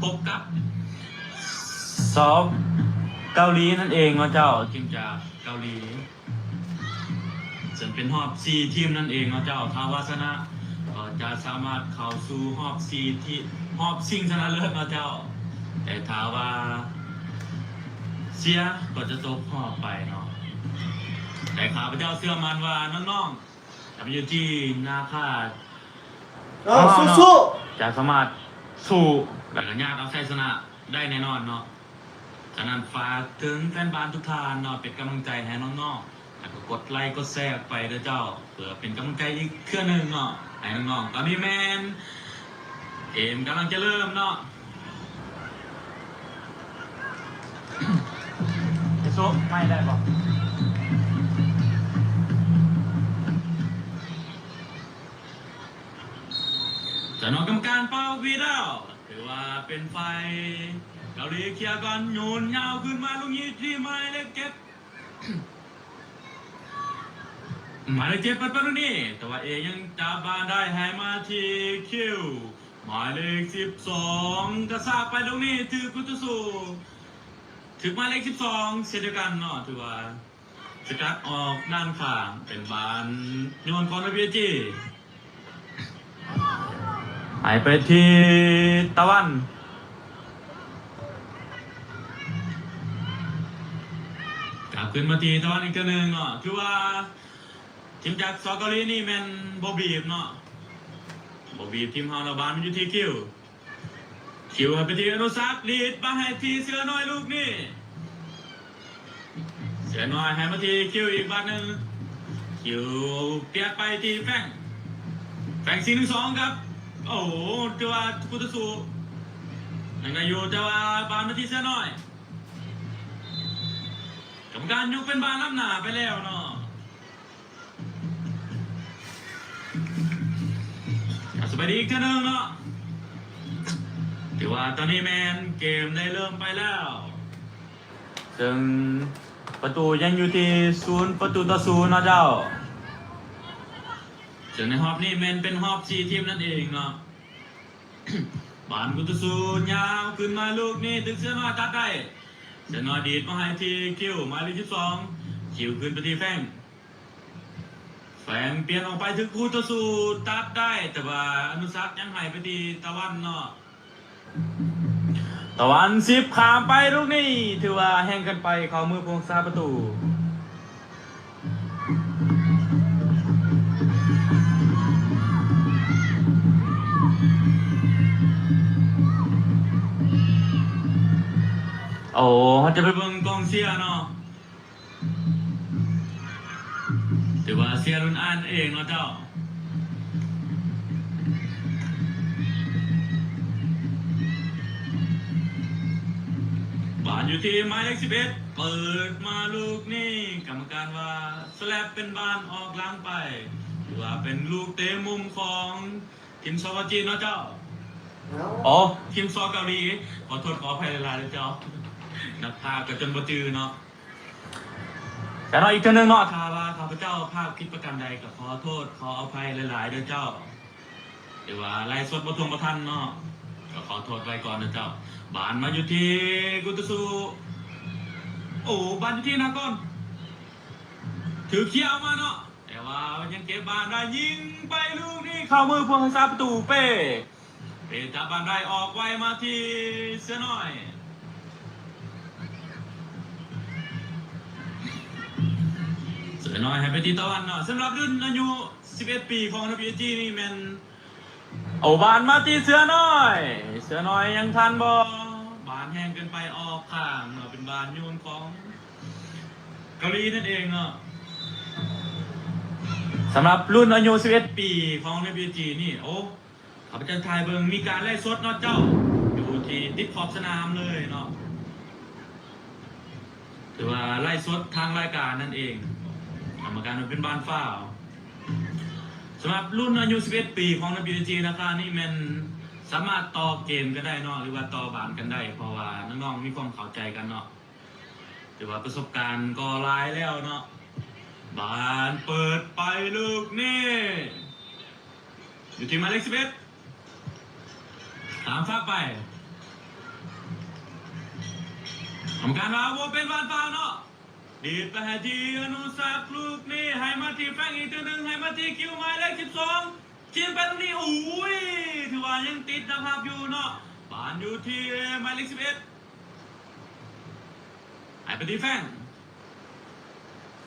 ພົບກັບ ສ ເກົາຫຼີນັ້ນເອງເນາະເຈົ້າ, ທີມຈາກເກົາຫຼີ ເຊິ່ງເປັນຮອບສີ່ທີມນັ້ນເອງເນາະເຈົ້າ. ຖ້າວ່າຊະນະກໍຈະສາມາດເຂົ້າສູ່ຮອບສີ່ທີ ຮອບຊິງຊະນະເລີດເນາະເຈົ້າ, ແຕ່ຖ້າວ່າເສຍກໍຈະຕົກຮອບໄປເນາະ. ແຕ່ຂ້າພະເຈົ້າເຊື່ອໝັ້ນວ່ານ້ອງໆ ທີ່ຢູ່ທີ່ນາຄາ ເອົາ ເຮົາເນາະ ສູ້ໆ ຈະສາມາດສູ້ ແລ້ວກໍຍາດເອົາໄຊຊະນະໄດ້ແນ່ນອນເນາະ. ສະນັ້ນຝາກເຖິງແຟນບານທຸກທ່ານເນາະ ເປັນກຳລັງໃຈໃຫ້ນ້ອງໆ ແລ້ວກໍກົດໄລກົດແຊອອກໄປເດີເຈົ້າ ເພື່ອເປັນກຳລັງໃຈອີກເທື່ອໜຶ່ງເນາະ ໃຫ້ນ້ອງໆ. ຕອນນີ້ແມ່ນເກມກຳລັງຈະເລີ່ມເນາະ. ເອໂຊະ ໄມ້ໄດ້ບໍ່? ຈາກນອກກຳມະການເປົ່າຫວີດແລ້ວ ຖືວ່າເປັນຝ່າຍເກົາຫຼີເຄຍກ່ອນ, ໂຍນຍາວຂຶ້ນມາລູກນີ້ທີ່ໝາຍເລກເຈັດ ໝາຍເລກເຈັດເປີດໄປລູກນີ້ ແຕ່ວ່າເອຍັງຈັບບານໄດ້ ໃຫ້ມາທີ່ຄິວ ໝາຍເລກສິບສອງ ກະຊາກໄປລູກນີ້ ຖືກຄູ່ຕໍ່ສູ້ ຖືກໝາຍເລກສິບສອງເຊັ່ນດຽວກັນເນາະ ຖືວ່າສະກັດອອກດ້ານຂ້າງ ເປັນບານໂຍນຂອງ NPG ໃຫ້ໄປທີ່ຕາວັນ ກັບຄືນມາທີ່ຕາວັນອີກເທື່ອໜຶ່ງເນາະ. ຖືວ່າທີມຈາກ ສ ເກົາຫຼີນີ້ແມ່ນບໍ່ບີບເນາະ ບໍ່ບີບທີມເຮົາເນາະ. ບານມັນຢູ່ທີ່ຄິວ ຄິວໃຫ້ໄປທີ່ອະນຸສັກ ດີດມາໃຫ້ທີ່ເສືອນ້ອຍລູກນີ້ ເສືອນ້ອຍໃຫ້ມາທີ່ຄິວອີກບາດໜຶ່ງ ຄິວປຽກໄປທີ່ແຟງ ແຟງສີ່ໜຶ່ງສອງ ກັບ ໂອ້ໂຫ ຖືວ່າຄູ່ຕໍ່ສູ້ຍັງໄດ້ຢູ່ ແຕ່ວ່າບານມາທີ່ເສືອນ້ອຍ ກຳມະການຍົກເປັນບານນຳໜ້າໄປແລ້ວເນາະ. ສະບາຍດີອີກເທື່ອໜຶ່ງເນາະ ຖືວ່າຕອນນີ້ແມ່ນເກມໄດ້ເລີ່ມໄປແລ້ວ ເຊິ່ງປະຕູຍັງຢູ່ທີ່ສູນປະຕູຕໍ່ສູນເນາະເຈົ້າ. ເຊິ່ງໃນຮອບນີ້ແມ່ນເປັນຮອບສີ່ທີມນັ້ນເອງເນາະ. ບານຄູ່ຕໍ່ສູ້ຍາວຂຶ້ນມາລູກນີ້ ຖືກເສືອນ້ອຍຕັດໄດ້ ເສືອນ້ອຍດີດມາໃຫ້ທີ່ຄິວ ໝາຍເລກສິບສອງ ຄິວຄືນໄປທີ່ແຟງ ແຟງປ່ຽນອອກໄປ ຖືກຄູ່ຕໍ່ສູ້ຕັດໄດ້ ແຕ່ວ່າອະນຸສັກຍັງໃຫ້ໄປທີ່ຕາວັນເນາະ. ຕາວັນສິບຂ້າມໄປລູກນີ້ ຖືວ່າແຮງເກີນໄປ ເຂົ້າມືຜູ້ຮັກສາປະຕູ. ໂອ້ ເຮົາຈະໄປເບິ່ງກອງເຊຍເນາະ. ຖືວ່າເຊຍລຸ້ນອານເອງເນາະເຈົ້າ. ບານຢູ່ທີ່ໝາຍເລກສິບເອັດ ເປີດມາລູກນີ້ ກຳມະການວ່າສະແລັບເປັນບານອອກຫຼັງໄປ ຖືວ່າເປັນລູກເຕະມຸມຂອງທີມ ສ ເກົາຈີນເນາະເຈົ້າ. ເອົ້າ ອໍ ທີມ ສ ເກົາຫຼີ ຂໍໂທດຂໍອະໄພຫຼາຍໆເດີເຈົ້າ. ນັກພາກກໍຈົນບໍ່ຈື່ເນາະ. ແຕ່ເນາະ ອີກເທື່ອໜຶ່ງເນາະ ຖ້າວ່າຂ້າພະເຈົ້າພາກຜິດປະການໃດ ກໍຂໍໂທດຂໍອະໄພຫຼາຍໆເດີເຈົ້າ. ຫຼືວ່າໄລຟ໌ສົດບໍ່ທ່ວງບໍ່ທັນເນາະ ກໍຂໍໂທດໄວ້ກ່ອນເດີເຈົ້າ. ບານມາຢູ່ທີ່ກູຕູຊູ ໂອ້ ບານຢູ່ທີ່ນາກອນ ຖືກເຄຍອອກມາເນາະ ແຕ່ວ່າຍັງເກັບບານໄດ້ ຍິງໄປລູກນີ້ເຂົ້າມືຜູ້ຮັກສາປະຕູ ເປ້ ເປັນຈັບບານໄດ້ອອກໄວມາທີ່ເສືອນ້ອຍ ເສືອນ້ອຍໃຫ້ໄປທີ່ຕາວັນເນາະ. ສຳລັບລຸ້ນອາຍຸສິບເອັດປີຂອງ NPG ນີ້ແມ່ນ ເອົາບານມາທີ່ເສືອນ້ອຍ ເສືອນ້ອຍຍັງທັນບໍ່? ບານແຮງເກີນໄປອອກຂ້າງເນາະ ເປັນບານໂຍນຂອງເກົາຫຼີນັ້ນເອງເນາະ. ສຳລັບລຸ້ນອາຍຸສິບເອັດປີຂອງ NPG ນີ້ ໂອ້ ຂ້າພະເຈົ້າຖ່າຍເບິ່ງ ມີການໄລຟ໌ສົດເນາະເຈົ້າ ຢູ່ທີ່ຕິດຂອບສະໜາມເລີຍເນາະ ຖືວ່າໄລຟ໌ສົດທາງລາຍການນັ້ນເອງ ກຳມະການວ່າເປັນບານຟາວ. ສຳລັບລຸ້ນອາຍຸສິບເອັດປີຂອງ NPG ນາຄານີ້ແມ່ນສາມາດຕໍ່ເກມກັນໄດ້ເນາະ ຫຼືວ່າຕໍ່ບານກັນໄດ້ ເພາະວ່ານ້ອງໆມີຄວາມເຂົ້າໃຈກັນເນາະ. ຖືວ່າປະສົບການກໍຫຼາຍແລ້ວເນາະ. ບານເປີດໄປລູກນີ້ ຢູ່ທີ່ໝາຍເລກສິບເອັດ ຕາມຟາກໄປ ກຳມະການວ່າບໍ່ເປັນບານຟາວເນາະ ດີດໄປໃຫ້ທີ່ອະນຸສັກ ລູກນີ້ໃຫ້ມາທີ່ແຟງອີກເທື່ອໜຶ່ງ ໃຫ້ມາທີ່ຄິວໝາຍເລກສິບສອງ ຍິງໄປຕາງນີ້ ໂອ້ຍ ຖືວ່າຍັງຕິດນະຄັບຢູ່ເນາະ ບານຢູ່ທີ່ໝາຍເລກສິບເອັດ ໃຫ້ໄປທີ່ແຟງ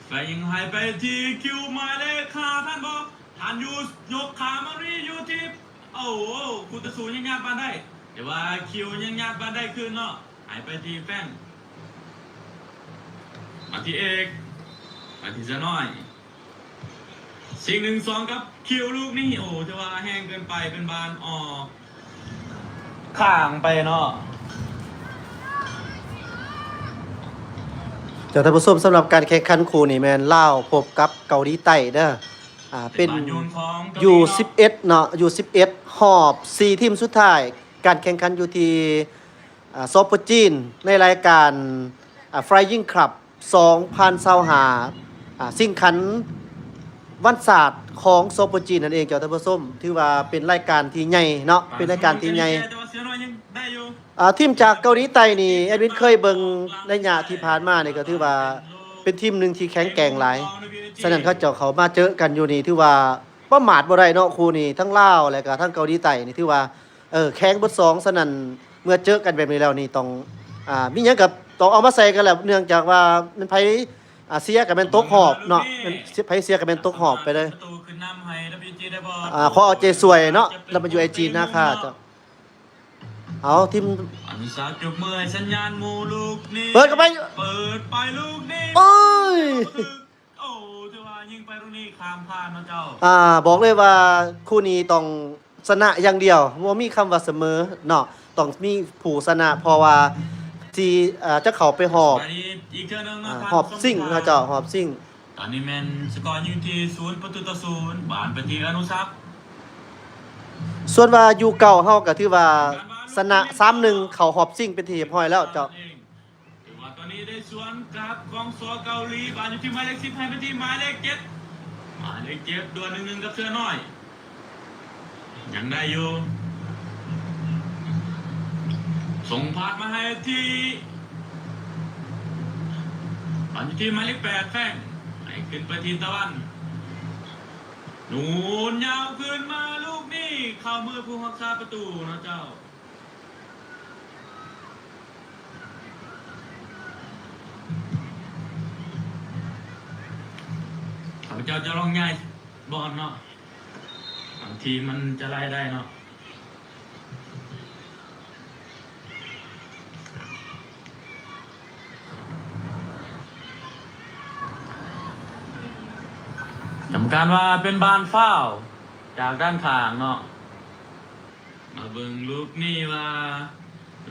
ແຟງໃຫ້ໄປທີ່ຄິວໝາຍເລກຫ້າ ທັນບໍ່ ທັນຢູ່ ຍົກຂ້າມມາຣີຢູ່ທີ່ ໂອ້ໂຫ ຄູ່ຕໍ່ສູ້ຍັງຍາດບານໄດ້ ແຕ່ວ່າຄິວຍັງຍາດບານໄດ້ຄືນເນາະ ໃຫ້ໄປທີ່ແຟງ ມາທີ່ເອກ ມາທີ່ສາວນ້ອຍ ຊິງໜຶ່ງສອງກັບຄິວລູກນີ້ ໂອ້ ແຕ່ວ່າແຮງເກີນໄປ ເປັນບານອອກຂ້າງໄປເນາະ. ເຈົ້າທ່ານຜູ້ຊົມ ສຳລັບການແຂ່ງຂັນຄູ່ນີ້ແມ່ນລາວພົບກັບເກົາຫຼີໃຕ້ເດີ ອ່າ ເປັນ ຢູສິບເອັດເນາະ ຢູສິບເອັດ ຮອບສີ່ທີມສຸດທ້າຍ ການແຂ່ງຂັນຢູ່ທີ່ ອ່າ ສປ ຈີນ ໃນລາຍການ ອ່າ Flying Club ສອງພັນຊາວຫ້າ ອ່າ ຊິງຂັນວັນຊາດຂອງ ສປ ຈີນ ນັ້ນເອງ ເຈົ້າທ່ານຜູ້ຊົມ ຖືວ່າເປັນລາຍການທີ່ໃຫຍ່ເນາະ ເປັນລາຍການທີ່ໃຫຍ່ ອ່າ ທີມຈາກເກົາຫຼີໃຕ້ນີ້ ແອດມິນເຄີຍເບິ່ງໄລຍະທີ່ຜ່ານມານີ້ ກໍຖືວ່າເປັນທີມໜຶ່ງທີ່ແຂງແກງຫຼາຍ ສະນັ້ນເຂົາເຈົ້າເຂົ້າມາເຈີກັນຢູ່ນີ້ ຖືວ່າປະໝາດບໍ່ໄດ້ເນາະ ຄູ່ນີ້ ທັງລາວ ແລະກະທັງເກົາຫຼີໃຕ້ນີ້ ຖືວ່າ ເອີ ແຂງເບິດສອງ ສະນັ້ນເມື່ອເຈີກັນແບບນີ້ແລ້ວນີ້ ຕ້ອງ ອ່າ ມີຫຍັງກໍຕ້ອງເອົາມາໃສ່ກັນແຫຼະ ເນື່ອງຈາກວ່າແມ່ນໃຜ ອ່າ ເສຍກໍແມ່ນຕົກຮອບເນາະ ແມ່ນໃຜເສຍກໍແມ່ນຕົກຮອບໄປເລີຍ ອ່າ ຂໍເອົາໃຈຊ່ວຍເນາະ ແລ້ວມາຢູ່ໄອຈີນາຄາເຈົ້າ ເອົາທີມ ອະນຸສັກຍົກມືໃຫ້ສັນຍານໝູ່ລູກນີ້ ເປີດເຂົ້າໄປ ເປີດໄປລູກນີ້ ໂອ້ຍ ໂອ້ ຖືວ່າຍິງໄປລູກນີ້ຂ້າມຄານເນາະເຈົ້າ ອ່າ ບອກເລີຍວ່າຄູ່ນີ້ຕ້ອງຊະນະຢ່າງດຽວ ບໍ່ມີຄຳວ່າສະເໝີເນາະ ຕ້ອງມີຜູ້ຊະນະ ເພາະວ່າທີ່ ອ່າ ຈະເຂົ້າໄປຮອບ ອີກເທື່ອໜຶ່ງເນາະ ອ່າ ຮອບຊິງເນາະເຈົ້າ ຮອບຊິງ ຕອນນີ້ແມ່ນສະກໍຢູ່ທີ່ສູນປະຕູຕໍ່ສູນ ບານໄປທີ່ອະນຸສັກ ສ່ວນວ່າຢູເກົ້າເຮົາກໍຖືວ່າຊະນະສາມໜຶ່ງ ເຂົ້າຮອບຊິງເປັນທີ່ຮຽບຮ້ອຍແລ້ວເຈົ້າ. ຖືວ່າຕອນນີ້ໄດ້ສວນກັບຂອງ ສ ເກົາຫຼີ ບານຢູ່ທີ່ໝາຍເລກສິບ ໃຫ້ໄປທີ່ໝາຍເລກເຈັດ ໝາຍເລກເຈັດ ດວນໜຶ່ງໜຶ່ງກັບເສືອນ້ອຍ ຍັງໄດ້ຢູ່ ສົ່ງພາດມາໃຫ້ທີ່ ບານຢູ່ທີ່ໝາຍເລກແປດ ແຟງ ໃຫ້ຂຶ້ນໄປທີ່ຕາວັນ ໜູນຍາວຂຶ້ນມາລູກນີ້ ເຂົ້າມືຜູ້ຮັກສາປະຕູເນາະເຈົ້າ. ຂ້າພະເຈົ້າຈະລອງຍ້າຍບ່ອນເນາະ ບາງທີມັນຈະໄລ່ໄດ້ເນາະ. ກຳມະການວ່າເປັນບານຟາວຈາກດ້ານຂ້າງເນາະ. ມາເບິ່ງລູກນີ້ວ່າ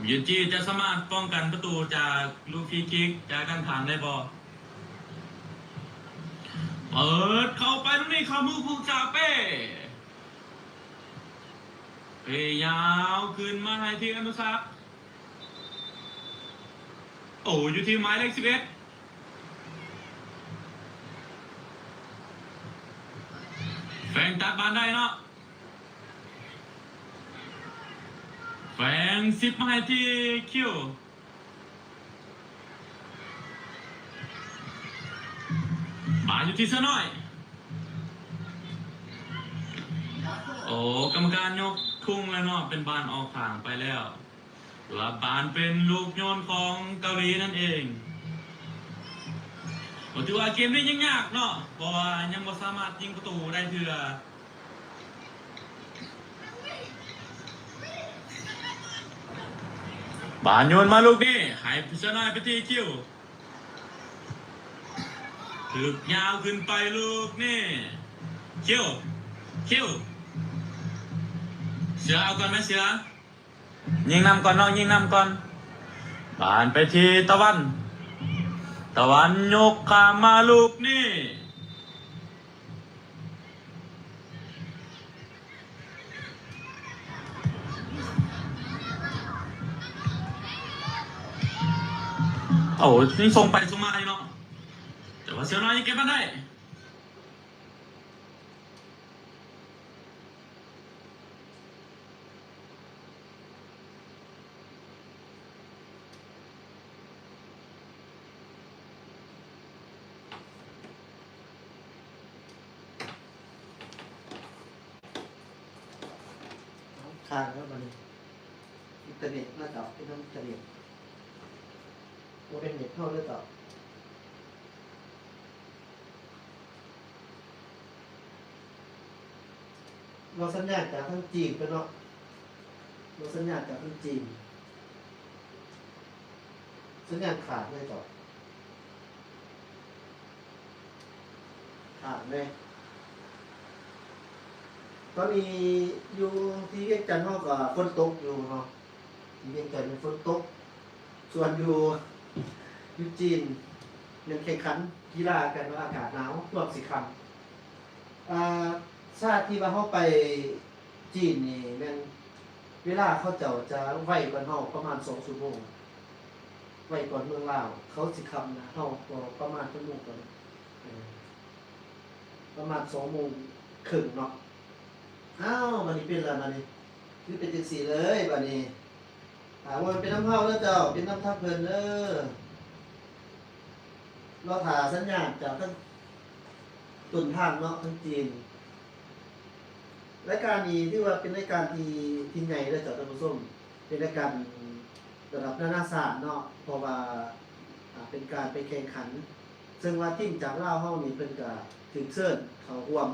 ຢູຈີ ຈະສາມາດປ້ອງກັນປະຕູຈາກລູກຟຣີຄິກຈາກດ້ານຂ້າງໄດ້ບໍ່? ເປີດເຂົ້າໄປລູກນີ້ ເຂົ້າມືຜູ້ສາເປ້ ເປ້ຍາວຂຶ້ນມາໃຫ້ທີ່ອະນຸສັກ ໂອ້ ຢູ່ທີ່ໝາຍເລກສິບເອັດ ແຟງຕັດບານໄດ້ເນາະ ແຟງຊິບມາໃຫ້ທີ່ຄິວ ບານຢູ່ທີ່ເສືອນ້ອຍ ໂອ້ ກຳມະການຍົກທຸງແລ້ວເນາະ ເປັນບານອອກຂ້າງໄປແລ້ວ. ຖືວ່າບານເປັນລູກໂຍນຂອງເກົາຫຼີນັ້ນເອງ. ກໍຖືວ່າເກມນີ້ຍັງຍາກເນາະ ເພາະວ່າຍັງບໍ່ສາມາດຍິງປະຕູໄດ້ເທື່ອ. ບານໂຍນມາລູກນີ້ ໃຫ້ເສືອນ້ອຍໄປທີ່ຄິວ. ຖືກຍາວຂຶ້ນໄປລູກນີ້. ຄິວ ຄິວ ເສືອເອົາກ່ອນໄໝເສືອ? ຍິງນຳກ່ອນເນາະ ຍິງນຳກ່ອນ. ບານໄປທີ່ຕາວັນ. ຕາວັນຍົກຂ້າມມາລູກນີ້. ໂອ້ ຍັງສົ່ງໄປສົ່ງມາຢູ່ເນາະ ແຕ່ວ່າເສືອນ້ອຍຍັງເກັບມັນໄດ້. ເ ຄ້າງແລ້ວບັດນີ້ ອິນເຕີເນັດເນາະເຈົ້າ ເປັນນຳອິນເຕີເນັດ ບໍ່ແມ່ນເນັດເຮົາເດີເຈົ້າ. ລໍສັນຍານຈາກທາງຈີນກ່ອນເນາະ ລໍສັນຍານຈາກທາງຈີນ ສັນຍານຂາດເລີຍເຈົ້າ ຂາດເລີຍ. ຕອນນີ້ຢູ່ທີ່ວຽງຈັນເຮົາກໍຝົນຕົກຢູ່ເນາະ ທີ່ວຽງຈັນຝົນຕົກ ສ່ວນຢູ່ ຢູ່ຈີນແມ່ນແຂ່ງຂັນ ກິລາກັນວ່າອາກາດໜາວ ພວກຊິຄ່ຳ ອ່າ ຊາດທີ່ວ່າເຮົາໄປຈີນນີ້ແມ່ນເວລາເຂົາເຈົ້າຈະໄວກວ່າເຮົາປະມານສອງຊົ່ວໂມງ ໄວກວ່າເມືອງລາວ ເຂົາຊິຄ່ຳນະເຮົາ ກໍປະມານຈັກໂມງກ່ອນ ເອີ ປະມານສອງໂມງເຄິ່ງເນາະ. ອ້າວ ບັດນີ້ເປັນແລ້ວ ບັດນີ້ຄືເປັນຈັ່ງຊີ້ເລີຍ ບັດນີ້ ອ່າ ບໍ່ແມ່ນເປັນນຳເຮົາເດີເຈົ້າ ເປັນນຳທາງເພິ່ນເດີ ລໍຖ້າສັນຍານຈາກທາງຕົ້ນທາງເນາະ ທາງຈີນ. ລາຍການນີ້ຖືວ່າເປັນລາຍການທີ່ ທີ່ໃຫຍ່ເດີເຈົ້າທ່ານຜູ້ຊົມ ເປັນລາຍການລະດັບນານາຊາດເນາະ ເພາະວ່າ ອ່າ ເປັນການໄປແຂ່ງຂັນ ເຊິ່ງວ່າທີມຈາກລາວເຮົານີ້ເພິ່ນກະຖືກເຊີນເຂົ້າຮ່ວມ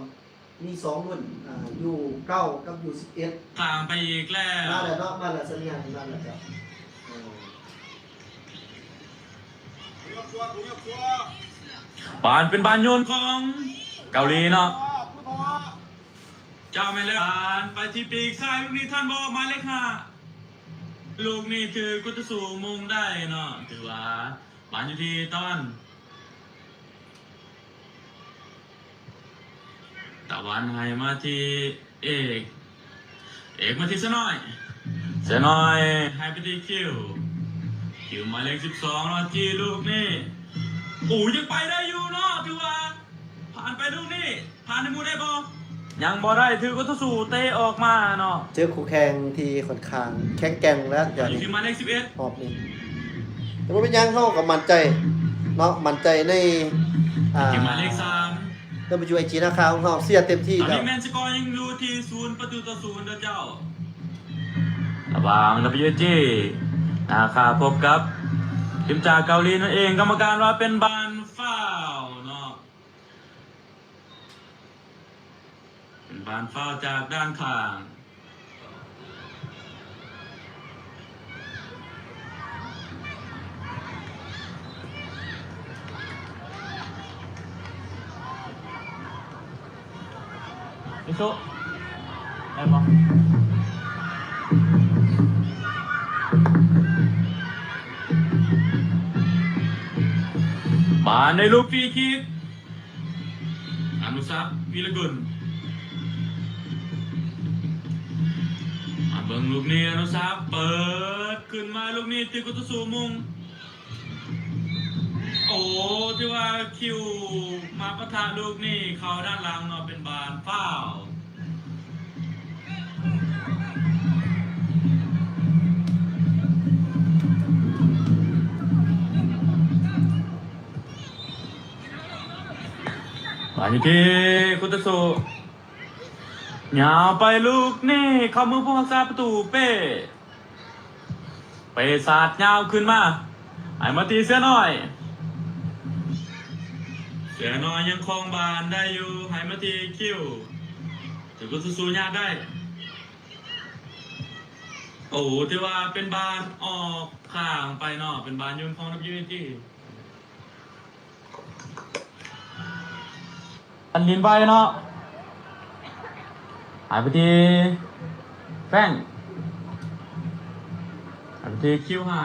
ມີສອງລຸ້ນ ອ່າ ຢູເກົ້າ ກັບ ຢູສິບເອັດ ຂ້າມໄປອີກແລ້ວ ມາແລ້ວເນາະ ມາແລ້ວ ສັນຍານມາແລ້ວເຈົ້າ ເອີ ບານເປັນບານໂຍນຂອງເກົາຫຼີເນາະ ເຈົ້າແມ່ນແລ້ວ ບານໄປທີ່ປີກຊ້າຍ ລູກນີ້ທັນບໍ່ ໝາຍເລກຫ້າ ລູກນີ້ຖືກຄູ່ຕໍ່ສູ້ມຸງໄດ້ເນາະ ຖືວ່າບານຢູ່ທີ່ຕາວັນ ຕາວັນໃຫ້ມາທີ່ເອກ ເອກມາທີ່ເສືອນ້ອຍ ເສືອນ້ອຍໃຫ້ໄປທີ່ຄິວ ຄິວໝາຍເລກສິບສອງເນາະ ຈີ້ລູກນີ້ ໂອ້ ຍັງໄປໄດ້ຢູ່ເນາະ ຖືວ່າຜ່ານໄປລູກນີ້ ຜ່ານໃຫ້ໝູ່ໄດ້ບໍ່? ຍັງບໍ່ໄດ້ ຖືກຄູ່ຕໍ່ສູ້ເຕະອອກມາເນາະ ເຈີຄູ່ແຂ່ງທີ່ຂ້ອນຂ້າງແຂງແກ່ງແລ້ວ ດຽວນີ້ ທີ່ໝາຍເລກສິບເອັດ ຮອບນີ້ ແຕ່ບໍ່ເປັນຫຍັງ ເຮົາກໍໝັ້ນໃຈເນາະ ໝັ້ນໃຈໃນ ອ່າ ທີ່ໝາຍເລກສາມ ດັບເບິນຢູເອຈີ ນາຄາຂອງເຮົາ ເຊຍເຕັມທີ່ແລ້ວ ຕອນນີ້ແມ່ນສະກໍຍັງຢູ່ທີ່ສູນປະຕູຕໍ່ສູນເດີເຈົ້າ ລະຫວ່າງ ດັບເບິນຢູເອຈີ ນາຄາພົບກັບທີມຈາກເກົາຫຼີນັ້ນເອງ ກຳມະການວ່າເປັນບານຟາວເນາະ ເປັນບານຟາວຈາກດ້ານຂ້າງ ເອໂຊະ ໄດ້ບໍ່? ບານໃນລູກຟຣີຄິກ ອະນຸສັກ ວິລະກຸນ ມາເບິ່ງລູກນີ້ ອະນຸສັກ ເປີດຂຶ້ນມາ ລູກນີ້ຖືກຄູ່ຕໍ່ສູ້ມຸງ ໂອ້ ຖືວ່າຄິວມາປະທະລູກນີ້ເຂົ້າດ້ານຫຼັງເນາະ ເປັນບານຟາວ. ມາຢູ່ທີ່ຄຸຕະໂຊ ຍາວໄປລູກນີ້ ເຂົ້າມືຜູ້ຮັກສາປະຕູເປ້ ເປ້ສາດຍາວຂຶ້ນມາ ໃຫ້ມາທີ່ເສືອນ້ອຍ ເສືອນ້ອຍຍັງຄອງບານໄດ້ຢູ່ ໃຫ້ມາທີ່ຄິວ ຖືກຄຸຕະໂຊຍາດໄດ້ ໂອ້ ຖືວ່າເປັນບານອອກຂ້າງໄປເນາະ ເປັນບານໂຍນຂອງ WAT ອັນຫຼິ້ນໄວເນາະ ໃຫ້ໄປທີ່ແຟງ ໃຫ້ໄປທີ່ຄິວຫ້າ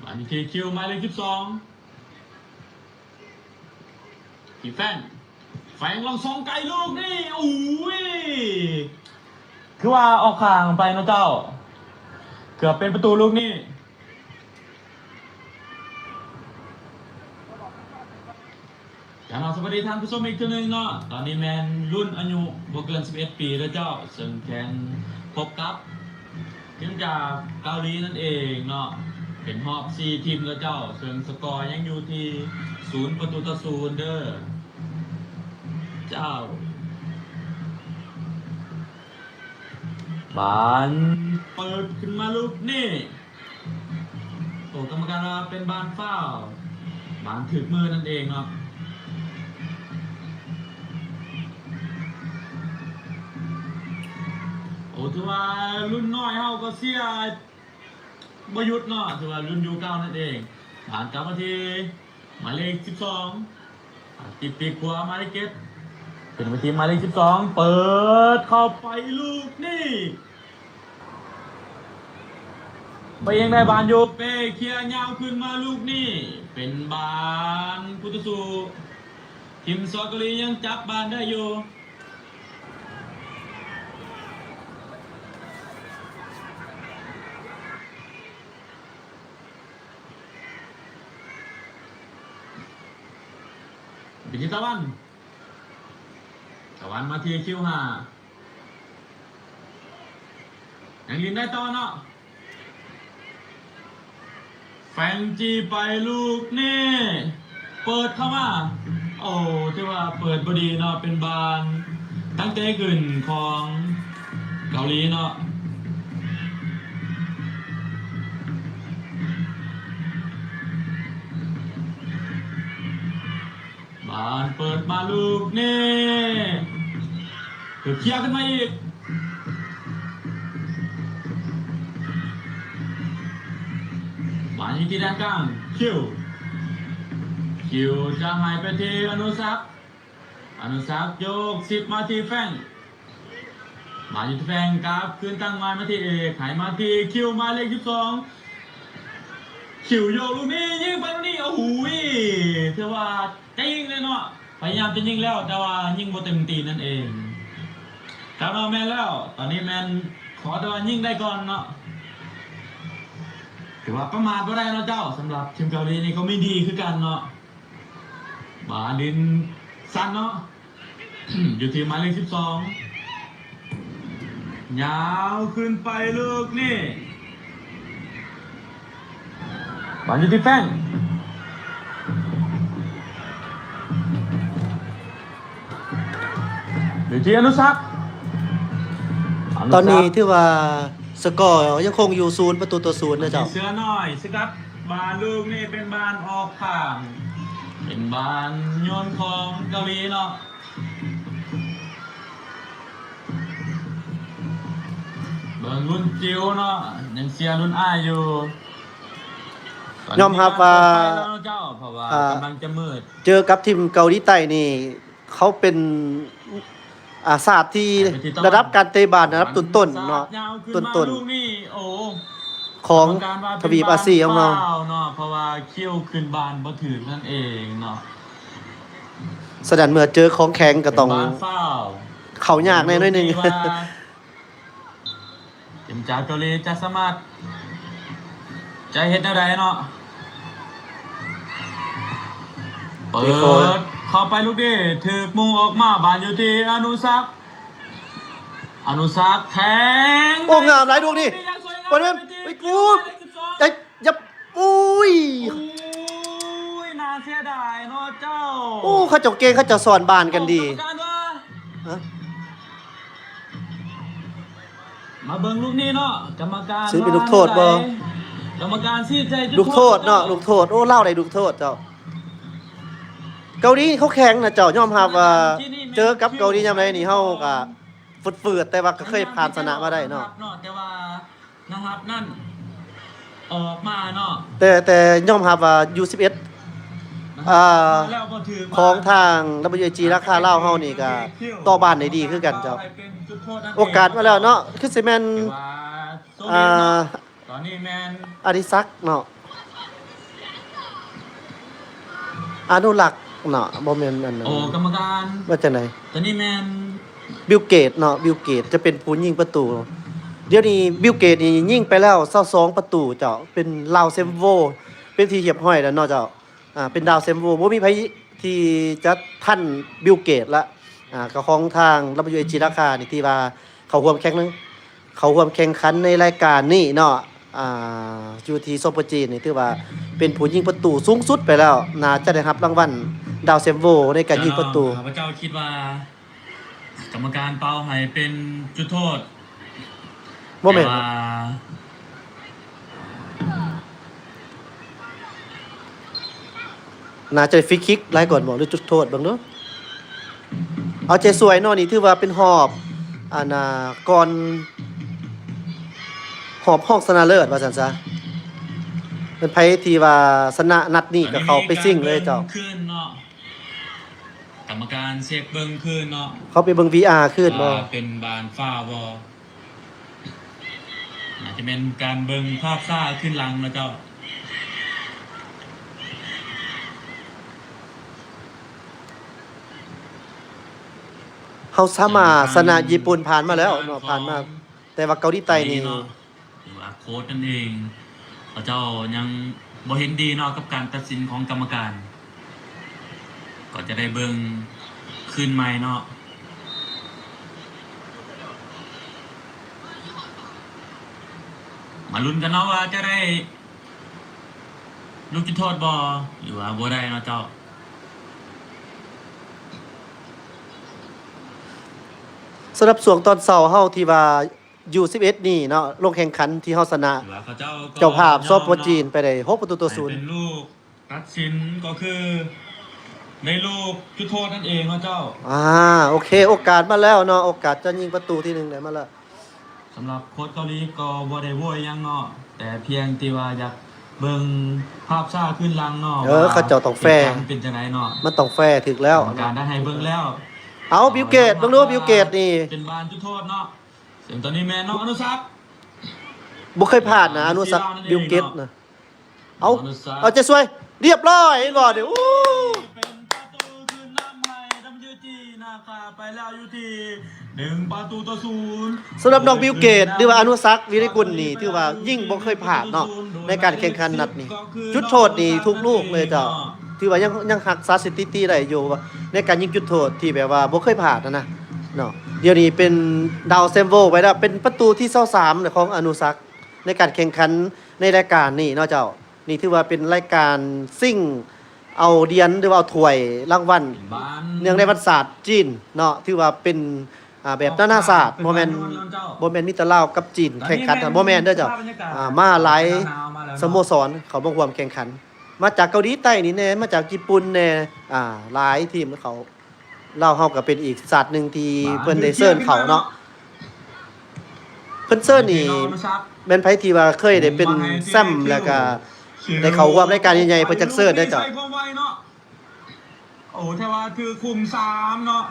ມາທີ່ຄິວໝາຍເລກສິບສອງ ທີ່ແຟງ ແຟງລອງສ່ອງໄກລູກນີ້ ໂອ້ຍ ຄືວ່າອອກຂ້າງໄປເນາະເຈົ້າ ເກືອບເປັນປະຕູລູກນີ້ ກາບສະຫວັດດີທ່ານຜູ້ຊົມອີກເທື່ອໜຶ່ງເນາະ ຕອນນີ້ແມ່ນລຸ້ນອາຍຸບໍ່ເກີນສິບເອັດປີເດີເຈົ້າ ເຊິ່ງແຂ່ງພົບກັບ ທີມຈາກເກົາຫຼີນັ້ນເອງເນາະ ເປັນຮອບສີ່ທີມເດີເຈົ້າ ເຊິ່ງສະກໍຍັງຢູ່ທີ່ສູນປະຕູຕໍ່ສູນເດີ. ເຈົ້າ ບານເປີດຂຶ້ນມາລູກນີ້ ໂອ້ ກຳມະການວ່າເປັນບານຟາວ ບານຖືກມືນັ້ນເອງເນາະ. ໂອ້ ຖືວ່າລຸ້ນນ້ອຍເຮົາກໍເຊຍບໍ່ຢຸດເນາະ ຖືວ່າລຸ້ນຢູ່ເກົ່ານັ້ນເອງ. ບານກັບມາທີ່ ໝາຍເລກສິບສອງ ຕິດປີກຂວາ ໝາຍເລກເຈັດ ເປັນໄປທີ່ໝາຍເລກສິບສອງ ເປີດເຂົ້າໄປລູກນີ້ ໄປຍັງໄດ້ບານຢູ່ ເປ້ເຄຍຍາວຂຶ້ນມາລູກນີ້ ເປັນບານຜູ້ຕໍ່ສູ້ ທີມຊອກເກົາຫຼີຍັງຈັບບານໄດ້ຢູ່. ໄປທີ່ຕາວັນ ຕາວັນມາທີ່ຄິວຫ້າ ຍັງຫຼິ້ນໄດ້ຕໍ່ເນາະ ແຟງຈີໄປລູກນີ້ ເປີດເຂົ້າມາ ໂອ້ ຖືວ່າເປີດບໍ່ດີເນາະ ເປັນບານຕັ້ງແຕ່ຂຶ້ນຂອງເກົາຫຼີເນາະ. ບານເປີດມາລູກນີ້ ຖືກເຄຍຂຶ້ນມາອີກ ບານຢູ່ທີ່ແດນກາງ ຄິວ ຄິວຈະໃຫ້ໄປທີ່ອະນຸສັກ ອະນຸສັກໂຍກຊິບມາທີ່ແຟງ ມາຢູ່ທີ່ແຟງ ກັບຄືນຕັ້ງມາ ມາທີ່ເອກ ໃຫ້ມາທີ່ຄິວ ໝາຍເລກສິບສອງ ຄິວໂຍກລູກນີ້ ຍິງໄປລູກນີ້ ໂອ້ໂຫ ຖືວ່າຈະຍິງເລີຍເນາະ ພະຍາຍາມຈະຍິງແລ້ວ ແຕ່ວ່າຍິງບໍ່ເຕັມຕີນັ້ນເອງ. ແຕ່ວ່າແມ່ນແລ້ວ ຕອນນີ້ແມ່ນຂໍແຕ່ວ່າຍິງໄດ້ກ່ອນເນາະ ຖືວ່າປະໝາດບໍ່ໄດ້ເນາະເຈົ້າ ສຳລັບທີມເກົາຫຼີນີ້ກໍມີດີຄືກັນເນາະ. ບານຫຼິ້ນສັ້ນເນາະ ຢູ່ທີ່ໝາຍເລກສິບສອງ ຍາວຂຶ້ນໄປລູກນີ້ ບານຢູ່ທີ່ແຟງ ຢູ່ທີ່ອະນຸສັກ ອະນຸສັກ ຕອນນີ້ຖືວ່າສະກໍຍັງຄົງຢູ່ສູນປະຕູຕໍ່ສູນເດີເຈົ້າ. ເສືອນ້ອຍສະກັດ ບານລູກນີ້ເປັນບານອອກຂ້າງ ເປັນບານໂຍນຂອງເກົາຫຼີເນາະ. ເບິ່ງລຸ້ນຈິ້ວເນາະ ຍັງເຊຍລຸ້ນອ້າຍຢູ່. ຍອມຮັບວ່າ ເຈົ້າ ເພາະວ່າ ອ່າ ກຳລັງຈະມືດ ເຈີກັບທີມເກົາຫຼີໃຕ້ນີ້ ເຂົາເປັນ ອາ ຊາດທີ່ ໄປທີ່ຕາວັນ ລະດັບການເຕະບານລະດັບຕົ້ນໆເນາະ ຍາວຂຶ້ນມາລູກນີ້ ໂອ້ ຂອງທະວີບອາຊີຂອງເຮົາເນາະ ເພາະວ່າຄິວຂຶ້ນບານບໍ່ຖືກນັ້ນເອງເນາະ. ສະນັ້ນເມື່ອເຈີຂອງແຂງກໍຕ້ອງເຂົ້າຍາກແດ່ໜ້ອຍໜຶ່ງ. ທີມຈາກເກົາຫຼີຈະສາມາດ ຈະເຮັດແນວໃດເນາະ ເປີດເຂົ້າໄປລູກນີ້ ຖືກມຸງອອກມາ ບານຢູ່ທີ່ອະນຸສັກ ອະນຸສັກແທງ ໂອ້ ງາມຫຼາຍລູກນີ້ ເປີດແມ່ນ ໄປກູດ ໄດ້ ຍັບ ໂອ້ຍ ໂອ້ຍ ໜ້າເສຍດາຍເນາະເຈົ້າ. ໂອ້ ເຂົາເຈົ້າເກັ່ງ ເຂົາເຈົ້າສອນບານກັນດີ. ໂອ້ ກຳມະການວ່າ ຮະ? ມາເບິ່ງລູກນີ້ເນາະ ກຳມະການ ຊິເປັນລູກໂທດບໍ່? ກຳມະການຊີ້ໃຈຈຸດໂທດ ລູກໂທດເນາະ ລູກໂທດ. ໂອ້ ລາວໄດ້ລູກໂທດເຈົ້າ. ເກົາຫຼີເຂົາແຂງນະເຈົ້າ ຍອມຮັບວ່າເຈີກັບເກົາຫຼີຍາມໃດນີ້ ເຮົາກະຝືດໆ ແຕ່ວ່າກໍເຄີຍຜ່ານຊະນະມາໄດ້ເນາະ ແຕ່ວ່າ ນະຮັບນັ້ນອອກມາເນາະ ແຕ່ ແຕ່ຍອມຮັບວ່າ ຢູສິບເອັດ ອ່າ ຂອງທາງ ດັບເບິນຢູເອຈີ ລາຄາລາວເຮົານີ້ກໍຕໍ່ບ້ານໄດ້ດີຄືກັນເຈົ້າ. ໂອກາດມາແລ້ວເນາະ ຄືຊິແມ່ນ ອ່າ ຕອນນີ້ແມ່ນ ອະດິສັກເນາະ ອະນຸລັກເນາະ ບໍ່ແມ່ນອັນນັ້ນ ໂອ້ ກຳມະການ ວ່າຈັ່ງໃດ? ຕອນນີ້ແມ່ນ ບິວເກດເນາະ ບິວເກດຈະເປັນຜູ້ຍິງປະຕູ. ດຽວນີ້ບິວເກດນີ້ຍິງໄປແລ້ວຊາວສອງປະຕູເຈົ້າ ເປັນລາວເຊມໂວ ເປັນທີ່ຮຽບຮ້ອຍແລ້ວເນາະເຈົ້າ. ອ່າ ເປັນດາວເຊມໂວ ບໍ່ມີໃຜທີ່ຈະທັນບິວເກດລະ. ອ່າ ກໍຂອງທາງ ດັບເບິນຢູເອຈີ ລາຄານີ້ ທີ່ວ່າເຂົ້າຮ່ວມແຂ່ງ ເຂົ້າຮ່ວມແຂ່ງຂັນໃນລາຍການນີ້ເນາະ ອ່າ ຢູ່ທີ່ ສປ ຈີນ ນີ້ ຖືວ່າເປັນຜູ້ຍິງປະຕູສູງສຸດໄປແລ້ວ ໜ້າຈະໄດ້ຮັບລາງວັນ ດາວແຊມໂວໃນການຍິງປະຕູ. ຂ້າພະເຈົ້າຄິດວ່າກຳມະການເປົ່າໃຫ້ເປັນຈຸດໂທດ. ບໍ່ແມ່ນ. ແຕ່ວ່າ ໜ້າຈະໄດ້ຟຣີຄິກຫຼາຍກ່ອນບໍ ຫຼືຈຸດໂທດເບິ່ງດູ. ເອົາໃຈຊ່ວຍເນາະ ນີ້ຖືວ່າເປັນຮອບ ອັນນ່າ ກ່ອນ ຮອບຮອງຊະນະເລີດວ່າຊັ້ນຊະ. ເປັນໃຜທີ່ວ່າຊະນະນັດນີ້ກໍເຂົ້າໄປຊິງເລີຍເຈົ້າ. ກຳມະການເຊັກເບິ່ງຄືນເນາະ ເຂົ້າໄປເບິ່ງວີອາຄືນບໍ ວ່າເປັນບານຟ້າວບໍ່. ອາດຈະແມ່ນການເບິ່ງພາບຊ້າຄືນຫຼັງນະເຈົ້າ. ເຮົາສາມາດຊະນະຍີ່ປຸ່ນຜ່ານມາແລ້ວເນາະ ຜ່ານມາ ແຕ່ວ່າເກົາຫຼີໃຕ້ນີ້ ຫຼືວ່າໂຄດນັ້ນເອງ ເຂົາເຈົ້າຍັງບໍ່ເຫັນດີເນາະກັບການຕັດສິນຂອງກຳມະການ ກໍຈະໄດ້ເບິ່ງຄືນໃໝ່ເນາະ. ມາລຸ້ນກັນເນາະວ່າຈະໄດ້ລູກຈຸດໂທດບໍ່ ຫຼືວ່າບໍ່ໄດ້ເນາະເຈົ້າ. ສຳລັບຊ່ວງຕອນເຊົ້າເຮົາທີ່ວ່າ ຢູສິບເອັດນີ້ເນາະ ລົງແຂ່ງຂັນທີ່ເຮົາຊະນະເຈົ້າພາບ ສປ ຈີນ ໄປໄດ້ຫົກປະຕູຕໍ່ສູນ. ເປັນລູກຕັດສິນກໍຄືໄດ້ລູກຈຸດໂທດນັ້ນເອງເນາະເຈົ້າ. ອາ ໂອເຄ ໂອກາດມາແລ້ວເນາະ ໂອກາດຈະຍິງປະຕູທີໜຶ່ງໄດ້ມາແລ້ວ. ສຳລັບໂຄດເກົາຫຼີກໍບໍ່ໄດ້ໂວຍຫຍັງເນາະ ແຕ່ພຽງທີ່ວ່າຢາກເບິ່ງພາບຊ້າຄືນຫຼັງເນາະ ເອີ ວ່າເຂົາເຈົ້າຕ້ອງແຟ ເປັນຈັ່ງໃດເນາະ ມັນຕ້ອງແຟ ຖືກແລ້ວ ການໄດ້ໃຫ້ເບິ່ງແລ້ວ. ເອົາ ບິວເກດ ເບິ່ງດູ ບິວເກດນີ້ ເປັນບານຈຸດໂທດເນາະ. ເຊິ່ງຕອນນີ້ແມ່ນນ້ອງອະນຸສັກ ບໍ່ເຄີຍພາດນະ ອະນຸສັກ ບິວເກດນະ. ເອົາ ເອົາໃຈຊ່ວຍ ຮຽບຮ້ອຍ ເຫັນບໍ່ນີ້ ໂອ້ ເປັນປະຕູຄືນນຳໃຫ້ WG ນາຄາໄປແລ້ວຢູ່ທີ່ໜຶ່ງປະຕູຕໍ່ສູນ. ສຳລັບນ້ອງບິວເກດ ຫຼືວ່າອະນຸສັກ ວິລິກຸນນີ້ ຖືວ່າຍິງບໍ່ເຄີຍພາດເນາະ ໃນການແຂ່ງຂັນນັດນີ້ ຈຸດໂທດນີ້ທຸກລູກເລີຍເຈົ້າ. ຖືວ່າຍັງ ຍັງຮັກສາສະຖິຕິໄດ້ຢູ່ ໃນການຍິງຈຸດໂທດທີ່ແບບວ່າບໍ່ເຄີຍພາດຫັ້ນນະເນາະ. ດຽວນີ້ເປັນດາວແຊມໂວໄປແລ້ວ ເປັນປະຕູທີຊາວສາມຂອງອະນຸສັກ ໃນການແຂ່ງຂັນໃນລາຍການນີ້ເນາະເຈົ້າ. ນີ້ຖືວ່າເປັນລາຍການຊິງເອົາຫຼຽນ ຫຼືວ່າເອົາຖ້ວຍລາງວັນ ເນື່ອງໃນວັນຊາດຈີນເນາະ ຖືວ່າເປັນ ອ່າ ແບບນານາຊາດ ບໍ່ແມ່ນ ບໍ່ແມ່ນມີແຕ່ລາວກັບຈີນແຂ່ງຂັນກັນ ບໍ່ແມ່ນເດີເຈົ້າ. ອ່າ ມາຫຼາຍສະໂມສອນເຂົ້າມາຮ່ວມແຂ່ງຂັນ ມາຈາກເກົາຫຼີໃຕ້ນີ້ແດ່ ມາຈາກຍີ່ປຸ່ນແດ່ ອ່າ ຫຼາຍທີມເຂົ້າ. ລາວເຮົາກໍເປັນອີກຊາດໜຶ່ງທີ່ເພິ່ນໄດ້ເຊີນເຂົ້າເນາະ. ເພິ່ນເຊີນນີ້ແມ່ນໃຜທີ່ວ່າເຄີຍໄດ້ເປັນແຊ້ມ ແລ້ວກໍໄດ້ເຂົ້າຮ່ວມລາຍການໃຫຍ່ໆ ເພິ່ນຈັກເຊີນເດ້ເຈົ້າ. ໂອ້ ແຕ່ວ່າຖືກຄຸມສາມເນາະ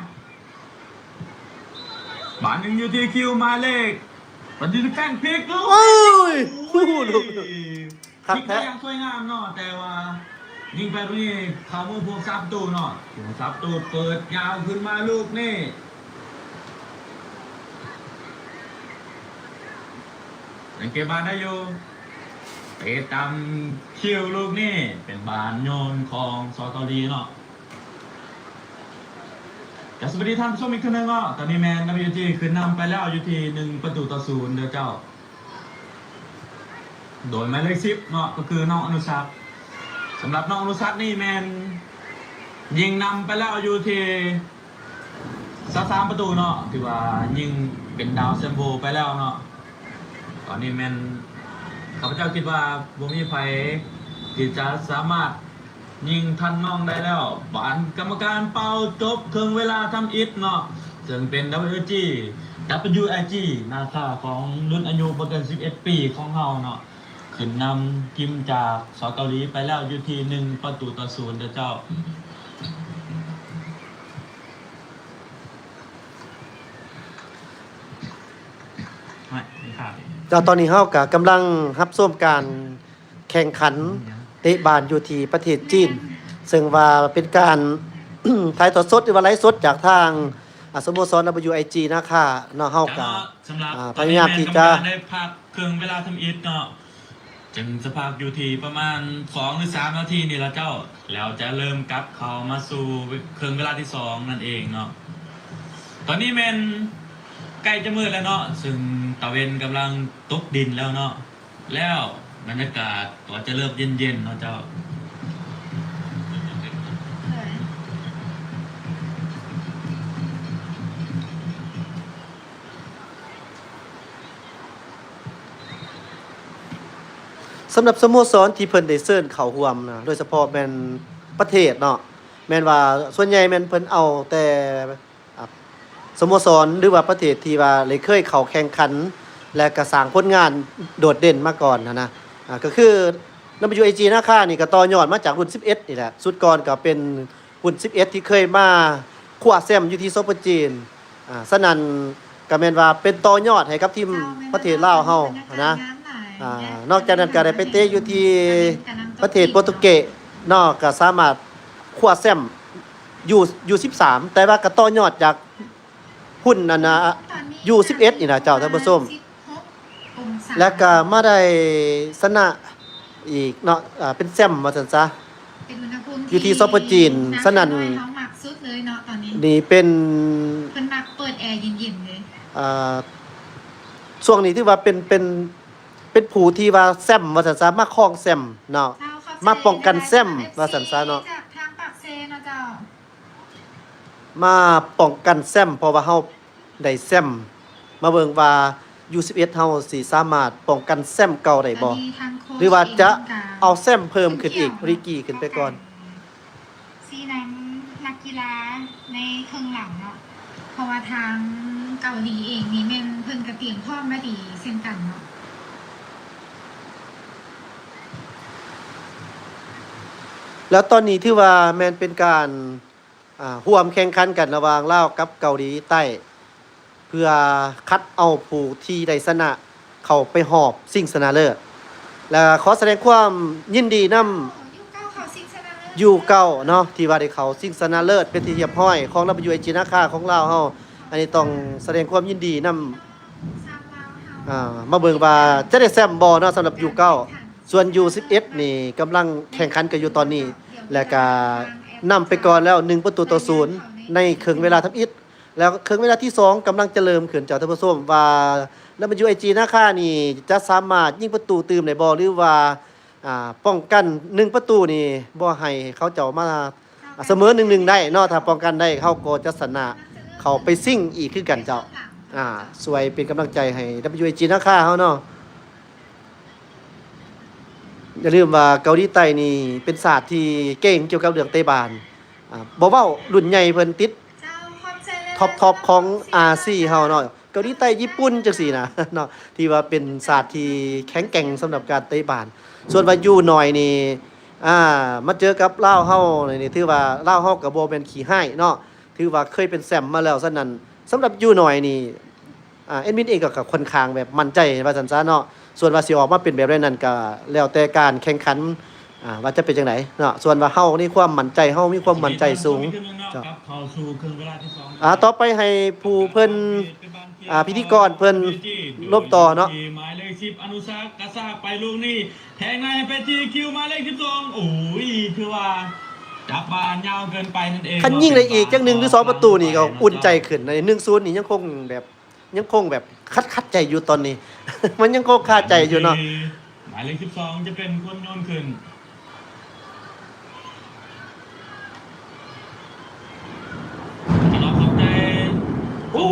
ບານໜຶ່ງຢູ່ທີ່ຄິວໝາຍເລກ ມັນຢູ່ທີ່ແປ້ງພິກ ໂອ້ຍ ໂອ້ໂຫ ຄັກແທ້ ຍິງໄປຢ່າງສວຍງາມເນາະ ແຕ່ວ່າຍິງໄປຕົງນີ້ເຂົ້າມືຜູ້ຮັກສາປະຕູເນາະ ຜູ້ຮັກສາປະຕູເປີດຍາວຂຶ້ນມາລູກນີ້ ຍັງເກັບບານໄດ້ຢູ່ ເຕະຕາມຄິວລູກນີ້ ເປັນບານໂຍນຂອງ ສ ເກົາຫຼີເນາະ. ກະສະຫວັດດີທ່ານຜູ້ຊົມອີກເທື່ອໜຶ່ງເນາະ ຕອນນີ້ແມ່ນ WG ຂຶ້ນນຳໄປແລ້ວຢູ່ທີ່ໜຶ່ງປະຕູຕໍ່ສູນເດີເຈົ້າ. ໂດຍໝາຍເລກສິບເນາະ ກໍຄືນ້ອງອະນຸສັກ ສຳລັບນ້ອງອະນຸສັກນີ້ແມ່ນຍິງນຳໄປແລ້ວຢູ່ທີ່ຊາວສາມປະຕູເນາະ ຖືວ່າຍິງເປັນດາວແຊມໂວໄປແລ້ວເນາະ. ຕອນນີ້ແມ່ນຂ້າພະເຈົ້າຄິດວ່າບໍ່ມີໃຜທີ່ຈະສາມາດຍິງທັນນ້ອງໄດ້ແລ້ວ ບານກຳມະການເປົ່າຈົບເຄິ່ງເວລາທຳອິດເນາະ ເຊິ່ງເປັນ WG WIG ນາຄາຂອງລຸ້ນອາຍຸບໍ່ເກີນສິບເອັດປີຂອງເຮົາເນາະ ຂຶ້ນນຳທີມຈາກ ສ ເກົາຫຼີໄປແລ້ວຢູ່ທີ່ໜຶ່ງປະຕູຕໍ່ສູນເດີເຈົ້າ. ແລ້ວຕອນນີ້ເຮົາກະກຳລັງຮັບຊົມການແຂ່ງຂັນເຕະບານຢູ່ທີ່ປະເທດຈີນ ເຊິ່ງວ່າເປັນການຖ່າຍທອດສົດ ຫຼືວ່າໄລຟ໌ສົດຈາກທາງ ອາ ສະໂມສອນ WIG ນາຄາເນາະ. ເຮົາກະ ອາ ພະຍາຍາມທີ່ຈະ ໄດ້ພັກເຄິ່ງເວລາທຳອິດເນາະ ຈຶ່ງຈະພັກຢູ່ທີ່ປະມານສອງຫຼືສາມນາທີນີ້ລະເຈົ້າ ແລ້ວຈະເລີ່ມກັບເຂົ້າມາສູ່ເຄິ່ງເວລາທີສອງນັ້ນເອງເນາະ. ຕອນນີ້ແມ່ນໃກ້ຈະມືດແລ້ວເນາະ ເຊິ່ງຕາເວັນກຳລັງຕົກດິນແລ້ວເນາະ ແລ້ວບັນຍາກາດກໍຈະເລີ່ມເຢັນໆເນາະເຈົ້າ. ສຳລັບສະໂມສອນທີ່ເພິ່ນໄດ້ເຊີນເຂົ້າຮ່ວມນະ ໂດຍສະເພາະແມ່ນປະເທດເນາະ ແມ່ນວ່າສ່ວນໃຫຍ່ແມ່ນເພິ່ນເອົາແຕ່ ອ່າ ສະໂມສອນ ຫຼືວ່າປະເທດທີ່ວ່າໄດ້ເຄີຍເຂົ້າແຂ່ງຂັນ ແລະ ກະສ້າງຜົນງານໂດດເດັ່ນມາກ່ອນຫັ້ນນະ ອ່າ ກະຄື ນຳ ຢູເອຈີ ນາຄານີ້ກະຕໍ່ຍອດມາຈາກລຸ້ນສິບເອັດນີ້ແຫຼະ ຊຸດກ່ອນກະເປັນລຸ້ນສິບເອັດທີ່ເຄີຍມາຄວ້າແຊ້ມຢູ່ທີ່ ສປ ຈີນ ອ່າ ສະນັ້ນກະແມ່ນວ່າເປັນຕໍ່ຍອດໃຫ້ກັບທີມປະເທດລາວເຮົາຫັ້ນນະ ອ່າ ນອກຈາກນັ້ນກະໄດ້ໄປເຕະຢູ່ທີ່ປະເທດໂປຣຕຸເກດເນາະ ກະສາມາດຄວ້າແຊ້ມ ຢູ ຢູສິບສາມ ແຕ່ວ່າກະຕໍ່ຍອດຈາກ ຮຸ້ນອັນນ່າ ຢູສິບເອັດນີ້ນະເຈົ້າທ່ານຜູ້ຊົມ ແລ້ວກະມາໄດ້ຊະນະອີກເນາະ ອ່າ ເປັນແຊ້ມວ່າຊັ້ນຊະ ຢູ່ທີ່ ສປ ຈີນ ສະນັ້ນ ນີ້ເປັນ ເພິ່ນມັກເປີດແອເຢັນໆເດ້ ອ່າ ຊ່ວງນີ້ຖືວ່າເປັນ ເປັນ ເປັນຜູ້ທີ່ວ່າແຊ້ມວ່າຊັ້ນຊະ ມາຄອງແຊ້ມເນາະ ມາປ້ອງກັນແຊ້ມວ່າຊັ້ນຊະເນາະ ຈາກທາງປາກເຊເນາະເຈົ້າ ມາປ້ອງກັນແຊ້ມ ເພາະວ່າເຮົາໄດ້ແຊ້ມ ມາເບິ່ງວ່າ ຢູສິບເອັດ ເຮົາຊິສາມາດປ້ອງກັນແຊ້ມເກົ່າໄດ້ບໍ່ ຫຼືວ່າຈະເອົາແຊ້ມເພີ່ມຂຶ້ນອີກ ຣີກີ້ຂຶ້ນໄປກ່ອນ ຊີ້ນຳນັກກິລາໃນເຄິ່ງຫຼັງເນາະ ເພາະວ່າທາງເກົາຫຼີເອງນີ້ແມ່ນເພິ່ນກະຕຽມພ້ອມມາດີເຊັ່ນກັນເນາະ ແລ້ວຕອນນີ້ຖືວ່າແມ່ນເປັນການ ອ່າ ຮ່ວມແຂ່ງຂັນກັນລະຫວ່າງລາວກັບເກົາຫຼີໃຕ້ ເພື່ອຄັດເອົາຜູ້ທີ່ໄດ້ຊະນະເຂົ້າໄປຮອບຊິງຊະນະເລີດ ແລະ ຂໍສະແດງຄວາມຍິນດີນຳ ຢູເກົ້າເນາະ ທີ່ວ່າໄດ້ເຂົ້າຊິງຊະນະເລີດເປັນທີ່ຮຽບຮ້ອຍຂອງ ດັບເບິນຢູເອຈີ ນາຄາຂອງລາວເຮົາ ອັນນີ້ຕ້ອງສະແດງຄວາມຍິນດີນຳ ອ່າ ມາເບິ່ງວ່າຈະໄດ້ແຊ້ມບໍ່ເນາະ ສຳລັບ ຢູເກົ້າ ສ່ວນ ຢູສິບເອັດ ນີ້ກຳລັງແຂ່ງຂັນກັນຢູ່ຕອນນີ້ ແລະກະນຳໄປກ່ອນແລ້ວ ໜຶ່ງປະຕູຕໍ່ສູນ ໃນເຄິ່ງເວລາທຳອິດ ແລ້ວເຄິ່ງເວລາທີສອງກຳລັງຈະເລີ່ມຂຶ້ນ ເຈົ້າທ່ານຜູ້ຊົມ ວ່າ ດັບເບິນຢູເອຈີ ນາຄານີ້ຈະສາມາດຍິງປະຕູຕື່ມໄດ້ບໍ່ ຫຼືວ່າ ອ່າ ປ້ອງກັນໜຶ່ງປະຕູນີ້ບໍ່ໃຫ້ເຂົາເຈົ້າມາ ສະເໝີ ໜຶ່ງໜຶ່ງ ໄດ້ເນາະ ຖ້າປ້ອງກັນໄດ້ ເຮົາກໍຈະຊະນະເຂົ້າໄປຊິງອີກຄືກັນເຈົ້າ ອ່າ ຊ່ວຍເປັນກຳລັງໃຈໃຫ້ ດັບເບິນຢູເອຈີ ນາຄາເຮົາເນາະ ຢ່າລືມວ່າເກົາຫຼີໃຕ້ນີ້ເປັນຊາດທີ່ເກັ່ງກ່ຽວກັບເລື່ອງເຕະບານ ອ່າ ບໍ່ເວົ້າລຸ້ນໃຫຍ່ເພິ່ນຕິດ ທັອບໆຂອງອາຊີເຮົາເນາະ ເກົາຫຼີໃຕ້ ຍີ່ປຸ່ນ ຈັ່ງຊີ້ນະເນາະ ທີ່ວ່າເປັນຊາດທີ່ແຂງແກ່ງສຳລັບການເຕະບານ ສ່ວນວ່າຢູນ້ອຍນີ້ ອ່າ ມາເຈີກັບລາວເຮົານີ້ ຖືວ່າລາວເຮົາກະບໍ່ແມ່ນຂີ້ຮ້າຍເນາະ ຖືວ່າເຄີຍເປັນແຊ້ມມາແລ້ວ ສະນັ້ນ ສຳລັບຢູນ້ອຍນີ້ ອ່າ ແອດມິນເອງກະ ກະຂ້ອນຂ້າງແບບໝັ້ນໃຈວ່າຊັ້ນຊະເນາະ ສ່ວນວ່າຊິອອກມາເປັນແບບໃດນັ້ນກະແລ້ວແຕ່ການແຂ່ງຂັນ ອ່າ ວ່າຈະເປັນຈັ່ງໃດເນາະ ສ່ວນວ່າເຮົານີ້ຄວາມໝັ້ນໃຈ ເຮົາມີຄວາມໝັ້ນໃຈສູງ ເຂົ້າສູ່ເຄິ່ງເວລາທີສອງ ອ່າ ຕໍ່ໄປໃຫ້ຜູ້ເພິ່ນ ອ່າ ພິທີກອນເພິ່ນລົມຕໍ່ເນາະ ໝາຍເລກສິບ ອະນຸສັກ ກະຊາກໄປລູກນີ້ ແທງໃນໄປທີ່ຄິວໝາຍເລກສິບສອງ ໂອ້ຍ ຄືວ່າຈັບບານຍາວເກີນໄປນັ້ນເອງ ຄັນຍິງໄດ້ອີກຈັກໜຶ່ງຫຼືສອງປະຕູນີ້ກະອຸ່ນໃຈຂຶ້ນ ໜຶ່ງສູນນີ້ຍັງຄົງແບບ ຍັງຄົງແບບຂັດໆໃຈຢູ່ຕອນນີ້ ມັນຍັງຄົງຄາໃຈຢູ່ເນາະ ໝາຍເລກສິບສອງຈະເປັນຄົນໂຍນຂຶ້ນ ໂອ້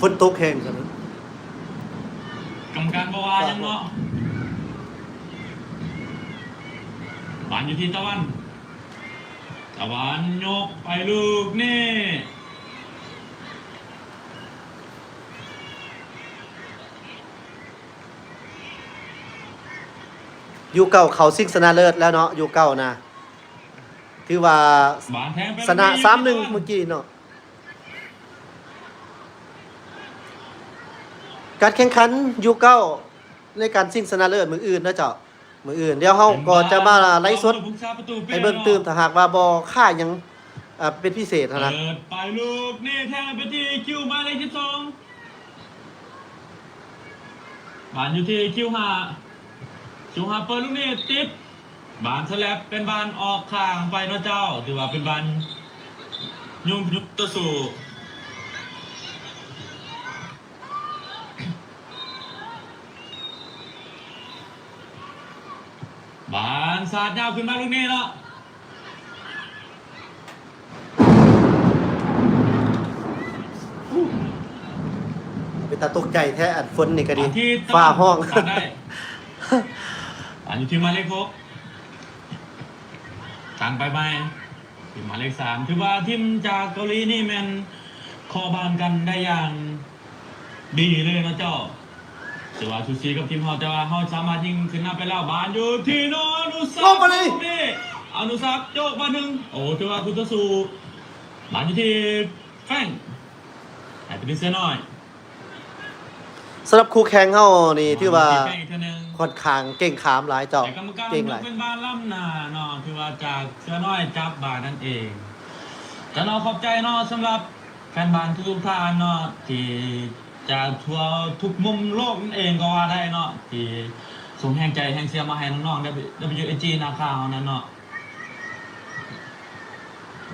ຝົນຕົກແຮງຊັ້ນນະ ກຳມະການບໍ່ວ່າຫຍັງເນາະ ບານຢູ່ທີ່ຕາວັນ ຕາວັນຍົກໄປລູກນີ້ ຢູເກົ້າເຂົ້າຊິງຊະນະເລີດແລ້ວເນາະ ຢູເກົ້ານະ ຖືວ່າຊະນະສາມໜຶ່ງມື້ກີ້ເນາະ ການແຂ່ງຂັນຢູເກົ້າໃນການຊິງຊະນະເລີດມື້ອື່ນເນາະເຈົ້າ ມື້ອື່ນດຽວເຮົາກໍຈະມາໄລຟ໌ສົດໃຫ້ເບິ່ງຕື່ມ ຖ້າຫາກວ່າບໍ່ຄາຫຍັງ ອ່າ ເປັນພິເສດຫັ້ນນະ ເປີດໄປລູກນີ້ແທງໄປທີ່ຄິວໝາຍເລກສິບສອງ ບານຢູ່ທີ່ຄິວຫ້າ ຄິວຫ້າເປີດລູກນີ້ຕິດ ບານສະແລັບເປັນບານອອກຂ້າງໄປເນາະເຈົ້າ ຖືວ່າເປັນບານຍຸງຍຸງຕໍ່ສູ້ ບານສາດຍາວຂຶ້ນມາລູກນີ້ເນາະ ເປັນຕາຕົກໃຈແທ້ ອັນຝົນນີ້ກະດີ ຟ້າຮ້ອງ ບານທີ່ຕະວັນ ບານໄດ້ ບ ອັນນີ້ທີມໝາຍເລກຫົກ ຕັ້ງໄປໃໝ່ ທີມໝາຍເລກສາມ ຖືວ່າທີມຈາກເກົາຫຼີນີ້ແມ່ນເຄາະບານກັນໄດ້ຢ່າງດີເລີຍເນາະເຈົ້າ. ຖືວ່າສູສີກັບທີມເຮົາ ແຕ່ວ່າເຮົາສາມາດຍິງຂຶ້ນນຳໄປແລ້ວ ບານຢູ່ທີ່ໂນອານຸສັກ ລົງໄປເລີຍ ອານຸສັກໂຈະບານໜຶ່ງ ໂອ້ ຖືວ່າຄູ່ຕໍ່ສູ້ ບານຢູ່ທີ່ແຟງ ໃຫ້ໄປທີ່ເສືອນ້ອຍ. ສຳລັບຄູ່ແຂ່ງເຮົານີ້ຖືວ່າ ມາທີ່ແຟງອີກເທື່ອໜຶ່ງ ຂ້ອນຂ້າງເກັ່ງຂາມຫຼາຍເຈົ້າ ແຕ່ກຳມະການ ເກັ່ງຫຼາຍ ຍົກເປັນບານລ້ຳໜ້າເນາະ ຖືວ່າຈາກເສືອນ້ອຍຈັບບານນັ້ນເອງ. ກະເນາະ ຂອບໃຈເນາະ ສຳລັບແຟນບານທຸກໆທ່ານເນາະ ທີ່ຈາກທົ່ວທຸກມຸມໂລກນັ້ນເອງກໍວ່າໄດ້ເນາະ ທີ່ສົ່ງແຮງໃຈແຮງເຊຍມາໃຫ້ນ້ອງໆ WIG ນາຄາເຮົານັ້ນເນາະ.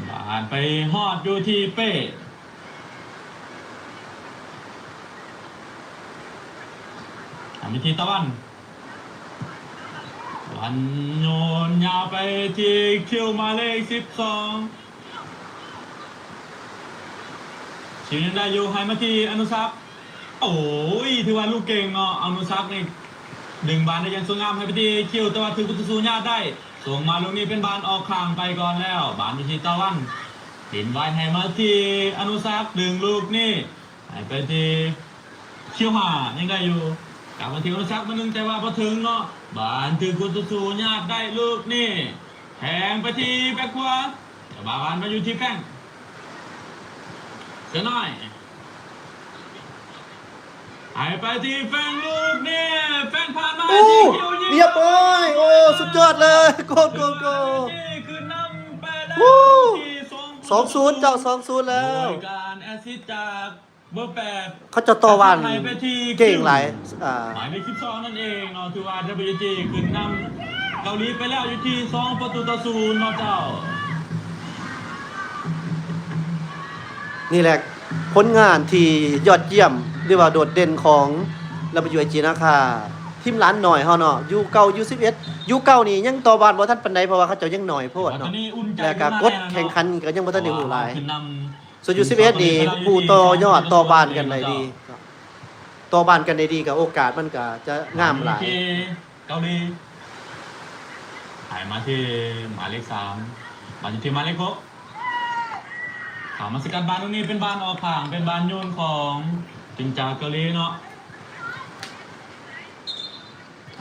ບານໄປຮອດຢູ່ທີ່ເປ້ ໃຫ້ໄປທີ່ຕາວັນ ຕາວັນໂຍນຍາວໄປທີ່ຄິວໝາຍເລກສິບສອງ ຄິວຍັງໄດ້ຢູ່ ໃຫ້ມາທີ່ອານຸສັກ ໂອ້ຍ ຖືວ່າລູກເກັ່ງເນາະ ອານຸສັກນີ້ດຶງບານໄດ້ຢ່າງສວຍງາມ ໃຫ້ໄປທີ່ຄິວ ແຕ່ວ່າຖືກຄູ່ຕໍ່ສູ້ຍາດໄດ້ ສົ່ງມາລູກນີ້ເປັນບານອອກຂ້າງໄປກ່ອນແລ້ວ ບານຢູ່ທີ່ຕາວັນ ຫຼິ້ນໄວໃຫ້ມາທີ່ອານຸສັກ ດຶງລູກນີ້ໃຫ້ໄປທີ່ຄິວຫ້າ ຍັງໄດ້ຢູ່ ກັບມາທີ່ອານຸສັກບານໜຶ່ງ ແຕ່ວ່າບໍ່ເຖິງເນາະ ບານຖືກຄູ່ຕໍ່ສູ້ຍາດໄດ້ລູກນີ້ ແທງໄປທີ່ແບັກຂວາ ແຕ່ວ່າບານມາຢູ່ທີ່ແຟງ ເສືອນ້ອຍ ໃຫ້ໄປທີ່ແຟງລູກນີ້ ແຟງຜ່ານມາ ໂອ້ ທີ່ຄິວຍິງ ຮຽບຮ້ອຍ ໂອ້ ສຸດຍອດເລີຍ ໂກນ ໂກນ ໂກນ ຂຶ້ນນຳໄປແລ້ວ ໂອ້ ທີ່ສອງ ສອງສູນ ເຈົ້າ ສອງສູນແລ້ວ ໂດຍການແອັດຊິດຈາກເບີແປດ ເຂົາເຈົ້າຕໍ່ບ້ານເກັ່ງຫຼາຍ ອ່າ ໝາຍເລກສິບສອງນັ້ນເອງເນາະ ຖືວ່າ WIG ຂຶ້ນນຳເກົາຫຼີໄປແລ້ວຢູ່ທີ່ສອງປະຕູຕໍ່ສູນເນາະເຈົ້າ. ນີ້ແຫຼະຜົນງານທີ່ຍອດຢ້ຽມ ຫຼືວ່າໂດດເດັ່ນຂອງ WIG ນາຄາ ທີມຫຼານນ້ອຍເຮົາເນາະ ຢູເກົ້າ ຢູສິບເອັດ ຢູເກົ້ານີ້ຍັງຕໍ່ບ້ານບໍ່ທັນປານໃດ ເພາະວ່າເຂົາເຈົ້າຍັງນ້ອຍໂພດເນາະ ແລ້ວກໍກົດແຂ່ງຂັນກໍຍັງບໍ່ທັນໄດ້ຮູ້ຫຼາຍ ສ່ວນຢູສິບເອັດນີ້ຜູ້ຕໍ່ຍອດຕໍ່ບ້ານກັນໄດ້ດີ ຕໍ່ບ້ານກັນໄດ້ດີກໍໂອກາດມັນກໍຈະງາມຫຼາຍ. ເກົາຫຼີ ໃຫ້ມາທີ່ໝາຍເລກສາມ ບານຢູ່ທີ່ໝາຍເລກຫົກ ເຂົ້າມາສະກັດບານລູກນີ້ ເປັນບານອອກຂ້າງ ເປັນບານໂຍນຂອງທີມຈາກເກົາຫຼີເນາະ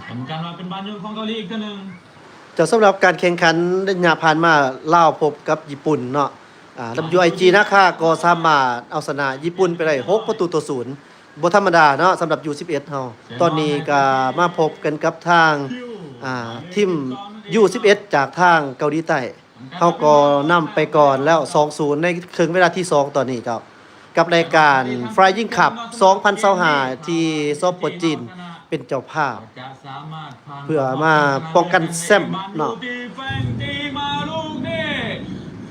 ເປັນການວ່າເປັນບານໂຍນຂອງເກົາຫຼີອີກເທື່ອໜຶ່ງ. ເຈົ້າ ສຳລັບການແຂ່ງຂັນໄລຍະຜ່ານມາ ລາວພົບກັບຍີ່ປຸ່ນເນາະ ອ່າ WIG ນາຄາກໍສາມາດເອົາຊະນະຍີ່ປຸ່ນໄປໄດ້ຫົກປະຕູຕໍ່ສູນ ບໍ່ທຳມະດາເນາະ ສຳລັບຢູສິບເອັດເຮົາ. ຕອນນີ້ກໍມາພົບກັນກັບທາງ ອ່າ ທີມຢູສິບເອັດຈາກທາງເກົາຫຼີໃຕ້ ເຮົາກໍນຳໄປກ່ອນແລ້ວສອງສູນ ໃນເຄິ່ງເວລາທີສອງຕອນນີ້ເຈົ້າ ກັບລາຍການ Flying Cup ສອງພັນຊາວຫ້າ ທີ່ ສປ ຈີນ ເປັນເຈົ້າພາບ ເພື່ອມາປ້ອງກັນແຊ້ມເນາະ.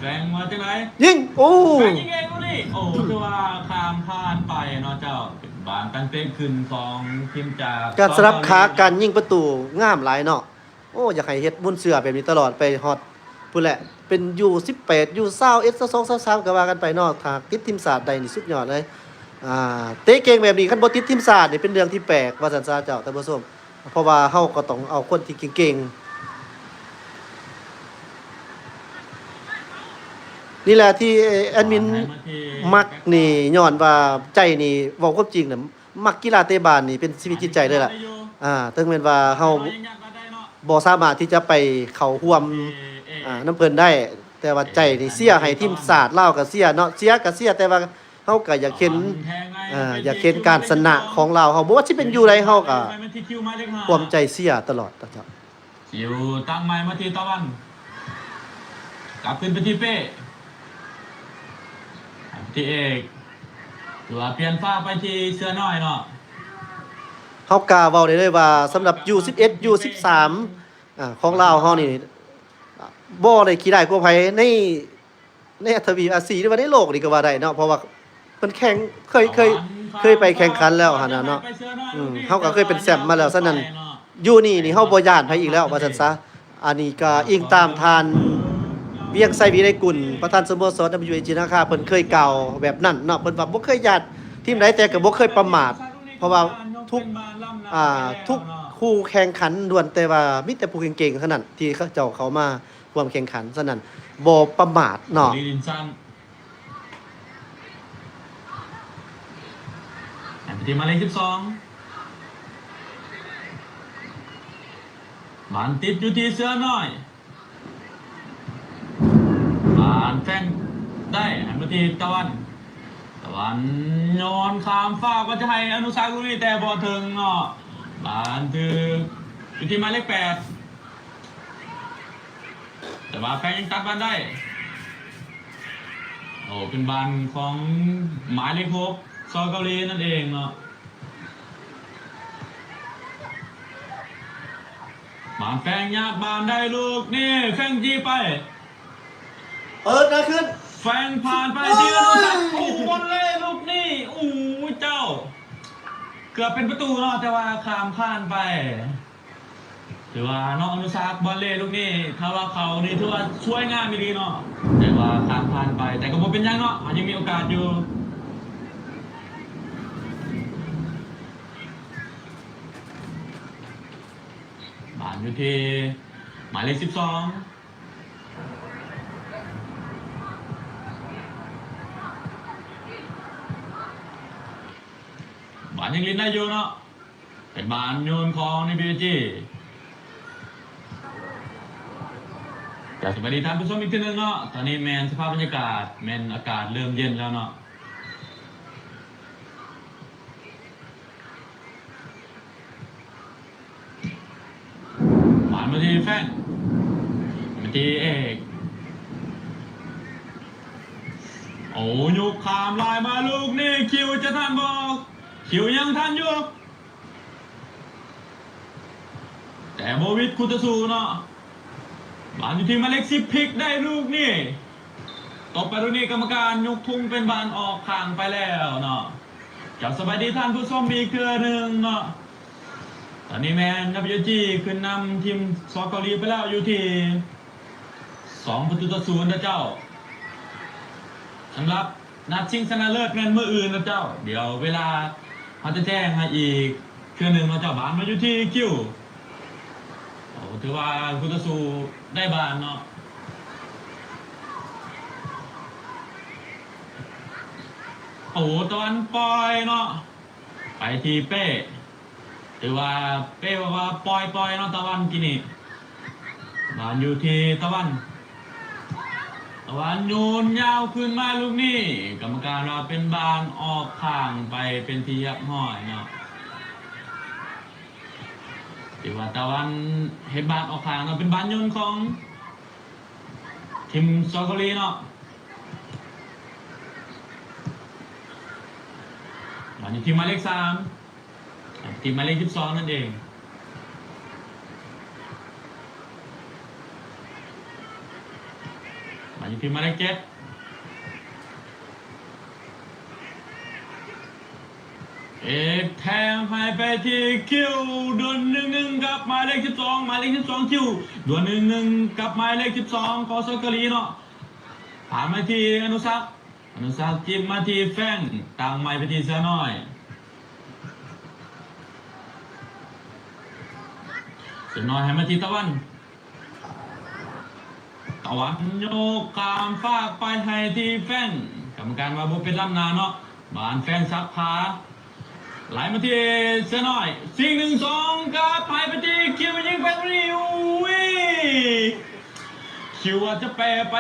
ແຟງວ່າຈັ່ງໃດ? ຍິງ! ໂອ້! ແຟງຍິງເອງລູກນີ້ ໂອ້ ຖືວ່າຂ້າມຜ່ານໄປເນາະເຈົ້າ. ເປັນບານຕັ້ງເຕະຂຶ້ນຂອງທີມຈາກ ການສະຫຼັບຂາ ການຍິງປະຕູງາມຫຼາຍເນາະ. ໂອ້ ຢາກໃຫ້ເຮັດມູນເຊື້ອແບບນີ້ຕະຫຼອດ ໄປຮອດພຸ້ນແຫຼະ ເປັນຢູສິບແປດ ຢູຊາວເອັດ ຊາວສອງ ຊາວສາມ ກໍວ່າກັນໄປເນາະ. ຖ້າຕິດທີມຊາດໄດ້ນີ້ສຸດຍອດເລີຍ. ອ່າ ເຕະເກັ່ງແບບນີ້ ຄັນບໍ່ຕິດທີມຊາດນີ້ເປັນເລື່ອງທີ່ແປກວ່າຊັ້ນຊະເຈົ້າທ່ານຜູ້ຊົມ ເພາະວ່າເຮົາກໍຕ້ອງເອົາຄົນທີ່ເກັ່ງໆ. ນີ້ແຫຼະທີ່ແອດມິນມັກນີ້ ຍ້ອນວ່າໃຈນີ້ ເວົ້າຄວາມຈິງນະ ມັກກິລາເຕະບານນີ້ເປັນຊີວິດຈິດໃຈເລີຍລະ. ອ່າ ເຖິງແມ່ນວ່າເຮົາບໍ່ສາມາດທີ່ຈະໄປເຂົ້າຮ່ວມ ອ່າ ນຳເພິ່ນໄດ້ ແຕ່ວ່າໃຈນີ້ເຊຍໃຫ້ທີມຊາດລາວກໍເຊຍເນາະ ເຊຍກໍເຊຍ ແຕ່ວ່າເຮົາກໍຢາກເຫັນ ເອີ ຢາກເຫັນການຊະນະຂອງລາວເຮົາ ບໍ່ວ່າຊິເປັນຢູ່ໃດ ເຮົາກໍພວມໃຈເຊຍຕະຫຼອດເນາະ. ຊິວຕັ້ງໃໝ່ມາທີ່ຕາວັນ ກັບຄືນໄປທີ່ເປ້ ທີ່ເອກ ຫຼືວ່າປ່ຽນຟ້າໄປທີ່ເສືອນ້ອຍເນາະ. ເຮົາກ້າເວົ້າໄດ້ເລີຍວ່າ ສຳລັບຢູສິບເອັດ ຢູສິບສາມ ອ່າ ຂອງລາວເຮົານີ້ ບໍ່ໄດ້ຂີ້ຮ້າຍກວ່າໃຜໃນ ໃນທະວີບອາຊີ ຫຼືວ່າໃນໂລກນີ້ກໍວ່າໄດ້ເນາະ ເພາະວ່າເພິ່ນແຂ່ງ ເຄີຍ ເຄີຍ ເຄີຍໄປແຂ່ງຂັນແລ້ວຫັ້ນນະເນາະ. ອືມ ເຮົາກໍເຄີຍເປັນແຊ້ມມາແລ້ວ ສະນັ້ນ ຢູ່ນີ້ນີ້ເຮົາບໍ່ຢ້ານໃຜອີກແລ້ວວ່າຊັ້ນຊະ. ອັນນີ້ກໍອີງຕາມທ່ານ ວຽງໄຊ ວິໄລກຸນ ປະທານສະໂມສອນ WIG ນາຄາ ເພິ່ນເຄີຍກ່າວແບບນັ້ນເນາະ ເພິ່ນວ່າບໍ່ເຄີຍຢ້ານທີມໃດ ແຕ່ກໍບໍ່ເຄີຍປະໝາດ ເພາະວ່າທຸກ ອ່າ ທຸກ ຄູ່ແຂ່ງຂັນລ້ວນແຕ່ວ່າມີແຕ່ຜູ້ເກັ່ງໆເທົ່ານັ້ນທີ່ເຂົາເຈົ້າເຂົ້າມາຮ່ວມແຂ່ງຂັນ, ສະນັ້ນບໍ່ປະໝາດເນາະ. ໃຫ້ໄປທີ່ໝາຍເລກສິບສອງ ບານຕິດຢູ່ທີ່ເສືອນ້ອຍ. ບານແຟງໄດ້ໃຫ້ມາທີ່ຕາວັນ, ຕາວັນໂຍນຂ້າມຟາກວ່າຈະໃຫ້ອະນຸສັກລູກນີ້ ແຕ່ບໍ່ເຖິງເນາະ. ບານຖືກຢູ່ທີ່ໝາຍເລກແປດ ແຕ່ວ່າແຟງຍັງຕັດບານໄດ້. ໂອ້ ເປັນບານຂອງໝາຍເລກຫົກ ຊອເກົາຫຼີນັ້ນເອງເນາະ. ບານແຟງຍາດບານໄດ້ລູກນີ້ ແຟງຈີ່ໄປ ເປີດໜ້າຂຶ້ນ ແຟງຜ່ານໄປທີ່ອະນຸສັກ ໂອ້ໂຫ ວອນເລລູກນີ້ ໂອ້ຍເຈົ້າ ເກືອບເປັນປະຕູເນາະ ແຕ່ວ່າຂ້າມຜ່ານໄປ. ຖືວ່າເນາະ ອະນຸສັກ ວອນເລລູກນີ້ ຖ້າວ່າເຂົ້ານີ້ຖືວ່າສວຍງາມອີ່ຫຼີເນາະ ແຕ່ວ່າຂ້າມຜ່ານໄປ ແຕ່ກໍບໍ່ເປັນຫຍັງເນາະ ເຮົາຍັງມີໂອກາດຢູ່. ບານຢູ່ທີ່ໝາຍເລກສິບສອງ ບານຍັງຫຼິ້ນໄດ້ຢູ່ເນາະ ເປັນບານໂຍນຂອງ ເອັນ ບີ ເອັສ ຈີ ກະສະບາຍດີທ່ານຜູ້ຊົມອີກເທື່ອໜຶ່ງເນາະ ຕອນນີ້ແມ່ນສະພາບບັນຍາກາດ ແມ່ນອາກາດເລີ່ມເຢັນແລ້ວເນາະ. ບານມາທີ່ແຟງ ມາທີ່ເອກ ໂອ້ ຍົກຂ້າມລາຍມາລູກນີ້ ຄິວຈະທັນບໍ່? ຄິວຍັງທັນຢູ່ ແຕ່ບໍ່ຫວິດຄູ່ຕໍ່ສູ້ເນາະ. ບານຢູ່ທີ່ໝາຍເລກສິບ ພິກໄດ້ລູກນີ້ ຕົບໄປລູກນີ້ ກຳມະການຍົກທຸງເປັນບານອອກຂ້າງໄປແລ້ວເນາະ. ກະສະບາຍດີທ່ານຜູ້ຊົມອີກເທື່ອໜຶ່ງເນາະ ຕອນນີ້ແມ່ນ ເອັນ ບີ ເອັສ ຈີ ຂຶ້ນນຳທີມ ຊ ເກົາຫຼີ ໄປແລ້ວຢູ່ທີ່ສອງປະຕູຕໍ່ສູນເນາະເຈົ້າ. ສຳລັບນັດຊິງຊະນະເລີດແມ່ນມື້ອື່ນເນາະເຈົ້າ ດຽວເວລາເຮົາຈະແຈ້ງໃຫ້ອີກເທື່ອໜຶ່ງເນາະເຈົ້າ. ບານມາຢູ່ທີ່ຄິວ ໂອ້ ຖືວ່າຄູ່ຕໍ່ສູ້ໄດ້ບານເນາະ. ໂອ້ ຕາວັນປ່ອຍເນາະ ໄປທີ່ເປ້ ຖືວ່າເປ້ບອກວ່າປ່ອຍໆເນາະ ຕາວັນກີ້ນີ້. ບານຢູ່ທີ່ຕາວັນ ຕາວັນໂຍນຍາວຂຶ້ນມາລູກນີ້ ກຳມະການວ່າເປັນບານອອກຂ້າງໄປເປັນທີ່ຮຽບຮ້ອຍເນາະ. ຖືວ່າຕາວັນເຮັດບານອອກຂ້າງເນາະ ເປັນບານໂຍນຂອງທີມ ຊ ເກົາຫຼີ ເນາະ. ບານຢູ່ທີ່ໝາຍເລກສາມ ທີມໝາຍເລກສິບສອງນັ້ນເອງ ມາຢູ່ທີ່ໝາຍເລກເຈັດ ເອກແທງໃຫ້ໄປທີ່ຄິວ ດວນໜຶ່ງໜຶ່ງກັບໝາຍເລກສິບສອງ ໝາຍເລກສິບສອງຄິວ ດວນໜຶ່ງໜຶ່ງກັບໝາຍເລກສິບສອງຂອງຊອເກົາຫຼີເນາະ. ຜ່ານມາທີ່ອະນຸສັກ ອະນຸສັກຈິບມາທີ່ແຟງ ຕັ້ງໃໝ່ໄປທີ່ເສືອນ້ອຍ ເສືອນ້ອຍໃຫ້ມາທີ່ຕາວັນ ຕາວັນໂຍກຂ້າມຟາກໄປໃຫ້ທີ່ແຟງ ກຳມະການວ່າບໍ່ເປັນລ້ຳໜ້າເນາະ. ບານແຟງສັບຂາ ໄຫຼມາທີ່ເສືອນ້ອຍ ຊິງໜຶ່ງສອງກັບໃຫ້ໄປທີ່ຄິວ ຍິງໄປຕຣງນີ້ ໂອ້ຍ ຄິວວ່າຈະແປໄປ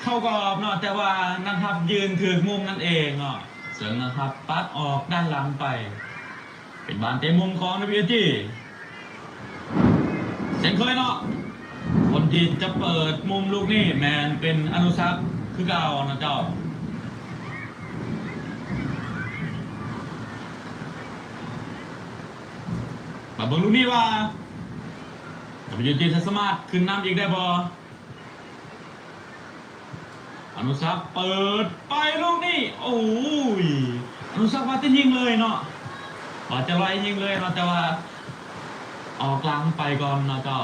ເຂົ້າກອບເນາະ ແຕ່ວ່ານັກຮັບຢືນຖືກມຸມນັ້ນເອງເນາະ ເຊິ່ງນັກຮັບປັດອອກດ້ານຫຼັງໄປ ເປັນບານເຕະມຸມຂອງ ເອັນ ບີ ເອັສ ຈີ ເຊັ່ນເຄີຍເນາະ. ຄົນທີ່ຈະເປີດມຸມລູກນີ້ແມ່ນເປັນອະນຸສັກຄືເກົ່າເນາະເຈົ້າ. ມາເບິ່ງລູກນີ້ວ່າ ເອັນ ບີ ເອັສ ຈີ ຈະສາມາດຂຶ້ນນຳອີກໄດ້ບໍ່? ອະນຸສັກເປີດໄປລູກນີ້ ໂອ້ຍ ອະນຸສັກວ່າຈະຍິງເລີຍເນາະ ວ່າຈະລອຍຍິງເລີຍເນາະ ແຕ່ວ່າອອກຫຼັງໄປກ່ອນເນາະເຈົ້າ.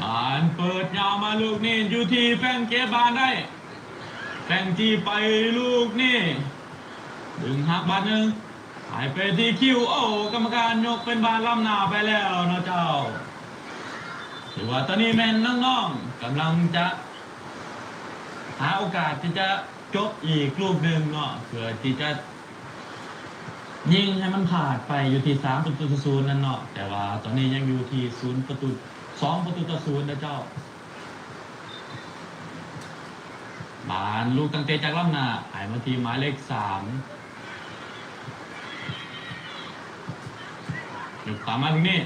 ບານເປີດຍາວມາລູກນີ້ ຢູ່ທີ່ແຟງເກັບບານໄດ້ ແປງຈີໄປລູກນີ້ ດຶງຫັກບາດໜຶ່ງ ໃຫ້ໄປທີ່ຄິວ. ໂອ້ ກຳມະການຍົກເປັນບານລ້ຳໜ້າໄປແລ້ວເນາະເຈົ້າ. ຖືວ່າຕອນນີ້ແມ່ນນ້ອງໆກຳລັງຈະຫາໂອກາດທີ່ຈະຈົບອີກລູກໜຶ່ງເນາະ ເພື່ອທີ່ຈະຍິງໃຫ້ມັນພາດໄປຢູ່ທີ່ສາມປະຕູຕໍ່ສູນນັ້ນເນາະ, ແຕ່ວ່າຕອນນີ້ຍັງຢູ່ທີ່ສູນປະຕູ ສອງປະຕູຕໍ່ສູນເນາະເຈົ້າ. ບານລູກຕັ້ງເຕະຈາກລ້ຳໜ້າ ໃຫ້ມາທີ່ໝາຍເລກສາມ ຍົກຂ້າມມາລູກນີ້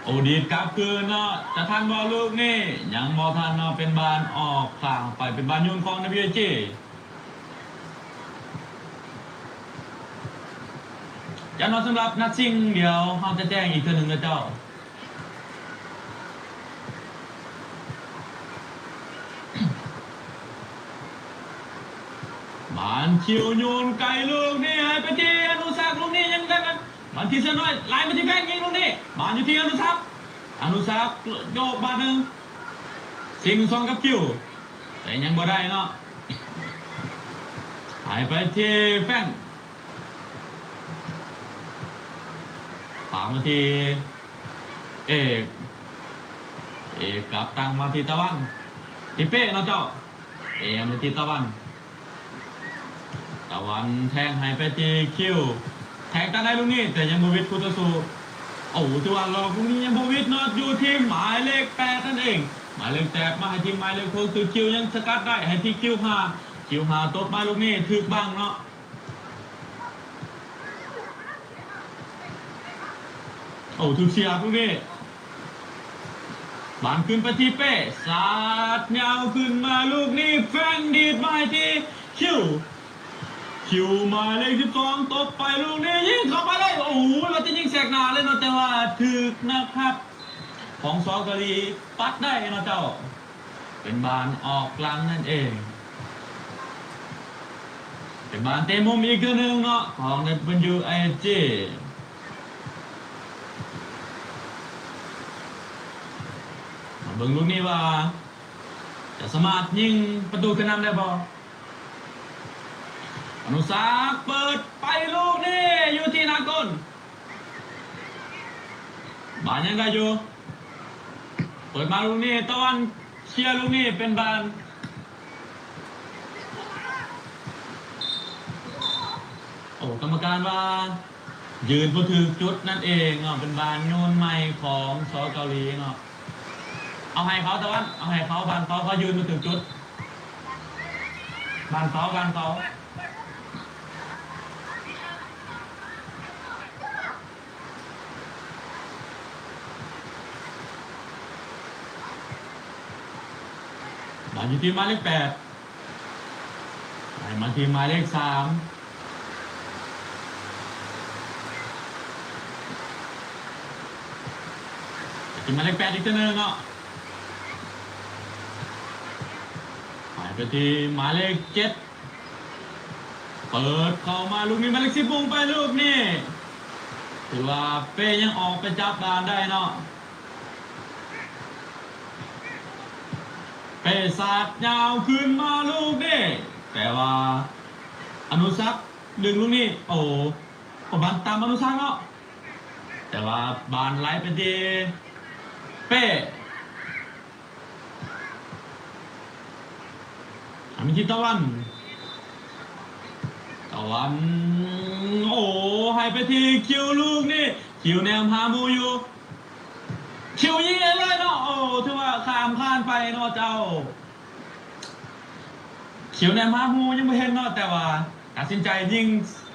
ໂອ ດີດກັບຄືນເນາະ, ຈະທັນບໍ່ລູກນີ້? ຍັງບໍ່ທັນເນາະ, ເປັນບານອອກຂ້າງໄປ, ເປັນບານໂຍນຂອງ NWG. ຢ່າງນ້ອຍສຳລັບນັດຊິງ ດຽວເຮົາຈະແຈ້ງອີກເທື່ອໜຶ່ງເດີເຈົ້າ. ບານຄິວໂຍນໄກລູກນີ້ໃຫ້ໄປທີ່ອະນຸສັກ, ລູກນີ້ຍັງໄດ້ ບານທີ່ເສືອນ້ອຍໄຫຼມາທີ່ແຟງຍິງລູກນີ້, ບານຢູ່ທີ່ອະນຸສັກ, ອະນຸສັກໂຍກບາດໜຶ່ງ ຊິງສອງກັບຄິວ ແຕ່ຍັງບໍ່ໄດ້ເນາະ, ໃຫ້ໄປທີ່ແຟງ ປາມາທີ່ເອກ, ເອກກັບຕັ້ງມາທີ່ຕາວັນ, ທີ່ເປ້ເນາະເຈົ້າ, ເອມາທີ່ຕາວັນ. ຕາວັນແທງໃຫ້ໄປທີ່ຄິວ, ແທງຕັ້ງໄດ້ລູກນີ້ ແຕ່ຍັງບໍ່ຫວິດຄູ່ຕໍ່ສູ້. ໂອ້ ຖືວ່າຫຼອກລູກນີ້ຍັງບໍ່ຫວິດເນາະ, ຢູ່ທີ່ໝາຍເລກແປດນັ້ນເອງ, ໝາຍເລກແປດມາໃຫ້ທີ່ໝາຍເລກຫົກ ຄືຄິວຍັງສະກັດໄດ້ ໃຫ້ທີ່ຄິວຫ້າ, ຄິວຫ້າຕົບມາລູກນີ້ຖືກບັງເນາະ. ໂອ້ ຖືກເສຍບລູກນີ້, ບານຂຶ້ນໄປທີ່ເປ້, ສາດຍາວຂຶ້ນມາລູກນີ້ ແຟງດີດມາໃຫ້ທີ່ຄິວ, ຄິວໝາຍເລກສິບສອງຕົບໄປລູກນີ້ ຍິງເຂົ້າໄປເລີຍ. ໂອ້ໂຫ ວ່າຈະຍິງແຊກໜ້າເລີຍເນາະ, ແຕ່ວ່າຖືກນັກຮັບຂອງ ສ ເກົາຫຼີປັດໄດ້ເນາະເຈົ້າ. ເປັນບານອອກຫຼັງນັ້ນເອງ, ເປັນບານເຕະມຸມອີກເທື່ອໜຶ່ງເນາະ ຂອງ NWG. ມາເບິ່ງລູກນີ້ວ່າ ຈະສາມາດຍິງປະຕູຂຶ້ນນຳໄດ້ບໍ່? ອະນຸສັກເປີດໄປລູກນີ້ ຢູ່ທີ່ໜ້າກົ້ນ. ບານຍັງໄດ້ຢູ່, ເປີດມາລູກນີ້ ຕາວັນເຄຍລູກນີ້ ເປັນບານ, ໂອ້ ກຳມະການວ່າຢືນບໍ່ຖືກຈຸດນັ້ນເອງເນາະ, ເປັນບານໂຍນໃໝ່ຂອງ ສ ເກົາຫຼີເນາະ. ເອົາໃຫ້ເຂົາ ຕາວັນ, ເອົາໃຫ້ເຂົາ, ບານເຂົາ, ເຂົາຢືນບໍ່ຖືກຈຸດ, ບານເຂົາ, ບານເຂົາ. ບານຢູ່ທີ່ໝາຍເລກແປດ, ໄຫຼມາທີ່ໝາຍເລກສາມ, ໄປທີ່ໝາຍເລກແປດອີກເທື່ອໜຶ່ງເນາະ, ໄປໄປທີ່ໝາຍເລກເຈັດ. ເປີດເຂົ້າມາລູກນີ້ ໝາຍເລກສິບ ມຸ່ງໄປລູກນີ້, ຖືວ່າເປ້ຍັງອອກໄປຈັບບານໄດ້ເນາະ. ເປ້ສາດຍາວຂຶ້ນມາລູກນີ້, ແຕ່ວ່າອະນຸສັກດຶງລູກນີ້, ໂອ້ ບານຕາມອະນຸສັກເນາະ, ແຕ່ວ່າບານໄຫຼໄປທີ່ເປ້. ໃຫ້ມາທີ່ຕາວັນ, ຕາວັນ, ໂອ້ ໃຫ້ໄປທີ່ຄິວລູກນີ້, ຄິວແນມຫາໝູ່ຢູ່, ຄິວຍິງໃຫ້ເລີຍເນາະ. ໂອ້ ຖືວ່າຂ້າມຜ່ານໄປເນາະເຈົ້າ, ຄິວແນມຫາໝູ່ຍັງບໍ່ເຫັນເນາະ, ແຕ່ວ່າຕັດສິນໃຈຍິງ,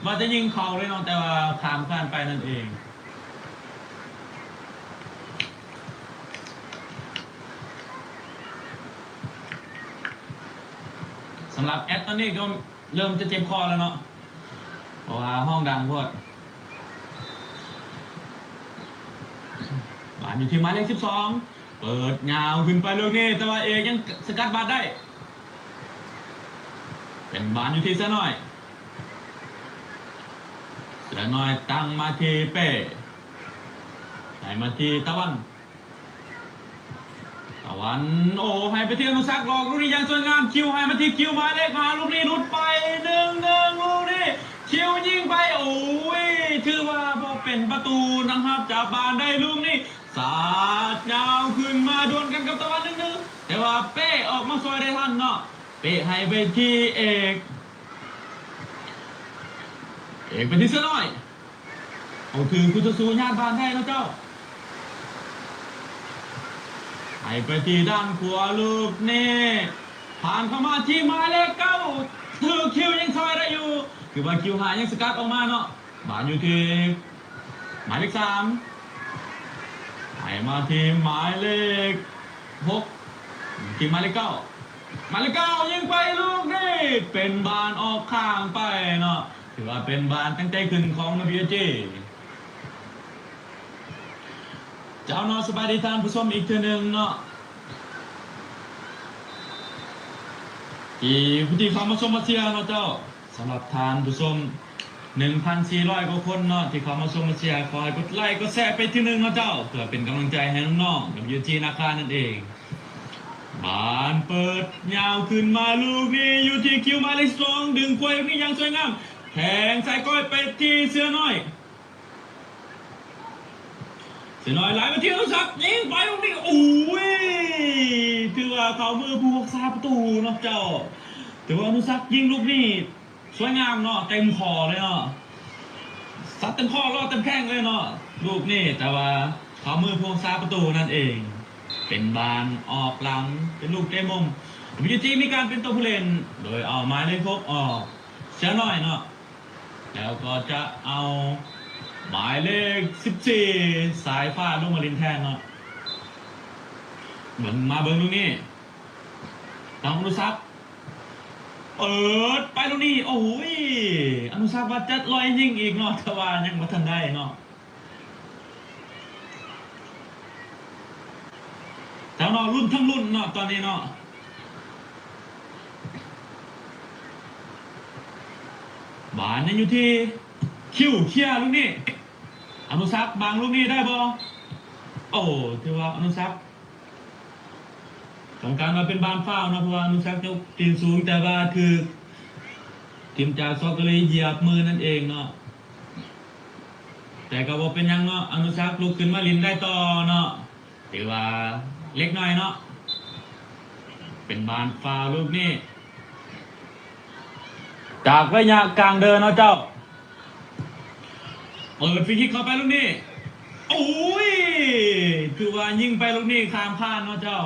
ວ່າຈະຍິງເຂົ້າເລີຍເນາະ, ແຕ່ວ່າຂ້າມຜ່ານໄປນັ້ນເອງ. ສຳລັບແອັດຕອນນີ້ກໍເລີ່ມຈະເຈັບຄໍແລ້ວເນາະ, ເພາະວ່າຮ້ອງດັງໂພດ. ບານຢູ່ທີ່ໝາຍເລກສິບສອງ, ເປີດຍາວຂຶ້ນໄປລູກນີ້, ແຕ່ວ່າເອກຍັງສະກັດບານໄດ້. ເປັນບານຢູ່ທີ່ເສືອນ້ອຍ, ເສືອນ້ອຍຕັ້ງມາທີ່ເປ້, ໃຫ້ມາທີ່ຕາວັນ. ຕ ຕາວັນ ໂອ້ ໃຫ້ໄປທີ່ອະນຸສັກ ຫຼອກລູກນີ້ຢ່າງສວຍງາມ ຄິວໃຫ້ມາທີ່ຄິວ ໝາຍເລກຫ້າ ລູກນີ້ຫຼຸດໄປ ໜຶ່ງໜຶ່ງ ລູກນີ້ ຄິວຍິງໄປ ໂອ້ຍ ຖືວ່າບໍ່ເປັນປະຕູນະຄັບ ຈາກບ້ານໄດ້ລູກນີ້ ສາດຍາວຂຶ້ນມາ ດວນກັນກັບຕາວັນ ໜຶ່ງໜຶ່ງ ແຕ່ວ່າເປ້ອອກມາຊ່ວຍໄດ້ທັນເນາະ ເປ້ໃຫ້ໄປທີ່ເອກ ເອກໄປທີ່ເສືອນ້ອຍ ເອົາຖືກ ຄຸດທະຊູຍາດບານໄດ້ເນາະເຈົ້າ ໃຫ້ໄປທີ່ດ້ານຂວາລູກນີ້ ຜ່ານເຂົ້າມາທີ່ໝາຍເລກເກົ້າ ຖືກຄິວຍັງຊ່ອຍໄດ້ຢູ່ ຖືວ່າຄິວຫາຍັງສະກັດອອກມາເນາະ ບານຢູ່ທີ່ໝາຍເລກສາມ ໃຫ້ມາທີ່ໝາຍເລກຫົກ ທີ່ໝາຍເລກເກົ້າ ໝາຍເລກເກົ້າຍິງໄປລູກນີ້ ເປັນບານອອກຂ້າງໄປເນາະ ຖືວ່າເປັນບານຕັ້ງໃຈຂຶ້ນຂອງ WG ເຈົ້າເນາະ ສະບາຍດີທ່ານຜູ້ຊົມອີກເທື່ອໜຶ່ງເນາະ ທີ່ ທີ່ເຂົ້າມາຊົມມາເຊຍເນາະເຈົ້າ ສຳລັບທ່ານຜູ້ຊົມ ໜຶ່ງພັນສີ່ຮ້ອຍກວ່າຄົນເນາະ ທີ່ເຂົ້າມາຊົມມາເຊຍ ຂໍໃຫ້ກົດໄລກົດແຊໄປທີໜຶ່ງເນາະເຈົ້າ ເພື່ອເປັນກຳລັງໃຈໃຫ້ນ້ອງໆ WG ນາຄານັ້ນເອງ ບານເປີດຍາວຂຶ້ນມາລູກນີ້ ຢູ່ທີ່ຄິວໝາຍເລກສິບສອງ ດຶງຄວາຍລູກນີ້ຢ່າງສວຍງາມ ແທງສາຍກ້ອຍໄປທີ່ເສືອນ້ອຍ ເສືອນ້ອຍໄຫຼມາທີ່ອະນຸສັກ ຍິງໄປລູກນີ້ ໂອ້ຍ ຖືວ່າເຂົ້າມືຜູ້ຮັກສາປະຕູເນາະເຈົ້າ ຖືວ່າອະນຸສັກຍິງລູກນີ້ ສວຍງາມເນາະ ເຕັມຂໍ້ເລີຍເນາະ ສັດເຕັມຂໍ້ ເລາະເຕັມແຂ້ງເລີຍເນາະ ລູກນີ້ ແຕ່ວ່າເຂົ້າມືຜູ້ຮັກສາປະຕູນັ້ນເອງ ເປັນບານອອກຫຼັງ ເປັນລູກເຕະມຸມ WG ມີການປ່ຽນຕົວຜູ້ຫຼິ້ນ ໂດຍເອົາໝາຍເລກຫົກອອກ ເສືອນ້ອຍເນາະ ແລ້ວກໍຈະເອົາໝາຍເລກສິບສີ່ ສາຍຟ້າ ລົງມາຫຼິ້ນແທນເນາະ ເບິ່ງ ມາເບິ່ງລູກນີ້ ນ້ອງອະນຸສັກ ເປີດໄປລູກນີ້ ໂອ້ຍ ອະນຸສັກວ່າຈະລອຍຍິງອີກເນາະ ແຕ່ວ່າຍັງບໍ່ທັນໄດ້ເນາະ ເຈົ້າເນາະ ລຸ້ນທັງລຸ້ນເນາະ ຕອນນີ້ເນາະ ບານຍັງຢູ່ທີ່ຄິວ ເຄຍລູກນີ້ ອະນຸສັກບັງລູກນີ້ໄດ້ບໍ່? ໂອ້ ຖືວ່າອະນຸສັກ ຕ້ອງການວ່າເປັນບານຟາວເນາະ ເພາະວ່າອະນຸສັກຍົກຕີນສູງ ແຕ່ວ່າຖືກທີມຈາກຊອກເກົາຫຼີຢຽບມືນັ້ນເອງເນາະ ແຕ່ກໍບໍ່ເປັນຫຍັງເນາະ ອະນຸສັກລຸກຂຶ້ນມາຫຼິ້ນໄດ້ຕໍ່ເນາະ ຖືວ່າເລັກນ້ອຍເນາະ ເປັນບານຟາວລູກນີ້ ຈາກໄລຍະກາງເດີເນາະເຈົ້າ ເປີດຟຣີຄິກເຂົ້າໄປລູກນີ້ ໂອ້ຍ ຖືວ່າຍິງໄປລູກນີ້ຂ້າມຄານເນາະເຈົ້າ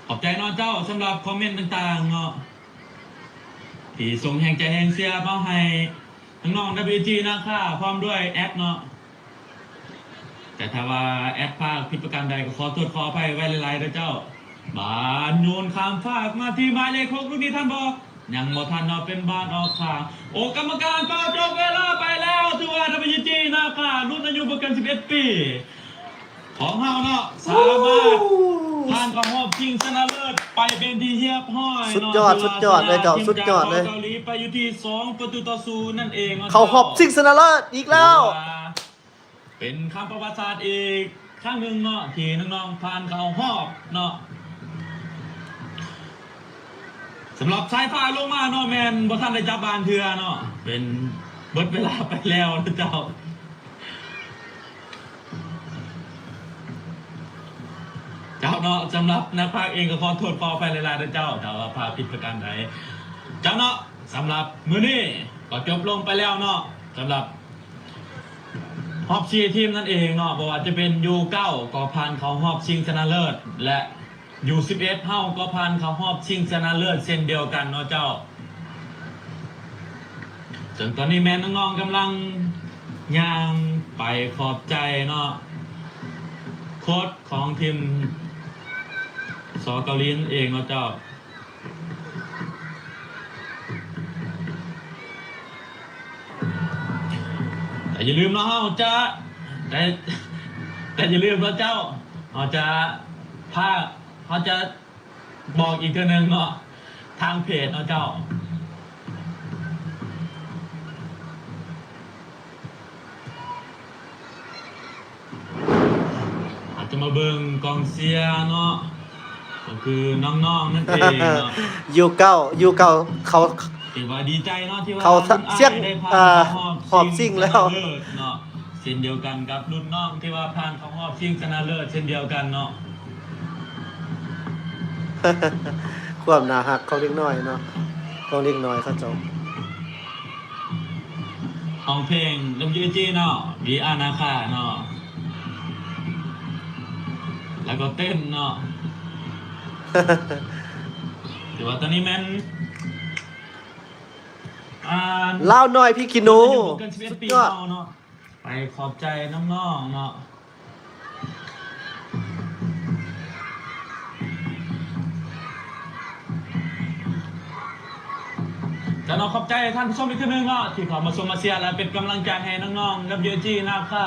ຂອບໃຈເນາະເຈົ້າ ສຳລັບຄອມເມັນຕ່າງໆເນາະ ທີ່ສົ່ງແຮງໃຈແຮງເຊຍມາໃຫ້ ນ້ອງໆ WG ນາຄາ ພ້ອມດ້ວຍແອັດເນາະ ແຕ່ຖ້າວ່າແອັດພາດຜິດປະການໃດ ກໍຂໍໂທດຂໍອະໄພໄວ້ຫຼາຍໆເດີເຈົ້າ ບານໂຍນຂ້າມຟາກມາທີ່ໝາຍເລກຫົກ ລູກນີ້ທັນບໍ່? ຍັງບໍ່ທັນເນາະ ເປັນບານອອກຂ້າງ ໂອ້ ກຳມະການເປົ່າຈົບເວລາໄປແລ້ວ ຖືວ່າ WG ນາຄາ ລຸ້ນອາຍຸບໍ່ເກີນສິບເອັດປີ ຂອງເຮົາເນາະ ສາມາດຜ່ານເຂົ້າຮອບຊິງຊະນະເລີດໄປເປັນທີ່ຮຽບຮ້ອຍເນາະ ສຸດຍອດ ສຸດຍອດເລີຍເຈົ້າ ສຸດຍອດເລີຍ ເກົາຫຼີໄປຢູ່ທີ່ສອງປະຕູຕໍ່ສູນນັ້ນເອງເນາະ ເຂົ້າຮອບຊິງຊະນະເລີດອີກແລ້ວ ເປັນຄຳປະຫວັດສາດອີກຄັ້ງໜຶ່ງເນາະ ທີ່ນ້ອງໆຜ່ານເຂົ້າຮອບເນາະ ສຳລັບສາຍຟ້າລົງມາເນາະ ແມ່ນບໍ່ທັນໄດ້ຈັບບານເທື່ອເນາະ ເປັນເບິດເວລາໄປແລ້ວເນາະເຈົ້າ ເຈົ້າເນາະ ສຳລັບນັກພາກເອງກໍຂໍໂທດຂໍອະໄພຫຼາຍໆເດີເຈົ້າ ຖ້າວ່າພາກຜິດປະການໃດ ເຈົ້າເນາະ ສຳລັບມື້ນີ້ກໍຈົບລົງໄປແລ້ວເນາະ ສຳລັບຮອບສີ່ທີມນັ້ນເອງເນາະ ບໍ່ວ່າຈະເປັນ ຢູເກົ້າ ກໍຜ່ານເຂົ້າຮອບຊິງຊະນະເລີດ ແລະ ຢູສິບເອັດ ເຮົາກໍຜ່ານເຂົ້າຮອບຊິງຊະນະເລີດເຊັ່ນດຽວກັນເນາະເຈົ້າ. ເຊິ່ງຕອນນີ້ແມ່ນນ້ອງໆກຳລັງຍ່າງໄປຂອບໃຈເນາະ ໂຄດຂອງທີມ ສ ເກົາຫຼີນັ້ນເອງເນາະເຈົ້າ. ແຕ່ຢ່າລືມເນາະ ເຮົາຈະ ແຕ່ ແຕ່ຢ່າລືມເນາະເຈົ້າ ເຮົາຈະພາ ເຮົາຈະບອກອີກເທື່ອໜຶ່ງເນາະ ທາງເພຈເນາະເຈົ້າ. ຈະມາເບິ່ງກອງເຊຍເນາະ ກໍຄືນ້ອງໆນັ້ນເອງເນາະ ຢູ່ເກົ່າ ຢູ່ເກົ່າ ເຂົາ ຖືວ່າດີໃຈເນາະ ທີ່ວ່າເຂົາ ລຸ້ນອ້າຍ ສຽງ ໄດ້ຜ່ານ ອ່າ ຮອບ ຮອບຊິງແລ້ວ ຊິງຊະນະເລີດເນາະ ເຊັ່ນດຽວກັນກັບລຸ້ນນ້ອງທີ່ວ່າຜ່ານເຂົ້າຮອບຊິງຊະນະເລີດເຊັ່ນດຽວກັນເນາະ. ຄວາມໜ້າຮັກຂອງເດັກນ້ອຍເນາະ ຂອງເດັກນ້ອຍເຂົາເຈົ້າ ຮ້ອງເພງ ດັບເບິນຢູເອຈີ ເນາະ We Are Nakha ເນາະ ແລ້ວກໍເຕັ້ນເນາະ ຖືວ່າຕອນນີ້ແມ່ນ ອ່າ ລາວນ້ອຍພິກຂີ້ໜູ ອາຍຸບໍ່ເກີນສິບເອັດປີ ສຸດຍອດ ເຮົາເນາະ ໄປຂອບໃຈນ້ອງໆເນາະ ຈະເນາະ ຂອບໃຈທ່ານຜູ້ຊົມອີກເທື່ອໜຶ່ງເນາະ ທີ່ເຂົ້າມາຊົມມາເຊຍ ແລະ ເປັນກຳລັງໃຈໃຫ້ນ້ອງໆ ດັບເບິນຢູເອຈີ ນາຄາ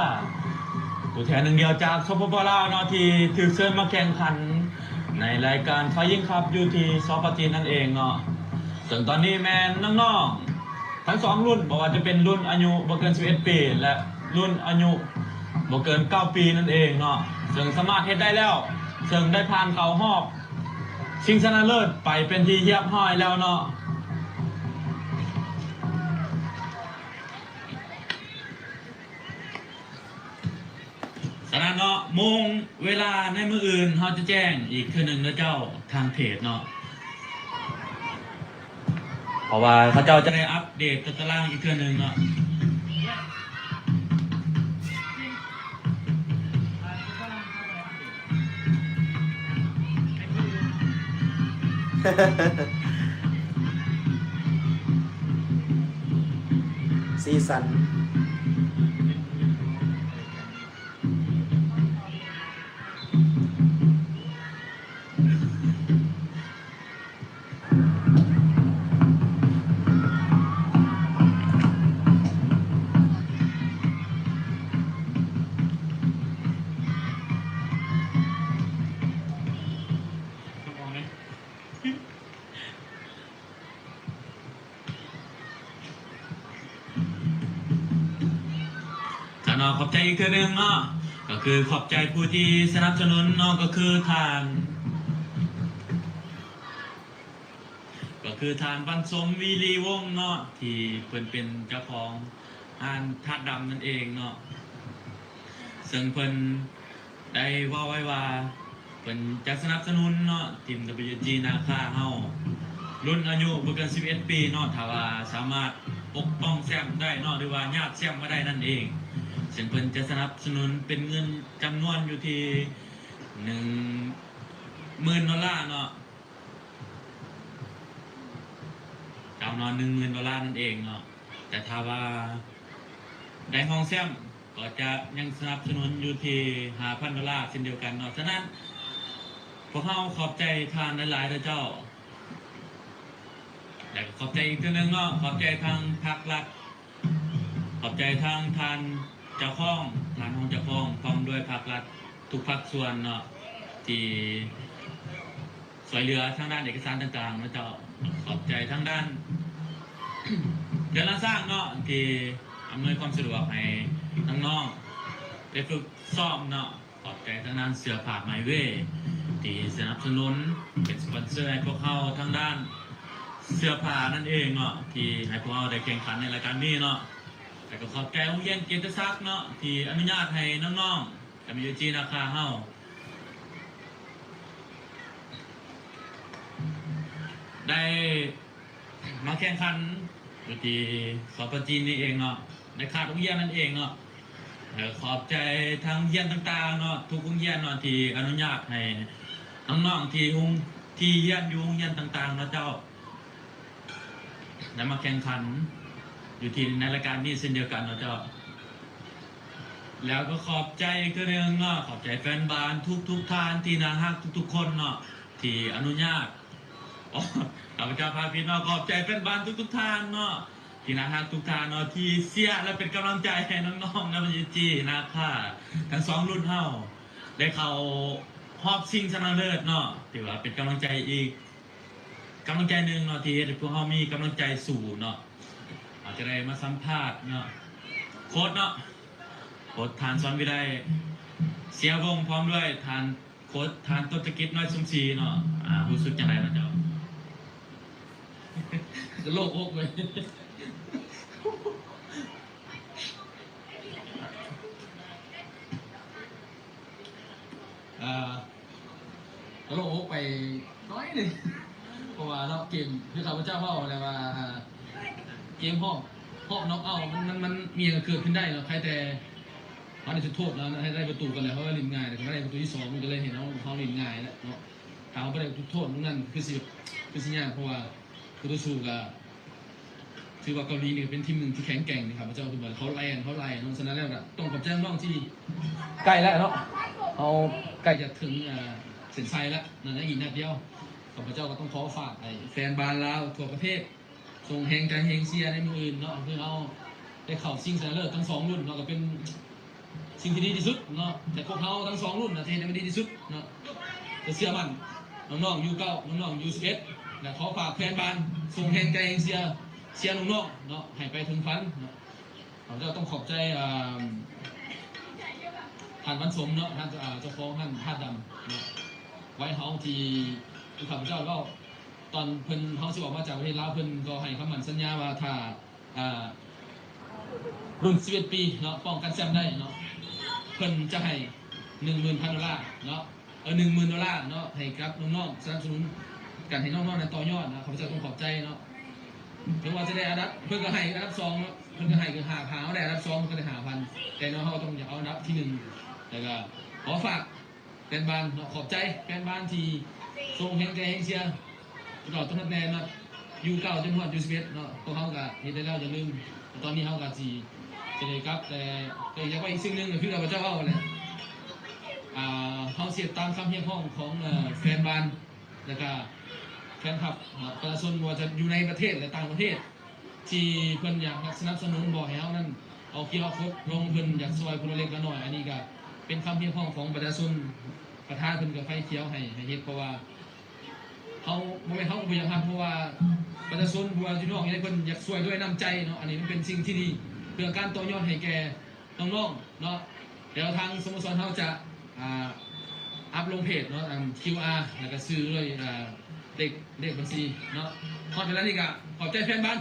ຕົວແທນໜຶ່ງດຽວຈາກ ສປປ ລາວ ເນາະ ທີ່ຖືກເຊີນມາແຂ່ງຂັນໃນລາຍການ Flying Cup ຢູ່ທີ່ ສປ ຈີນ ນັ້ນເອງເນາະ ເຊິ່ງຕອນນີ້ແມ່ນນ້ອງໆ ທັງສອງລຸ້ນ ບໍ່ວ່າຈະເປັນລຸ້ນອາຍຸບໍ່ເກີນສິບເອັດປີ ແລະ ລຸ້ນອາຍຸບໍ່ເກີນເກົ້າປີນັ້ນເອງເນາະ ເຊິ່ງສາມາດເຮັດໄດ້ແລ້ວ ເຊິ່ງໄດ້ຜ່ານເຂົ້າຮອບຊິງຊະນະເລີດໄປເປັນທີ່ຮຽບຮ້ອຍແລ້ວເນາະ. ສະນັ້ນເນາະ ໂມງເວລາໃນມື້ອື່ນເຮົາຈະແຈ້ງອີກເທື່ອໜຶ່ງເດີເຈົ້າ ທາງເພຈເນາະ ເພາະວ່າເຂົາເຈົ້າຈະໄດ້ອັບເດດຕາຕະລາງອີກເທື່ອໜຶ່ງເນາະ. ສີສັນ. ເຈົ້າເນາະ ຂອບໃຈອີກເທື່ອໜຶ່ງເນາະ ກໍຄືຂອບໃຈຜູ້ທີ່ສະໜັບສະໜູນເນາະ ກໍຄືທ່ານ ກໍຄືທ່ານ ວັນສົມ ວີລີວົງເນາະ ທີ່ເພິ່ນເປັນເຈົ້າຂອງຮ້ານທາດດຳນັ້ນເອງເນາະ ເຊິ່ງເພິ່ນ ໄດ້ເວົ້າໄວ້ວ່າ ເພິ່ນຈະສະໜັບສະໜູນເນາະ ທີມ ດັບເບິນຢູເອຈີ ນາຄາເຮົາ ລຸ້ນອາຍຸບໍ່ເກີນສິບເອັດປີເນາະ ຖ້າວ່າສາມາດປົກປ້ອງແຊ້ມໄດ້ເນາະ ຫຼືວ່າຍາດແຊ້ມມາໄດ້ນັ້ນເອງ ເຊິ່ງເພິ່ນຈະສະໜັບສະໜູນເປັນເງິນຈຳນວນຢູ່ທີ່ໜຶ່ງໝື່ນໂດລາເນາະ ເຈົ້າເນາະ ໜຶ່ງໝື່ນໂດລານັ້ນເອງເນາະ ແຕ່ຖ້າວ່າໄດ້ຮອງແຊ້ມ ກໍຈະຍັງສະໜັບສະໜູນຢູ່ທີ່ຫ້າພັນໂດລາເຊັ່ນດຽວກັນເນາະ. ສະນັ້ນ ພວກເຮົາຂອບໃຈທ່ານຫຼາຍໆເດີເຈົ້າ ແລະ ກໍຂອບໃຈອີກເທື່ອໜຶ່ງເນາະ ຂອບໃຈທາງພາກລັດ ຂອບໃຈທາງທ່ານເຈົ້າຂອງ ທ່ານຮອງເຈົ້າຂອງ ພ້ອມດ້ວຍພາກລັດທຸກພາກສ່ວນເນາະ ທີ່ ຊ່ວຍເຫຼືອທາງດ້ານເອກະສານຕ່າງໆເນາະເຈົ້າ. ຂອບໃຈທາງດ້ານເຮືອນລານຊ້າງເນາະ ທີ່ອຳນວຍຄວາມສະດວກໃຫ້ນ້ອງໆໄດ້ຝຶກຊ້ອມເນາະ. ຂອບໃຈທາງດ້ານເສື້ອຜ້າໄມເວ ທີ່ສະໜັບສະໜູນເປັນສະປອນເຊີໃຫ້ພວກເຮົາທາງດ້ານເສື້ອຜ້ານັ້ນເອງເນາະ ທີ່ໃຫ້ພວກເຮົາໄດ້ແຂ່ງຂັນໃນລາຍການນີ້ເນາະ. ແລ້ວກໍຂອບໃຈໂຮງຮຽນກິດຕະສັກເນາະ ທີ່ອະນຸຍາດໃຫ້ນ້ອງໆ ກັບ BUG ນາຄາເຮົາ ໄດ້ມາແຂ່ງຂັນຢູ່ທີ່ ສປ ຈີນ ນີ້ເອງເນາະ ໃນຂາດໂຮງຮຽນນັ້ນເອງເນາະ. ແລ້ວຂອບໃຈທາງໂຮງຮຽນຕ່າງໆເນາະ ທຸກໂຮງຮຽນເນາະ ທີ່ອະນຸຍາດໃຫ້ນ້ອງໆ ທີ່ໂຮງ ທີ່ຮຽນຢູ່ໂຮງຮຽນຕ່າງໆເນາະເຈົ້າ ໄດ້ມາແຂ່ງຂັນຢູ່ທີ່ໃນລາຍການນີ້ເຊັ່ນດຽວກັນເນາະເຈົ້າ. ແລ້ວກໍຂອບໃຈອີກເທື່ອໜຶ່ງເນາະ ຂອບໃຈແຟນບານທຸກໆທ່ານທີ່ໜ້າຮັກທຸກໆຄົນເນາະ ທີ່ອະນຸຍາດ ຂ້າພະເຈົ້າພາຜິດເນາະ ຂອບໃຈແຟນບານທຸກໆທ່ານເນາະ ທີ່ໜ້າຮັກທຸກທ່ານເນາະ ທີ່ເຊຍ ແລະ ເປັນກຳລັງໃຈໃຫ້ນ້ອງໆ ນຳ BUG ນາຄາ ທັງສອງລຸ້ນເຮົາ ໄດ້ເຂົ້າຮອບຊິງຊະນະເລີດເນາະ ຖືວ່າເປັນກຳລັງໃຈອີກ ກຳລັງໃຈໜຶ່ງເນາະ ທີ່ເຮັດໃຫ້ພວກເຮົາມີກຳລັງໃຈສູ້ເນາະ. ເຮົາຈະໄດ້ມາສຳພາດເນາະ ໂຄດເນາະ ໂຄດທ່ານ ສອນວິໄລ ເຊຍວົງ ພ້ອມດ້ວຍທ່ານໂຄດ ທ່ານຕົ້ນຕະກິດ ນ້ອຍສົມສີເນາະ ອ່າ ຮູ້ສຶກຈັ່ງໃດເນາະເຈົ້າ? ໂລ່ງອົກເລີຍ. ອ່າ ກະໂລ່ງອົກໄປໜ້ອຍໜຶ່ງ ເພາະວ່າເນາະ ເກມ ຄືຂ້າພະເຈົ້າເວົ້າແຫຼະວ່າ ເກມຮອບ ຮອບນັອກເອົາ ມັນ ມັນ ມັນມີຫຍັງກະເກີດຂຶ້ນໄດ້ເນາະ. ໃຄແຕ່ເຮົາໄດ້ຈຸດໂທດເນາະ ໃຫ້ໄດ້ປະຕູກ່ອນແລ້ວ ເຮົາກໍຫຼິ້ນງ່າຍ ແຕ່ກໍມາໄດ້ປະຕູທີສອງ ມັນກໍເລີຍເຮັດໃຫ້ເຮົາ ເຮົາຫຼິ້ນງ່າຍແຫຼະເນາະ. ຖ້າເຮົາບໍ່ໄດ້ຈຸດໂທດນັ້ນ ຄືຊິ ຄືຊິຍາກ ເພາະວ່າຄູ່ຕໍ່ສູ້ກໍ ຖືວ່າເກົາຫຼີນີ້ເປັນທີມໜຶ່ງທີ່ແຂງແກ່ງນະຄັບ ເຂົາເຈົ້າຄືວ່າເຂົາໄລ່ ເຂົາໄລ່ເນາະ. ສະນັ້ນແລ້ວກໍຕ້ອງຂອບໃຈນ້ອງທີ່ໃກ້ແລ້ວເນາະ ເຮົາໃກ້ຈະເຖິງ ເອີ ເສັ້ນໄຊແລ້ວ ນັ້ນນະ ອີກນັດດຽວ. ຂ້າພະເຈົ້າກໍຕ້ອງຂໍຝາກໃຫ້ແຟນບານລາວທົ່ວປະເທດ ສົ່ງແຮງໃຈແຮງເຊຍໃນມື້ອື່ນເນາະ ຄືເຮົາໄດ້ເຂົ້າຊິງຊະນະເລີດທັງສອງລຸ້ນເນາະ ກໍເປັນ ສິ່ງທີ່ດີທີ່ສຸດເນາະ ແຕ່ພວກເຮົາທັງສອງລຸ້ນນະ ຈະເຮັດໃຫ້ມັນດີທີ່ສຸດເນາະ. ກໍເຊື່ອໝັ້ນນ້ອງໆ ຢູເກົ້າ ນ້ອງໆ ຢູສິບເອັດ ແລະ ຂໍຝາກແຟນບານ ສົ່ງແຮງໃຈແຮງເຊຍ ເຊຍນ້ອງໆ ເນາະ ໃຫ້ໄປເຖິງຝັນເນາະ. ຂ້າພະເຈົ້າຕ້ອງຂອບໃຈ ອ່າ ທ່ານວັນສົມເນາະ ທ່ານ ເຈົ້າຂອງຮ້ານທາດດຳເນາະ ໄວເຮົາທີ່ ທີ່ຂ້າພະເຈົ້າເວົ້າ ຕອນເພິ່ນ ເຮົາຊິອອກມາຈາກປະເທດລາວ ເພິ່ນກໍໃຫ້ຄຳໝັ້ນສັນຍາວ່າ ຖ້າ ອ່າ ລຸ້ນສິບເອັດປີເນາະ ປ້ອງກັນແຊ້ມໄດ້ເນາະ ເພິ່ນຈະໃຫ້ໜຶ່ງໝື່ນພັນໂດລາເນາະ ເອີ ໜຶ່ງໝື່ນໂດລາເນາະ ໃຫ້ກັບນ້ອງໆ ສະໜັບສະໜູນກັນ ໃຫ້ນ້ອງໆນັ້ນຕໍ່ຍອດນະ. ຂ້າພະເຈົ້າຕ້ອງຂອບໃຈເນາະ ເຖິງວ່າຈະໄດ້ອັນດັບ ເພິ່ນກໍໃຫ້ອັນດັບສອງເນາະ ເພິ່ນກໍໃຫ້ຄືຫ້າ ຖ້າເຮົາໄດ້ອັນດັບສອງ ເພິ່ນກໍໄດ້ຫ້າພັນ ແຕ່ນ້ອງເຮົາຕ້ອງຢາກເອົາອັນດັບທີໜຶ່ງ ແລ້ວກໍຂໍຝາກ ແຟນບານເນາະ ຂອບໃຈແຟນບານທີ່ສົ່ງແຮງໃຈແຮງເຊຍ ຕະຫຼອດຕັ້ງແຕ່ນັດຢູເກົ້າຈົນຮອດຢູສິບເອັດເນາະ. ພວກເຮົາກະເຮັດໄດ້ແລ້ວ ຢ່າລືມ. ຕອນນີ້ເຮົາກະຊິ ຊິໄດ້ກັບ ແຕ່ ແຕ່ຢາກເວົ້າອີກສິ່ງໜຶ່ງ ກໍຄືຂ້າພະເຈົ້າເວົ້າຫັ້ນແຫຼະ ອ່າ ເຮົາຊິເຮັດຕາມຄຳຮຽກຮ້ອງຂອງ ເອີ ແຟນບານ ແລ້ວກະແຟນຄລັບເນາະ ປະຊາຊົນ ບໍ່ວ່າຈະຢູ່ໃນປະເທດ ແລະ ຕ່າງປະເທດ ທີ່ເພິ່ນຢາກສະໜັບສະໜູນ ບໍ່ໃຫ້ເຮົານັ້ນເອົາເກຍເອົາກົດລົງ ເພິ່ນຢາກຊ່ວຍຜູ້ລະເລັກລະນ້ອຍ. ອັນນີ້ກະເປັນຄຳຮຽກຮ້ອງຂອງປະຊາຊົນ ປະທານເພິ່ນກະໄຟຂຽວໃຫ້ ໃຫ້ເຮັດ ເພາະວ່າເຮົາ ບໍ່ແມ່ນເຮົາກະບໍ່ຢາກຮັບ ເພາະວ່າປະຊາຊົນ ຜູ້ວ່າຢູ່ນອກນີ້ ເພິ່ນຢາກຊ່ວຍດ້ວຍນ້ຳໃຈເນາະ. ອັນນີ້ມັນເປັນສິ່ງທີ່ດີ ເພື່ອການຕໍ່ຍອດໃຫ້ແກ່ ນ້ອງໆ ເນາະ. ແລ້ວທາງສະໂມສອນເຮົາຈະ ອ່າ ອັບລົງເພຈເນາະ ອັນ ຄິວອາ ແລ້ວກະຊື່ດ້ວຍ ອ່າ ເລກ ເລກບັນຊີເນາະ. ຮອດເວລານີ້ກະຂອບໃຈແຟນບານ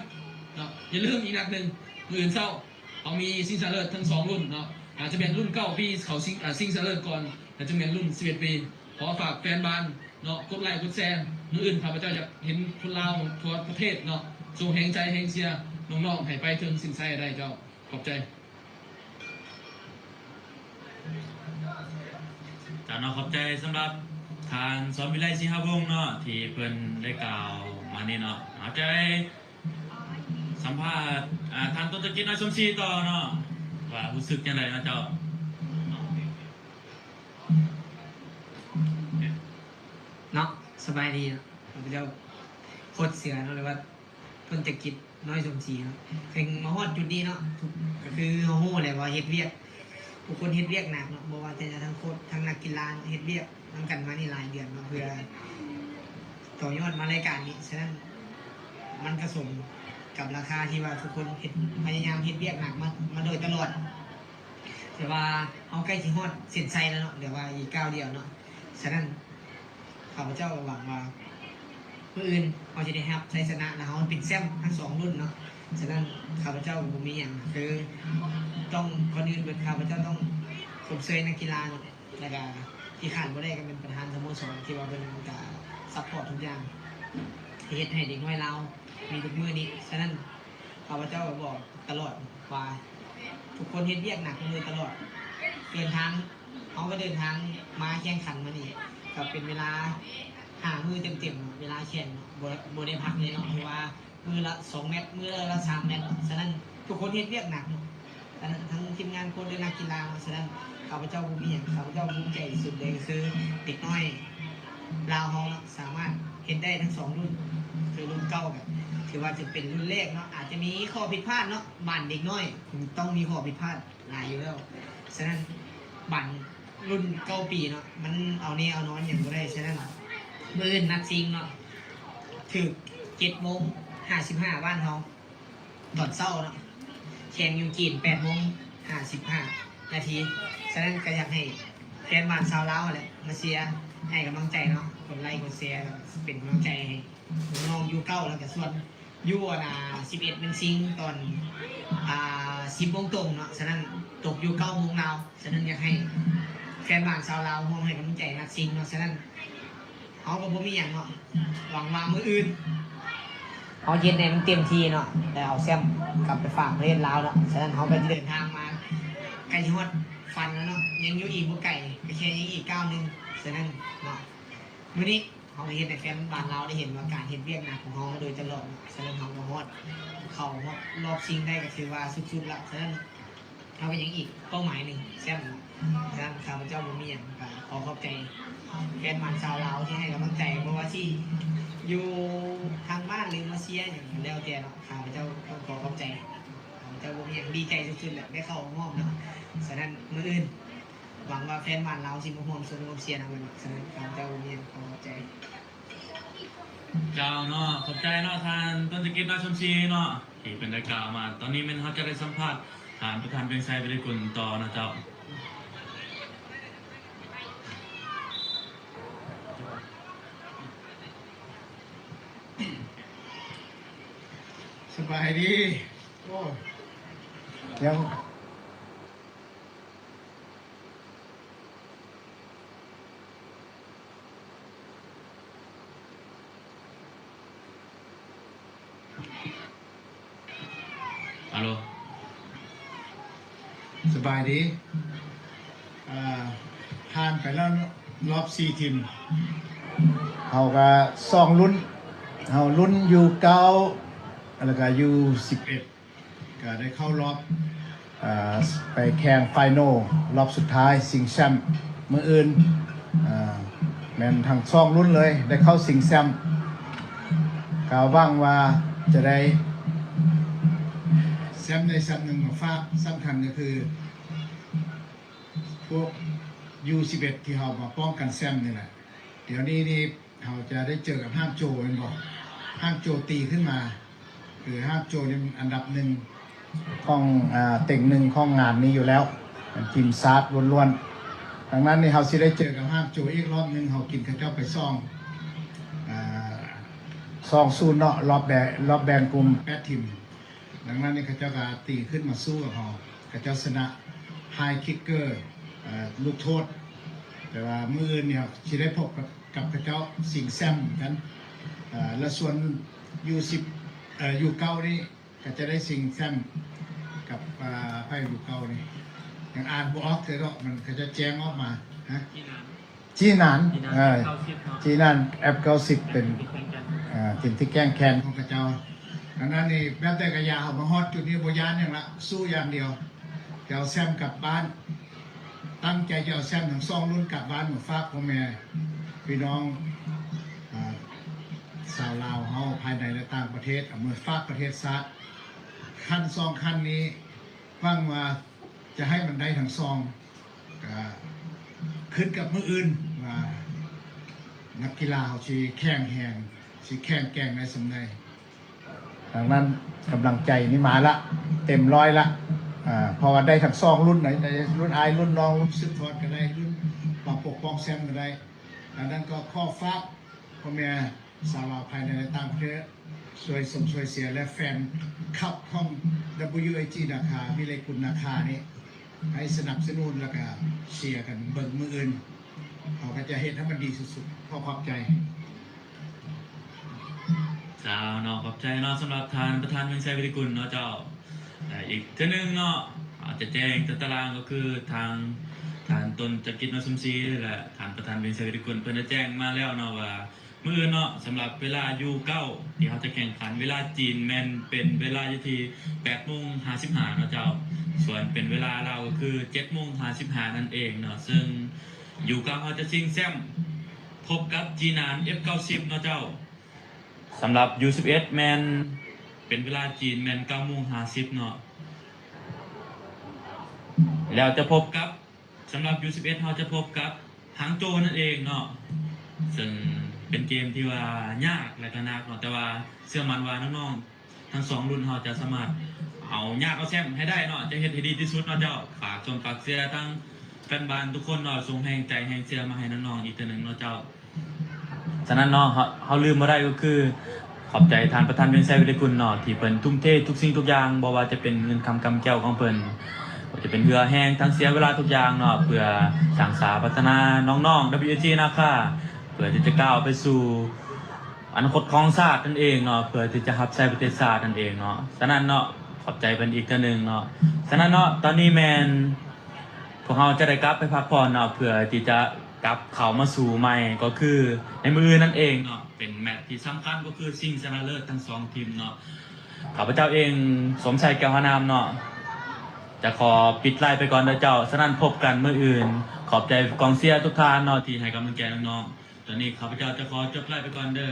ເນາະ. ຢ່າລືມອີກນັດໜຶ່ງ ມື້ອື່ນເຊົ້າເຮົາມີຊິງຊະເລີດທັງສອງລຸ້ນເນາະ. ອາດຈະແມ່ນລຸ້ນເກົ້າປີເຂົ້າຊິງ ອາ ຊິງຊະເລີດກ່ອນ ແລ້ວຈະແມ່ນລຸ້ນສິບເອັດປີ. ຂໍຝາກແຟນບານເນາະ ກົດໄລກົດແຊ ມື້ອື່ນຂ້າພະເຈົ້າຢາກເຫັນຄົນລາວທົ່ວປະເທດເນາະ ສົ່ງແຮງໃຈແຮງເຊຍນ້ອງໆ ໃຫ້ໄປເຖິງເສັ້ນໄຊໃຫ້ໄດ້ເຈົ້າ. ຂອບໃຈ. ເຈົ້າເນາະ ຂອບໃຈສຳລັບທ່ານ ສອນວິໄລ ສີຫະວົງ ເນາະ ທີ່ເພິ່ນໄດ້ກ່າວມານີ້ເນາະ. ເຮົາຈະໄດ້ສຳພາດ ອ່າ ທ່ານ ຕົ້ນຕະກິດ ນ້ອຍສົມສີ ຕໍ່ເນາະ ວ່າຮູ້ສຶກຈັ່ງໃດເນາະເຈົ້າ. ເນາະ ສະບາຍດີເນາະ ຂ້າພະເຈົ້າ ໂຄດເສືອເນາະ ຫຼືວ່າ ພົນຈັກກິດ ນ້ອຍສົມສີເນາະ ເຊິ່ງມາຮອດຈຸດນີ້ເນາະ ກະຄືເຮົາຮູ້ແຫຼະວ່າເຮັດວຽກ ທຸກຄົນເຮັດວຽກໜັກເນາະ ບໍ່ວ່າຈະທັງໂຄດ ທັງນັກກິລາເນາະ ເຮັດວຽກນຳກັນມານີ້ຫຼາຍເດືອນເນາະ ເພື່ອຕໍ່ຍອດມາລາຍການນີ້. ສະນັ້ນ ມັນກະສົມກັບລາຄາທີ່ວ່າທຸກຄົນເຮັດ ພະຍາຍາມເຮັດວຽກໜັກມາ ມາໂດຍຕະຫຼອດ ແຕ່ວ່າເຮົາໃກ້ຊິຮອດເສັ້ນໄຊແລ້ວເນາະ ເຫຼືອວ່າອີກກ້າວດຽວເນາະ. ສະນັ້ນ ຂ້າພະເຈົ້າຫວັງວ່າ ມື້ອື່ນເຮົາຈະໄດ້ຮັບໄຊຊະນະ ແລະ ເຮົາເປັນແຊ້ມທັງສອງລຸ້ນເນາະ. ສະນັ້ນ ຂ້າພະເຈົ້າບໍ່ມີຫຍັງ ຄືຕ້ອງ ກ່ອນອື່ນເບິດ ຂ້າພະເຈົ້າຕ້ອງຊົມເຊີຍນັກກິລາເນາະ ແລ້ວກະທີ່ຂາດບໍ່ໄດ້ກະແມ່ນປະທານສະໂມສອນ ທີ່ວ່າເພິ່ນກະຊັບພອດທຸກຢ່າງ ທີ່ເຮັດໃຫ້ເດັກນ້ອຍລາວມີທຸກມື້ນີ້. ສະນັ້ນ ຂ້າພະເຈົ້າບອກຕະຫຼອດວ່າ ທຸກຄົນເຮັດວຽກໜັກມາໂດຍຕະຫຼອດ ເດີນທາງ ເຮົາກະເດີນທາງມາແຂ່ງຂັນມານີ້ ກະເປັນເວລາຫ້າມື້ເຕັມໆ ເວລາແຂ່ງ ບໍ່ ບໍ່ໄດ້ພັກເລີຍເນາະ ຖືວ່າມື້ລະສອງແມັດ ມື້ລະສາມແມັດ. ສະນັ້ນ ທຸກຄົນເຮັດວຽກໜັກເນາະ ສະນັ້ນ ທັງທີມງານໂຄດ ແລະ ນັກກິລາເນາະ. ສະນັ້ນ ຂ້າພະເຈົ້າບໍ່ມີຫຍັງ ຂ້າພະເຈົ້າພູມໃຈສຸດເລີຍ ກະຄືເດັກນ້ອຍລາວເຮົາເນາະ ສາມາດເຮັດໄດ້ທັງສອງລຸ້ນ ຄືລຸ້ນເກົ່າກະຖືວ່າຈະເປັນລຸ້ນແລກເນາະ ອາດຈະມີຂໍ້ຜິດພາດເນາະ ບານເດັກນ້ອຍຕ້ອງມີຂໍ້ຜິດພາດ ຫຼາຍຢູ່ແລ້ວ. ສະນັ້ນ ບານລຸ້ນເກົ້າປີເນາະ ມັນເອົາແນ່ເອົານອນຫຍັງບໍ່ໄດ້. ສະນັ້ນ ມື້ອື່ນນັດຊິງເນາະ ຖືກເຈັດໂມງຫ້າສິບຫ້າບ້ານເຮົາ ຕອນເຊົ້າເນາະ ແຂ່ງຢູ່ຈີນແປດໂມງຫ້າສິບຫ້ານາທີ. ສະນັ້ນ ກະຢາກໃຫ້ ແຟນບ້ານຊາວລາວຫັ້ນແຫຼະ ມາເຊຍໃຫ້ກຳລັງໃຈເນາະ, ກົດໄລກົດແຊເປັນກຳລັງໃຈໃຫ້ນ້ອງຢູ່ເກົ້າ ແລ້ວກະສ່ວນຢູ່ອັນ ອ່າ ສິບເອັດແມ່ນຊິງຕອນ ອ່າ ສິບໂມງຕົງເນາະ, ສະນັ້ນຕົກຢູ່ເກົ້າໂມງລາວ. ສະນັ້ນຢາກໃຫ້ແຟນບ້ານຊາວລາວຮ່ວມໃຫ້ກຳລັງໃຈນັກຊິງເນາະ. ສະນັ້ນເຮົາກໍບໍ່ມີຫຍັງເນາະ, ຫວັງວ່າມື້ອື່ນເຮົາເຮັດໃຫ້ມັນເຕັມທີ່ເນາະ ແລ້ວເອົາແຊ້ມກັບໄປຝາກປະເທດລາວເນາະ. ສະນັ້ນເຮົາກໍຈະເດີນທາງມາໃກ້ຊິຮອດຝັນແລ້ວເນາະ, ຍັງຢູ່ອີກບໍ່ໄກ, ກໍແຄ່ຍັງອີກກ້າວໜຶ່ງ. ສະນັ້ນເນາະ ມື້ນີ້ເຮົາກໍເຮັດໃຫ້ແຟນບ້ານລາວໄດ້ເຫັນວ່າການເຮັດວຽກໜັກຂອງເຮົາມາໂດຍຕະຫຼອດເນາະ. ສະນັ້ນເຮົາກໍຮອດ ເຂົ້າຮອບຮອບຊິງໄດ້ກໍຖືວ່າສຸດໆລະ. ສະນັ້ນ ເຮົາກໍຍັງອີກເປົ້າໝາຍໜຶ່ງ ແຊ້ມ. ສະນັ້ນຂ້າພະເຈົ້າບໍ່ມີຫຍັງ ກໍຂໍຂອບໃຈແຟນໝານຊາວລາວທີ່ໃຫ້ກຳລັງໃຈ, ບໍ່ວ່າຊິຢູ່ທາງບ້ານ ຫຼື ມາເຊຍຫຍັງກໍແລ້ວແຕ່ເນາະ, ຂ້າພະເຈົ້າຕ້ອງຂໍຂອບໃຈ. ຂ້າພະເຈົ້າບໍ່ມີຫຍັງ ດີໃຈສຸດໆແຫຼະ ໄດ້ເຂົ້າຮ່ວມເນາະ. ສະນັ້ນມື້ອື່ນ ຫວັງວ່າແຟນໝານລາວຊິມາຮ່ວມຊົງຮ່ວມເຊຍນຳກັນເນາະ. ສະນັ້ນຂ້າພະເຈົ້າບໍ່ມີຫຍັງ ຂໍຂອບໃຈ. ເຈົ້າເນາະ, ຂອບໃຈເນາະ ທ່ານ ຕົ້ນຈະກິດ ນາຊົມຊີເນາະ ທີ່ເພິ່ນໄດ້ກ່າວມາ. ຕອນນີ້ແມ່ນເຮົາຈະໄດ້ສຳພາດທ່ານປະທານວຽງໄຊ ວິລິກຸນ ຕໍ່ເນາະເຈົ້າ. ສະບາຍດີ. ໂອ້ ຍັງ ອາໂລ ສະບາຍດີ. ເອີ ຜ່ານໄປແລ້ວເນາະ ລອບສີ່ທີມ, ເຮົາກະສອງລຸ້ນ, ເຮົາລຸ້ນຢູເກົ້າ ແລ້ວກະຢູສິບເອັດ ກະໄດ້ເຂົ້າລອບ ເອີ ໄປແຂ່ງໄຟນອລລອບສຸດທ້າຍຊິງແຊ້ມມື້ອື່ນ. ເອີ ແມ່ນທັງສອງລຸ້ນເລີຍ ໄດ້ເຂົ້າຊິງແຊ້ມ, ກະຫວັງວ່າຈະໄດ້ແຊ້ມໃດແຊ້ມໜຶ່ງມາຝາກ. ສຳຄັນກໍຄືພວກຢູສິບເອັດ ທີ່ເຮົາມາປ້ອງກັນແຊ້ມນີ້ແຫຼະ. ດຽວນີ້ນີ້ ເຮົາຈະໄດ້ເຈີກັບຮ່າງໂຈແມ່ນບໍ່? ຮ່າງໂຈຕີຂຶ້ນມາ ຄືຮ່າງໂຈນີ້ມັນອັນດັບໜຶ່ງຂອງ ອາ ເຕັງໜຶ່ງຂອງງານນີ້ຢູ່ແລ້ວ, ເປັນທີມຊາດລ້ວນໆ. ດັ່ງນັ້ນນີ້ເຮົາຊິໄດ້ເຈີກັບຮ່າງໂຈອີກລອບໜຶ່ງ, ເຮົາກິນເຂົາເຈົ້າໄປສອງ ອາ ສອງສູນເນາະ, ລອບແບ່ງ ລອບແບ່ງກຸ່ມແປດທີມ. ດັ່ງນັ້ນນີ້ເຂົາເຈົ້າກະຕີຂຶ້ນມາສູ້ກັບເຮົາ, ເຂົາເຈົ້າຊະນະ High Kicker ເອີ ລູກໂທດ. ແຕ່ວ່າມື້ອື່ນນີ້ເຮົາຊິໄດ້ພົບກັບ ກັບເຂົາເຈົ້າຊິງແຊ້ມກັນ. ເອີ ແລະ ສ່ວນຢູສິບ ເອີ ຢູເກົ້ານີ້ກໍຈະໄດ້ຊິງແຊ້ມກັບ ອາ ໃຜຢູເກົ້ານີ້ ຍັງອ່ານບໍ່ອອກເທື່ອເນາະ, ມັນເຂົາເຈົ້າແຈ້ງອອກມາ ຮະ ຈີນານ ຈີນານ ເອີ ເກົ້າສິບເນາະ ຈີນານ ເອັຟ ເກົ້າສິບ ເປັນ ເປັນທີມທີ່ແຂງແກ່ນ ເອີ ທີມທີ່ແຂງແກ່ນຂອງເຂົາເຈົ້າ. ອັນນັ້ນນີ້ແບບໃດກໍຢ່າ ເຮົາມາຮອດຈຸດນີ້ບໍ່ຢ້ານຫຍັງລະ ສູ້ຢ່າງດຽວ ຈະເອົາແຊ້ມກັບບ້ານ. ຕັ້ງໃຈຈະເອົາແຊ້ມທັງສອງລຸ້ນກັບບ້ານມາຝາກພໍ່ແມ່ພີ່ນ້ອງ ອາ ຊາວລາວເຮົາພາຍໃນ ແລະ ຕ່າງປະເທດ, ເອົາມາຝາກປະເທດຊາດ. ຂັ້ນສອງຂັ້ນນີ້ຫວັງວ່າຈະໃຫ້ມັນໄດ້ທັງສອງ, ກະຂຶ້ນກັບມື້ອື່ນວ່ານັກກິລາເຮົາຊິແຂງແຮງ ຊິແຂງແກ່ງໄດ້ສ່ຳໃດ. ດັ່ງນັ້ນກຳລັງໃຈນີ້ມາລະ ເຕັມຮ້ອຍລະ ເພາະວ່າໄດ້ທັງສອງລຸ້ນ ໄດ້ລຸ້ນອ້າຍລຸ້ນນ້ອງ ລຸ້ນສືບທອດກໍໄດ້ ລຸ້ນມາປົກປ້ອງແຊ້ມກໍໄດ້. ດັ່ງນັ້ນກໍຂໍຝາກພໍ່ແມ່ຊາວລາວພາຍໃນ ແລະ ຕ່າງປະເທດ ຊ່ວຍຊົມຊ່ວຍເຊຍ ແລະ ແຟນຄລັບຂອງ WAG ນາຄາ ວິໄລກຸນນາຄານີ້ ໃຫ້ສະໜັບສະໜູນ ແລ້ວກະເຊຍກັນເບິ່ງມື້ອື່ນ. ເຮົາກໍຈະເຮັດໃຫ້ມັນດີສຸດໆ. ຂໍຂອບໃຈ. ເຈົ້າເນາະ, ຂອບໃຈເນາະ ສຳລັບທ່ານປະທານວຽງໄຊ ວິລິກຸນເນາະເຈົ້າ. ແລະ ອີກເທື່ອໜຶ່ງເນາະ ອາດຈະແຈ້ງຕາຕະລາງກໍຄືທາງທ່ານ ຕົ້ນຈະກິດ ນາສົມສີ ແລະ ທ່ານປະທານວຽງໄຊ ວິລິກຸນ ເພິ່ນໄດ້ແຈ້ງມາແລ້ວເນາະວ່າ ມື້ອື່ນເນາະ ສຳລັບເວລາຢູເກົ້າ ທີ່ເຮົາຈະແຂ່ງຂັນ ເວລາຈີນແມ່ນເປັນເວລາຢູ່ທີ່ແປດໂມງຫ້າສິບຫ້າເນາະເຈົ້າ, ສ່ວນເປັນເວລາລາວກໍຄືເຈັດໂມງຫ້າສິບຫ້ານັ້ນເອງເນາະ. ເຊິ່ງຢູເກົ້າເຮົາຈະຊິງແຊ້ມພົບກັບຈີນານ ເອັຟ ເກົ້າສິບເນາະເຈົ້າ. ສຳລັບຢູສິບເອັດແມ່ນເປັນເວລາຈີນແມ່ນເກົ້າໂມງຫ້າສິບເນາະ, ແລ້ວຈະພົບກັບ ສຳລັບຢູສິບເອັດເຮົາຈະພົບກັບຫາງໂຈນັ້ນເອງເນາະ, ເຊິ່ງເປັນເກມທີ່ວ່າຍາກ ແລະ ກໍໜັກເນາະ, ແຕ່ວ່າເຊື່ອໝັ້ນວ່ານ້ອງໆທັງສອງລຸ້ນເຮົາຈະສາມາດເອົາຍາກເອົາແຊ້ມໃຫ້ໄດ້ເນາະ, ຈະເຮັດໃຫ້ດີທີ່ສຸດເນາະເຈົ້າ. ຝາກຊົມຝາກເຊຍທັງ ແຟນບານທຸກຄົນເນາະ ສົ່ງແຮງໃຈແຮງເຊຍມາໃຫ້ນ້ອງໆອີກເທື່ອໜຶ່ງເນາະເຈົ້າ. ສະນັ້ນເນາະ ເຮົາ ເຮົາລືມບໍ່ໄດ້ກໍຄື ຂອບໃຈທ່ານປະທານວຽງໄຊ ວິໄລກຸນເນາະ ທີ່ເພິ່ນທຸ່ມເທທຸກສິ່ງທຸກຢ່າງ ບໍ່ວ່າຈະເປັນເງິນຄຳກຳແກ້ວຂອງເພິ່ນ ບໍ່ວ່າຈະເປັນເຫື່ອແຮງ ທັງເສຍເວລາທຸກຢ່າງເນາະ ເພື່ອສ້າງສາພັດທະນານ້ອງໆ WAG ນາຄາ ເພື່ອທີ່ຈະກ້າວໄປສູ່ອະນາຄົດຂອງຊາດນັ້ນເອງເນາະ ເພື່ອທີ່ຈະຮັບໃຊ້ປະເທດຊາດນັ້ນເອງເນາະ. ສະນັ້ນເນາະ ຂອບໃຈເພິ່ນອີກເທື່ອໜຶ່ງເນາະ. ສະນັ້ນເນາະ ຕອນນີ້ແມ່ນ ພວກເຮົາຈະໄດ້ກັບໄປພັກຜ່ອນເນາະ ເພື່ອທີ່ຈະກັບເຂົ້າມາສູ້ໃໝ່ ກໍຄືໃນມື້ອື່ນນັ້ນເອງເນາະ ເປັນແມັດທີ່ສຳຄັນ ກໍຄືຊິງຊະນະເລີດທັງສອງທີມເນາະ. ຂ້າພະເຈົ້າເອງ ສົມໄຊ ແກ້ວຫານາມເນາະ ຈະຂໍປິດໄລຟ໌ໄປກ່ອນເດີເຈົ້າ. ສະນັ້ນພົບກັນມື້ອື່ນ. ຂອບໃຈກອງເຊຍທຸກທ່ານເນາະ ທີ່ໃຫ້ກຳລັງໃຈນ້ອງໆ. ຕອນນີ້ຂ້າພະເຈົ້າຈະຂໍຈົບໄລຟ໌ໄປກ່ອນເດີ.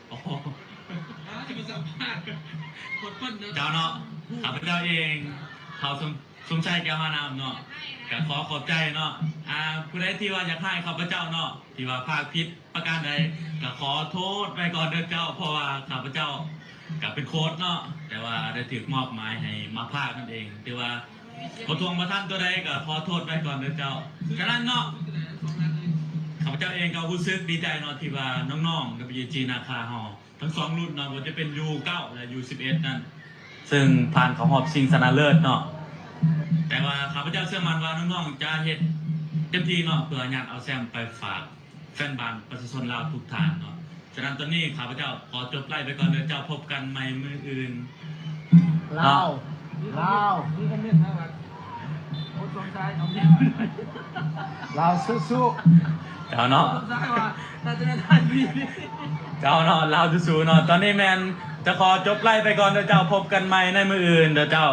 ໂອ້ ຈະມາສຳພາດຄົນເນາະ ເຈົ້າເນາະ. ຂ້າພະເຈົ້າເອງ ທ້າວສົມ ສົມໄຊ ແກ້ວຫານາມເນາະ ກະຂໍຂອບໃຈເນາະ. ອາ ຜູ້ໃດທີ່ວ່າຢາກຮ້າຍຂ້າພະເຈົ້າເນາະ ທີ່ວ່າພາກຜິດປະການໃດ ກະຂໍໂທດໄວ້ກ່ອນເດີເຈົ້າ ເພາະວ່າຂ້າພະເຈົ້າກະເປັນໂຄດເນາະ ແຕ່ວ່າໄດ້ຖືກມອບໝາຍໃຫ້ມາພາກນັ້ນເອງ ຖືວ່າ ບໍ່ທວງບໍ່ທັນຕົວໃດກໍຂໍໂທດໄວ້ກ່ອນເດີເຈົ້າ. ສະນັ້ນເນາະ ຂ້າພະເຈົ້າເອງກໍຮູ້ສຶກດີໃຈເນາະ ທີ່ວ່ານ້ອງໆ WAG ນາຄາເຮົາທັງສອງລຸ້ນເນາະ ບໍ່ວ່າຈະເປັນ ຢູເກົ້າ ແລະ ຢູສິບເອັດນັ້ນ ເຊິ່ງຜ່ານເຂົ້າຮອບຊິງຊະນະເລີດເນາະ. ແຕ່ວ່າຂ້າພະເຈົ້າເຊື່ອໝັ້ນວ່ານ້ອງໆຈະເຮັດເຕັມທີ່ເນາະ ເພື່ອຍາດເອົາແຊ້ມໄປຝາກ ແຟນບານປະຊາຊົນລາວທຸກທ່ານເນາະ. ສະນັ້ນຕອນນີ້ຂ້າພະເຈົ້າຂໍຈົບໄລຟ໌ໄປກ່ອນເດີເຈົ້າ. ພົບກັນໃໝ່ມື້ອື່ນ. ລາວ ລາວ ລາວສູ້ໆ ເຈົ້າເນາະ ເຈົ້າເນາະ ລາວສູ້ໆເນາະ. ຕອນນີ້ແມ່ນຈະຂໍຈົບໄລຟ໌ໄປກ່ອນເດີເຈົ້າ. ພົບກັນໃໝ່ໃນມື້ອື່ນເດີເຈົ້າ.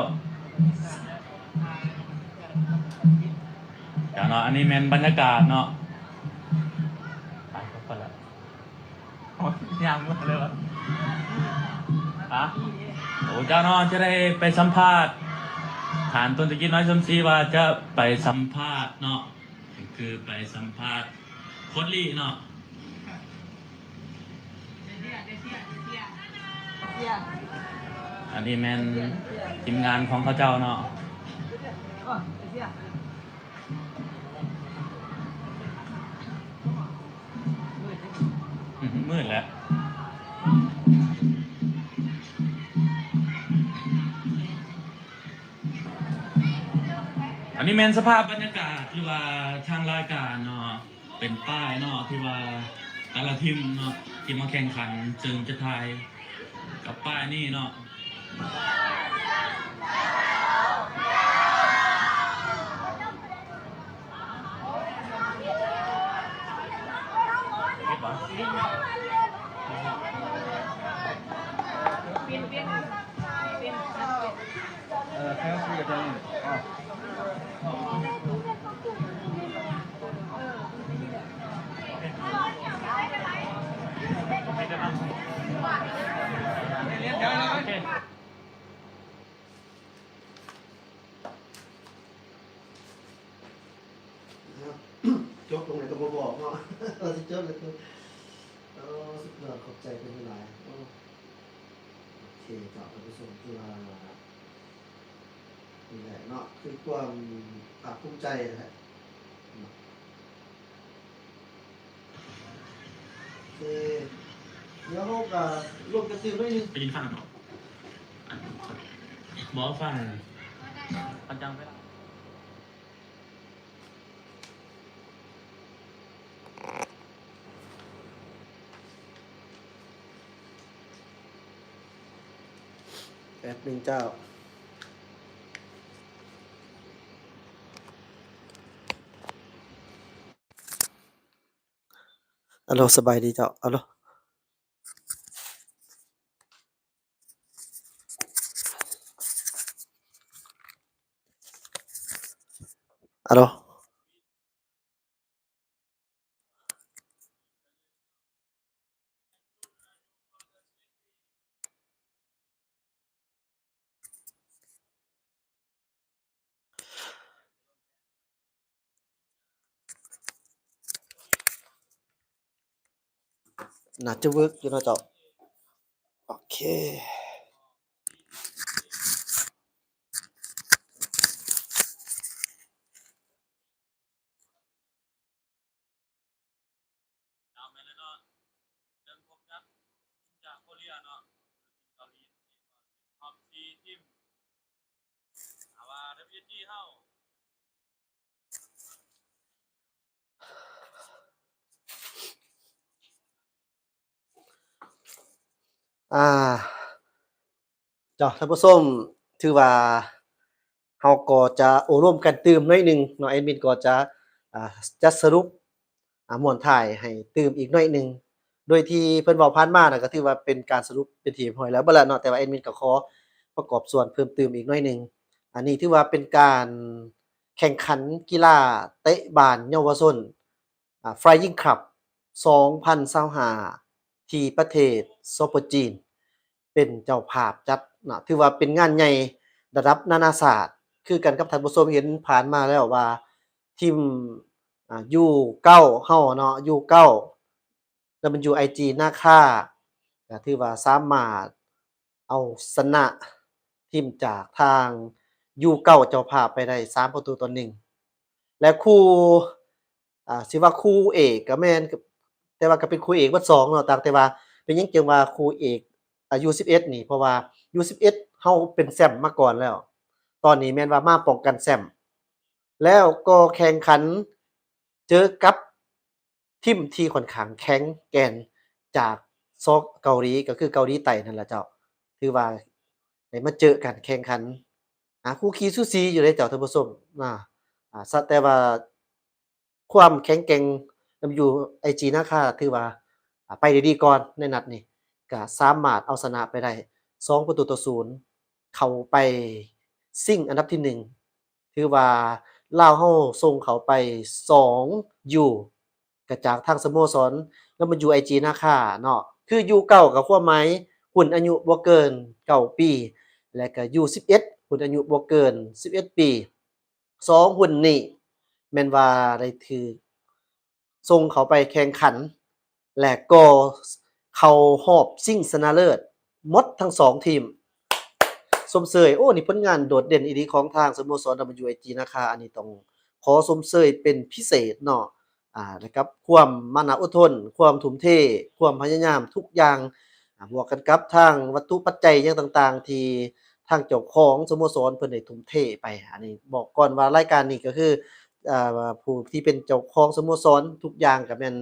ເຈົ້າເນາະ ອັນນີ້ແມ່ນບັນຍາກາດເນາະ. ໄປ ໄປແລ້ວ ໂອ້ຍ ຍ່າງເມືອເລີຍຫວາ? ຮະ? ໂອ້ ເຈົ້າເນາະ ຈະໄດ້ໄປສຳພາດ ທ່ານ ຕົ້ນຕະກິດ ນ້ອຍສົມສີ ວ່າຈະໄປສຳພາດເນາະ ຄືໄປສຳພາດໂຄດລີເນາະ. ອັນນີ້ແມ່ນທີມງານຂອງເຂົາເຈົ້າເນາະ. ອືມ ມືດແລ້ວ. ອັນນີ້ແມ່ນສະພາບບັນຍາກາດທີ່ວ່າທາງລາຍການເນາະ ເປັນປ້າຍເນາະ ທີ່ວ່າແຕ່ລະທີມເນາະ ທີ່ມາແຂ່ງຂັນ ເຊິ່ງຈະຖ່າຍກັບປ້າຍນີ້ເນາະ. ຈົບລົງແລ້ວກໍບໍ່ບອກເນາະ ວ່າຊິຈົບແລ້ວ. ໂອ້ ສຸດຍອດ ຂອບໃຈເພິ່ນຫຼາຍໆ. ໂອ້ ໂອເຄເຈົ້າ ທ່ານຜູ້ຊົມ ຖືວ່ານີ້ແຫຼະເນາະ ຄືຄວາມພາກພູມໃຈແຫຼະເນາະ. ໂອເຄ ດຽວເຮົາກໍລົງໄປຕື່ມໜ້ອຍໜຶ່ງ ໄປກິນຂ້າວເນາະ. ບໍ່ຟັງ ເຂົາຈັ່ງໄປ. ແປັບໜຶ່ງເຈົ້າ. ອາໂລ ສະບາຍດີເຈົ້າ. ອາໂລ ອາໂລ. ໜ້າຈະເວີກຢູ່ເນາະເຈົ້າ. ໂອເຄ. ແມ່ນແລ້ວເນາະ ເຊິ່ງພົບກັບຈາກເກົາຫຼີເນາະ ເກົາຫຼີເອງເນາະ ເປັນຮອບສີ່ທີມ ຖ້າວ່າ WBA ເຮົາ ອ່າ ເຈົ້າ ທ່ານຜູ້ຊົມ ຖືວ່າເຮົາກໍຈະໂອ້ລົມກັນຕື່ມໜ້ອຍໜຶ່ງເນາະ ແອດມິນກໍຈະ ອ່າ ຈັດສະຫຼຸບ ອ່າ ມ້ວນທ້າຍໃຫ້ຕື່ມອີກໜ້ອຍໜຶ່ງ ໂດຍທີ່ເພິ່ນເວົ້າຜ່ານມານະ ກໍຖືວ່າເປັນການສະຫຼຸບເປັນທີ່ຮຽບຮ້ອຍແລ້ວເບິດລະເນາະ ແຕ່ວ່າແອດມິນກໍຂໍປະກອບສ່ວນເພີ່ມຕື່ມອີກໜ້ອຍໜຶ່ງ. ອັນນີ້ຖືວ່າເປັນການແຂ່ງຂັນກິລາເຕະບານເຍົາວະຊົນ ອ່າ Flying Cup ສອງພັນຊາວຫ້າ ທີ່ປະເທດ ສປ ຈີນ ເປັນເຈົ້າພາບຈັດເນາະ ຖືວ່າເປັນງານໃຫຍ່ລະດັບນານາຊາດ ຄືກັນກັບທ່ານຜູ້ຊົມເຫັນຜ່ານມາແລ້ວວ່າ ທີມ ອ່າ ຢູເກົ້າເຮົາເນາະ ຢູເກົ້າ WIG ນາຄາ ກໍຖືວ່າສາມາດເອົາຊະນະທີມຈາກທາງຢູເກົ້າເຈົ້າພາບໄປໄດ້ສາມປະຕູຕໍ່ໜຶ່ງ ແລະ ຄູ່ ອ່າ ຊິວ່າຄູ່ເອກກໍແມ່ນ ແຕ່ວ່າກໍເປັນຄູ່ເອກເບິດສອງເນາະ ຕ່າງແຕ່ວ່າເປັນຫຍັງຈຶ່ງວ່າຄູ່ເອກ ອ່າ ຢູສິບເອັດນີ້ ເພາະວ່າຢູສິບເອັດເຮົາເປັນແຊ້ມມາກ່ອນແລ້ວ ຕອນນີ້ແມ່ນວ່າມາປ້ອງກັນແຊ້ມ ແລ້ວກໍແຂ່ງຂັນເຈີກັບທີມທີ່ຂ້ອນຂ້າງແຂງແກ່ນຈາກ ສ ເກົາຫຼີ ກໍຄືເກົາຫຼີໃຕ້ນັ້ນລະເຈົ້າ ຖືວ່າໄດ້ມາເຈີກັນແຂ່ງຂັນ ອ່າ ຄູ່ຂີ້ສູສີຢູ່ເດ້ເຈົ້າທ່ານຜູ້ຊົມ ອ່າ ອ່າ ສະ ແຕ່ວ່າ ຄວາມແຂງແກ່ງ WIG ນາຄາ ຖືວ່າ ອ່າ ໄປໄດ້ດີກ່ອນໃນນັດນີ້ ກະສາມາດເອົາຊະນະໄປໄດ້ສອງປະຕູຕໍ່ສູນ ເຂົ້າໄປຊິງອັນດັບທີໜຶ່ງ ຖືວ່າລາວເຮົາສົ່ງເຂົ້າໄປສອງຢູ ກະຈາກທາງສະໂມສອນ WIG ນາຄາເນາະ ຄືຢູເກົ້າ ກໍຄວາມໝາຍຮຸ່ນອາຍຸບໍ່ເກີນເກົ້າປີ ແລະ ກະຢູສິບເອັດ ຮຸ່ນອາຍຸບໍ່ເກີນສິບເອັດປີ. ສອງຮຸ່ນນີ້ແມ່ນວ່າໄດ້ຖືກສົ່ງເຂົ້າໄປແຂ່ງຂັນ ແລະ ກໍເຂົ້າຮອບຊິງຊະນະເລີດໝົດທັງສອງທີມ. ຊົມເຊີຍ ໂອ້ ນີ້ຜົນງານໂດດເດັ່ນອີ່ຫຼີຂອງທາງສະໂມສອນ WIG ນາຄາ ອັນນີ້ຕ້ອງຂໍຊົມເຊີຍເປັນພິເສດເນາະ ອ່າ ແລະ ກັບຄວາມມານະອົດທົນ ຄວາມທຸ່ມເທ ຄວາມພະຍາຍາມທຸກຢ່າງ ອ່າ ບວກກັນກັບທາງວັດຖຸປັດໄຈຫຍັງຕ່າງໆ ທີ່ທາງເຈົ້າຂອງສະໂມສອນເພິ່ນໄດ້ທຸ່ມເທໄປ. ອັນນີ້ບອກກ່ອນວ່າລາຍການນີ້ກໍຄື ອ່າ ຜູ້ທີ່ເປັນເຈົ້າຂອງສະໂມສອນທຸກຢ່າງກໍແມ່ນ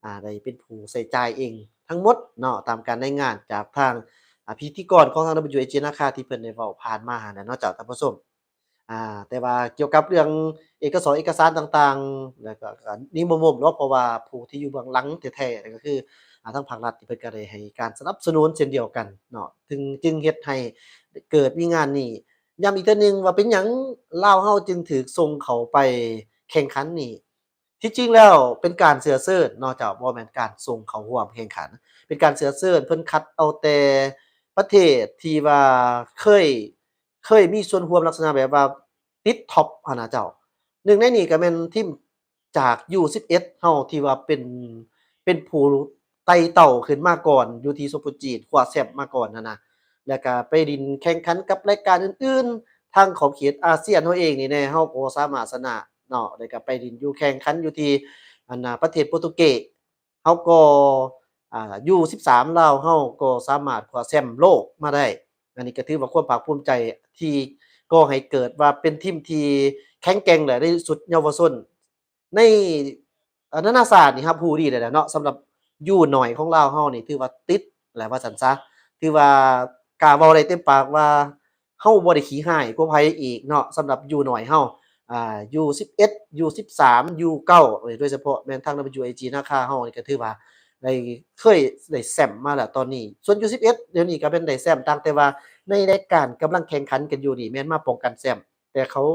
ອ່າ ໄດ້ເປັນຜູ້ໃຊ້ຈ່າຍເອງທັງໝົດເນາະ ຕາມການລາຍງານຈາກທາງ ອ່າ ພິທີກອນຂອງທາງ WIG ນາຄາ ທີ່ເພິ່ນໄດ້ເວົ້າຜ່ານມາຫັ້ນແຫຼະເນາະເຈົ້າທ່ານຜູ້ຊົມ. ອ່າ ແຕ່ວ່າກ່ຽວກັບເລື່ອງເອກະສອນເອກະສານຕ່າງໆ ແລ້ວກໍ ກໍນີ້ໝົມໆເນາະ ເພາະວ່າຜູ້ທີ່ຢູ່ເບື້ອງຫຼັງແທ້ໆ ກໍຄື ອ່າ ທາງພາກລັດ ທີ່ເພິ່ນກໍໄດ້ໃຫ້ການສະໜັບສະໜູນເຊັ່ນດຽວກັນເນາະ ຈຶ່ງ ຈຶ່ງເຮັດໃຫ້ເກີດມີງານນີ້. ຢ້ຳອີກເທື່ອໜຶ່ງວ່າເປັນຫຍັງລາວເຮົາຈຶ່ງຖືກສົ່ງເຂົ້າໄປແຂ່ງຂັນນີ້ ທີ່ຈິງແລ້ວເປັນການເຊື້ອເຊີນເນາະເຈົ້າ ບໍ່ແມ່ນການສົ່ງເຂົ້າຮ່ວມແຂ່ງຂັນ ເປັນການເຊື້ອເຊີນ ເພິ່ນຄັດເອົາແຕ່ປະເທດທີ່ວ່າເຄີຍ ເຄີຍມີສ່ວນຮ່ວມລັກສະນະແບບວ່າຕິດທັອບຫັ້ນນະເຈົ້າ. ໜຶ່ງໃນນີ້ກໍແມ່ນທີມຈາກຢູສິບເອັດເຮົາ ທີ່ວ່າເປັນ ເປັນຜູ້ໄຕ່ເຕົ້າຂຶ້ນມາກ່ອນ ຢູ່ທີ່ ສປ ຈີນ ຄວ້າແຊ້ມມາກ່ອນຫັ້ນນະ ແລ້ວກໍໄປຫຼິ້ນແຂ່ງຂັນກັບລາຍການອື່ນໆ ທາງຂອບເຂດອາຊຽນເຮົາເອງນີ້ແດ່ ເຮົາກໍສາມາດຊະນະເນາະ ແລ້ວກໍໄປຫຼິ້ນຢູ່ແຂ່ງຂັນຢູ່ທີ່ ອັນນະ ປະເທດໂປຣຕຸເກດ ເຮົາກໍ ອ່າ ຢູສິບສາມລາວເຮົາກໍສາມາດຄວ້າແຊ້ມໂລກມາໄດ້. ອັນນີ້ກໍຖືວ່າຄວາມພາກພູມໃຈທີ່ກໍ່ໃຫ້ເກີດວ່າເປັນທີມທີ່ແຂງແກ່ງ ແລະ ໃນຊຸດເຍົາວະຊົນໃນ ອາ ນານາຊາດນີ້ຮັບຮູ້ດີແລ້ວເນາະ. ສຳລັບຢູນ້ອຍຂອງລາວເຮົານີ້ຖືວ່າຕິດແລ້ວວ່າຊັ້ນຊະ ຖືວ່າກ້າເວົ້າໄດ້ເຕັມປາກວ່າ ເຮົາບໍ່ໄດ້ຂີ້ຮ້າຍກວ່າໃຜອີກເນາະ ສຳລັບຢູນ້ອຍເຮົາ ອ່າ ຢູສິບເອັດ ຢູສິບສາມ ຢູເກົ້າ ໂດຍສະເພາະແມ່ນທາງ WIG ນາຄາເຮົານີ້ກໍຖືວ່າໄດ້ ເຄີຍໄດ້ແຊ້ມມາແລ້ວຕອນນີ້. ສ່ວນຢູສິບເອັດດຽວນີ້ກໍແມ່ນໄດ້ແຊ້ມ ຕ່າງແຕ່ວ່າໃນລາຍການກຳລັງແຂ່ງຂັນກັນຢູ່ນີ້ແມ່ນມາປ້ອງກັນແຊ້ມ ແຕ່ເຂົາ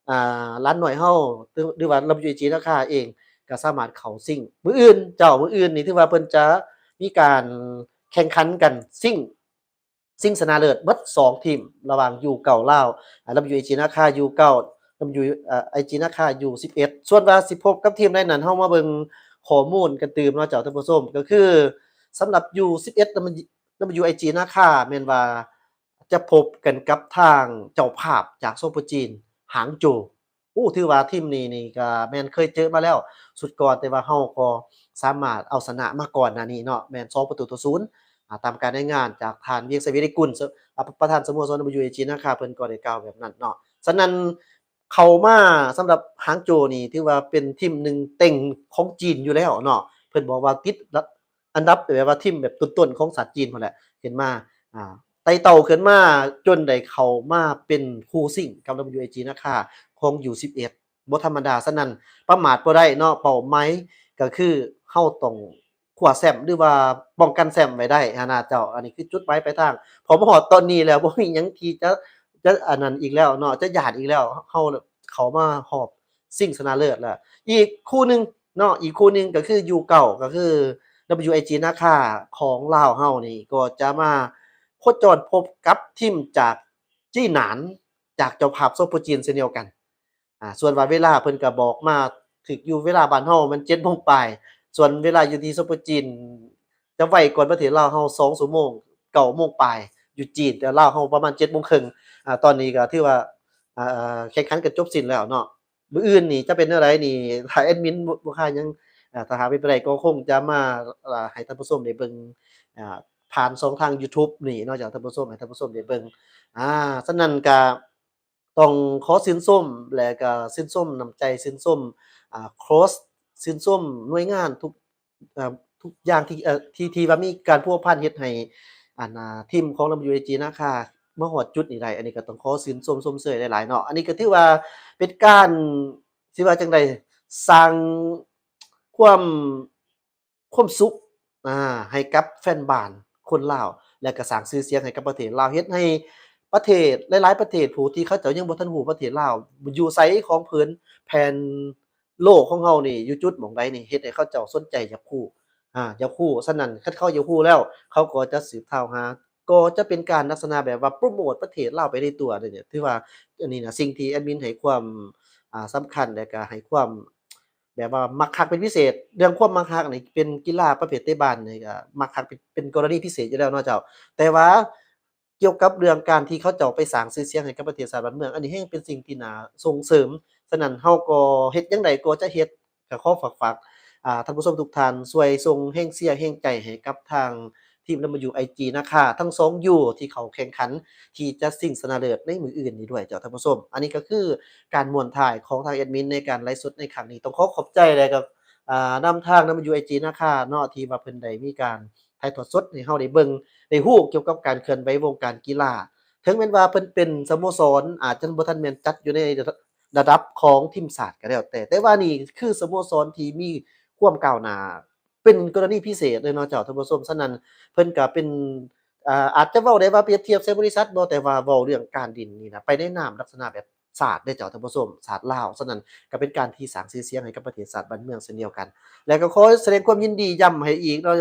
ອ່າ ຫຼານນ້ອຍເຮົາ ຫຼືວ່າ WIG ນາຄາເອງກໍສາມາດເຂົ້າຊິງມື້ອື່ນເຈົ້າ ມື້ອື່ນນີ້ຖືວ່າເພິ່ນຈະມີການແຂ່ງຂັນກັນຊິງ ຊິງຊະນະເລີດເບິດສອງທີມ ລະຫວ່າງຢູເກົ້າລາວ ອ່າ WIG ນາຄາ ຢູເກົ້າ WIG ນາຄາ ຢູສິບເອັດ. ສ່ວນວ່າຊິພົບກັບທີມໃດນັ້ນ ເຮົາມາເບິ່ງຂໍ້ມູນກັນຕື່ມເນາະເຈົ້າທ່ານຜູ້ຊົມ ກໍຄືສຳລັບຢູສິບເອັດ WIG ນາຄາ ແມ່ນວ່າຈະພົບກັນກັບທາງເຈົ້າພາບຈາກ ສປ ຈີນ ຫາງໂຈວ. ໂອ້ ຖືວ່າທີມນີ້ນີ້ກໍແມ່ນເຄີຍເຈີມາແລ້ວຊຸດກ່ອນ ແຕ່ວ່າເຮົາກໍສາມາດເອົາຊະນະມາກ່ອນໜ້ານີ້ເນາະ ແມ່ນສອງປະຕູຕໍ່ສູນ ອາ ຕາມການລາຍງານຈາກທ່ານ ວຽງໄຊ ວິລິກຸນ ສ- ອາ ປະທານສະໂມສອນ ດັບເບິນຢູເອຈີ ນາຄາ ເພິ່ນກໍໄດ້ກ່າວແບບນັ້ນເນາະ. ສະນັ້ນ ເຂົ້າມາສຳລັບຫາງໂຈນີ້ ຖືວ່າເປັນທີມໜຶ່ງເຕັງຂອງຈີນຢູ່ແລ້ວເນາະ ເພິ່ນບອກວ່າຕິດລະ ອັນດັບແບບວ່າທີມແບບຕົ້ນໆຂອງຊາດຈີນພຸ້ນແຫຼະ ຂຶ້ນມາ ອ່າ ໄຕ່ເຕົ້າຂຶ້ນມາຈົນໄດ້ເຂົ້າມາເປັນຄູ່ຊິງກັບ ດັບເບິນຢູເອຈີ ນາຄາ ຂອງ ຢູສິບເອັດ ບໍ່ທຳມະດາ. ສະນັ້ນປະໝາດບໍ່ໄດ້ເນາະ ເປົ້າໝາຍກໍຄືເຮົາຕ້ອງຄວ້າແຊ້ມ ຫຼືວ່າປ້ອງກັນແຊ້ມໄວ້ໄດ້ຫັ້ນນະເຈົ້າ. ອັນນີ້ຄືຈຸດໝາຍປາຍທາງ ເພາະມາຮອດຕອນນີ້ແລ້ວ ບໍ່ມີຫຍັງທີ່ຈະ ຈະອັນນັ້ນອີກແລ້ວເນາະ ຈະຢ້ານອີກແລ້ວ ເຮົາເຂົ້າມາຮອບຊິງຊະນະເລີດແລ້ວ. ອີກຄູ່ໜຶ່ງເນາະ ອີກຄູ່ໜຶ່ງກໍຄື ຢູເກົ້າ ກໍຄື ດັບເບິນຢູເອຈີ ນາຄາ ຂອງລາວເຮົານີ້ ກໍຈະມາໂຄຈອນພົບກັບທີມຈາກຈີນໜານ ຈາກເຈົ້າພາບ ໂຊໂປຈີນ ເຊັ່ນດຽວກັນ. ອ່າ ສ່ວນວ່າເວລາເພິ່ນກໍບອກມາຖືກຢູ່ ເວລາບ້ານເຮົາແມ່ນເຈັດໂມງປາຍ ສ່ວນເວລາຢູ່ທີ່ ໂຊໂປຈີນ ຈະໄວກວ່າປະເທດລາວເຮົາສອງຊົ່ວໂມງ ເກົ້າໂມງປາຍ ຢູ່ຈີນ ແຕ່ລາວເຮົາປະມານເຈັດໂມງເຄິ່ງ. ອ່າ ຕອນນີ້ກໍຖືວ່າ ອ່າ ແຂ່ງຂັນກໍຈົບສິ້ນແລ້ວເນາະ. ມື້ອື່ນນີ້ຈະເປັນແນວໃດນີ້ ຖ້າແອດມິນບໍ່ ບໍ່ຄາຫຍັງ ອ່າ ຖ້າຫາເປັນໄປໄດ້ກໍຄົງຈະມາ ອ່າ ໃຫ້ທ່ານຜູ້ຊົມໄດ້ເບິ່ງ ອ່າ ຜ່ານຊ່ອງທາງ YouTube ນີ້ເນາະເຈົ້າ ທ່ານຜູ້ຊົມ ໃຫ້ທ່ານຜູ້ຊົມໄດ້ເບິ່ງ. ອ່າ ສະນັ້ນກໍ ຕ້ອງຂໍຊື່ນຊົມ ແລະກະຊື່ນຊົມນ້ຳໃຈ ຊື່ນຊົມ ອ່າ ໂຄຊ ຊື່ນຊົມໜ່ວຍງານທຸກ ເອີ ທຸກຢ່າງທີ່ ເອີ ທີ່ ທີ່ວ່າມີການພົວພັນເຮັດໃຫ້ ອັນ ອ່າ ທີມຂອງ ດັບເບິນຢູເອຈີ ນາຄາ ມາຮອດຈຸດນີ້ໄດ້. ອັນນີ້ກໍຕ້ອງຂໍຊື່ນຊົມຊົມເຊີຍຫຼາຍໆເນາະ. ອັນນີ້ກໍຖືວ່າເປັນການ ຊິວ່າຈັ່ງໃດ ສ້າງຄວາມ ຄວາມສຸກ ອ່າ ໃຫ້ກັບແຟນບານຄົນລາວ ແລະກະສ້າງຊື່ສຽງໃຫ້ກັບປະເທດລາວ ເຮັດໃຫ້ປະເທດ ຫຼາຍໆປະເທດ ຜູ້ທີ່ເຂົາເຈົ້າຍັງບໍ່ທັນຮູ້ປະເທດລາວຢູ່ໃສຂອງພື້ນແຜ່ນໂລກຂອງເຮົານີ້ ຢູ່ຈຸດໝ່ອງໃດນີ້ ເຮັດໃຫ້ເຂົາເຈົ້າສົນໃຈຢາກຮູ້ ອ່າ ຢາກຮູ້. ສະນັ້ນ ຄັນເຂົາຢາກຮູ້ແລ້ວ ເຂົາກໍຈະສືບຂ່າວຫາ ກໍຈະເປັນການລັກສະນະແບບວ່າໂປຣໂມດປະເທດລາວໄປໃນຕົວເດ້. ຖືວ່າອັນນີ້ນະ ສິ່ງທີ່ແອດມິນໃຫ້ຄວາມ ອ່າ ສຳຄັນ ແລະກະໃຫ້ຄວາມ ແບບວ່າມັກຮັກເປັນພິເສດ. ເລື່ອງຄວາມມັກຮັກນີ້ເປັນກິລາປະເພດເຕະບານນີ້ກໍມັກຮັກເປັນ ເປັນກໍລະນີພິເສດຢູ່ແລ້ວເນາະເຈົ້າ. ແຕ່ວ່າກ່ຽວກັບເລື່ອງການທີ່ເຂົາເຈົ້າໄປສ້າງຊື່ສຽງໃຫ້ກັບປະເທດຊາດບ້ານເມືອງ ອັນນີ້ແຮ່ງເປັນສິ່ງທີ່ໜ້າສົ່ງເສີມ. ສະນັ້ນເຮົາກໍເຮັດຈັ່ງໃດກໍຈະເຮັດ ກໍຂໍຝາກ ຝາກ ອ່າ ທ່ານຜູ້ຊົມທຸກທ່ານ ຊ່ວຍສົ່ງແຮງເຊຍແຮງໃຈໃຫ້ກັບທາງທີມ ດັບເບິນຢູໄອຈີ ນາຄາ ທັງສອງ ຢູ ທີ່ເຂົ້າແຂ່ງຂັນ ທີ່ຈະຊິງຊະນະເລີດໃນມື້ອື່ນນີ້ດ້ວຍເຈົ້າທ່ານຜູ້ຊົມ. ອັນນີ້ກໍຄືການມ້ວນທ້າຍຂອງທາງແອດມິນໃນການໄລຟ໌ສົດໃນຄັ້ງນີ້. ຕ້ອງຂໍຂອບໃຈ ແລະກໍ ອ່າ ນຳທາງ ດັບເບິນຢູໄອຈີ ນາຄາ ເນາະ ທີ່ວ່າເພິ່ນໄດ້ມີການຖ່າຍທອດສົດໃຫ້ເຮົາໄດ້ເບິ່ງ ໄດ້ຮູ້ກ່ຽວກັບການເຄື່ອນໄຫວວົງການກິລາ. ເຖິງແມ່ນວ່າເພິ່ນເປັນສະໂມສອນ ອາດຈະບໍ່ທັນແມ່ນຈັດຢູ່ໃນລະດັບຂອງທີມຊາດກໍແລ້ວແຕ່ ແຕ່ວ່ານີ້ຄືສະໂມສອນທີ່ມີຄວາມກ້າວໜ້າ ເປັນກໍລະນີພິເສດເລີຍເນາະເຈົ້າທ່ານຜູ້ຊົມ. ສະນັ້ນເພິ່ນກໍເປັນ ອ່າ ອາດຈະເວົ້າໄດ້ວ່າປຽບທຽບໃສ່ບໍລິສັດບໍ່ ແຕ່ວ່າເວົ້າເລື່ອງການຫຼິ້ນນີ້ນະ ໄປໃນນາມລັກສະນະແບບຊາດເດ້ເຈົ້າທ່ານຜູ້ຊົມ ຊາດລາວ. ສະນັ້ນກໍເປັນການທີ່ສ້າງຊື່ສຽງໃຫ້ກັບປະເທດຊາດບ້ານເມືອງເຊັ່ນດຽວກັນ ແລະກໍຂໍສະແດງຄວາມຍິນດີຢ້ຳໃຫ້ອີກເນາະ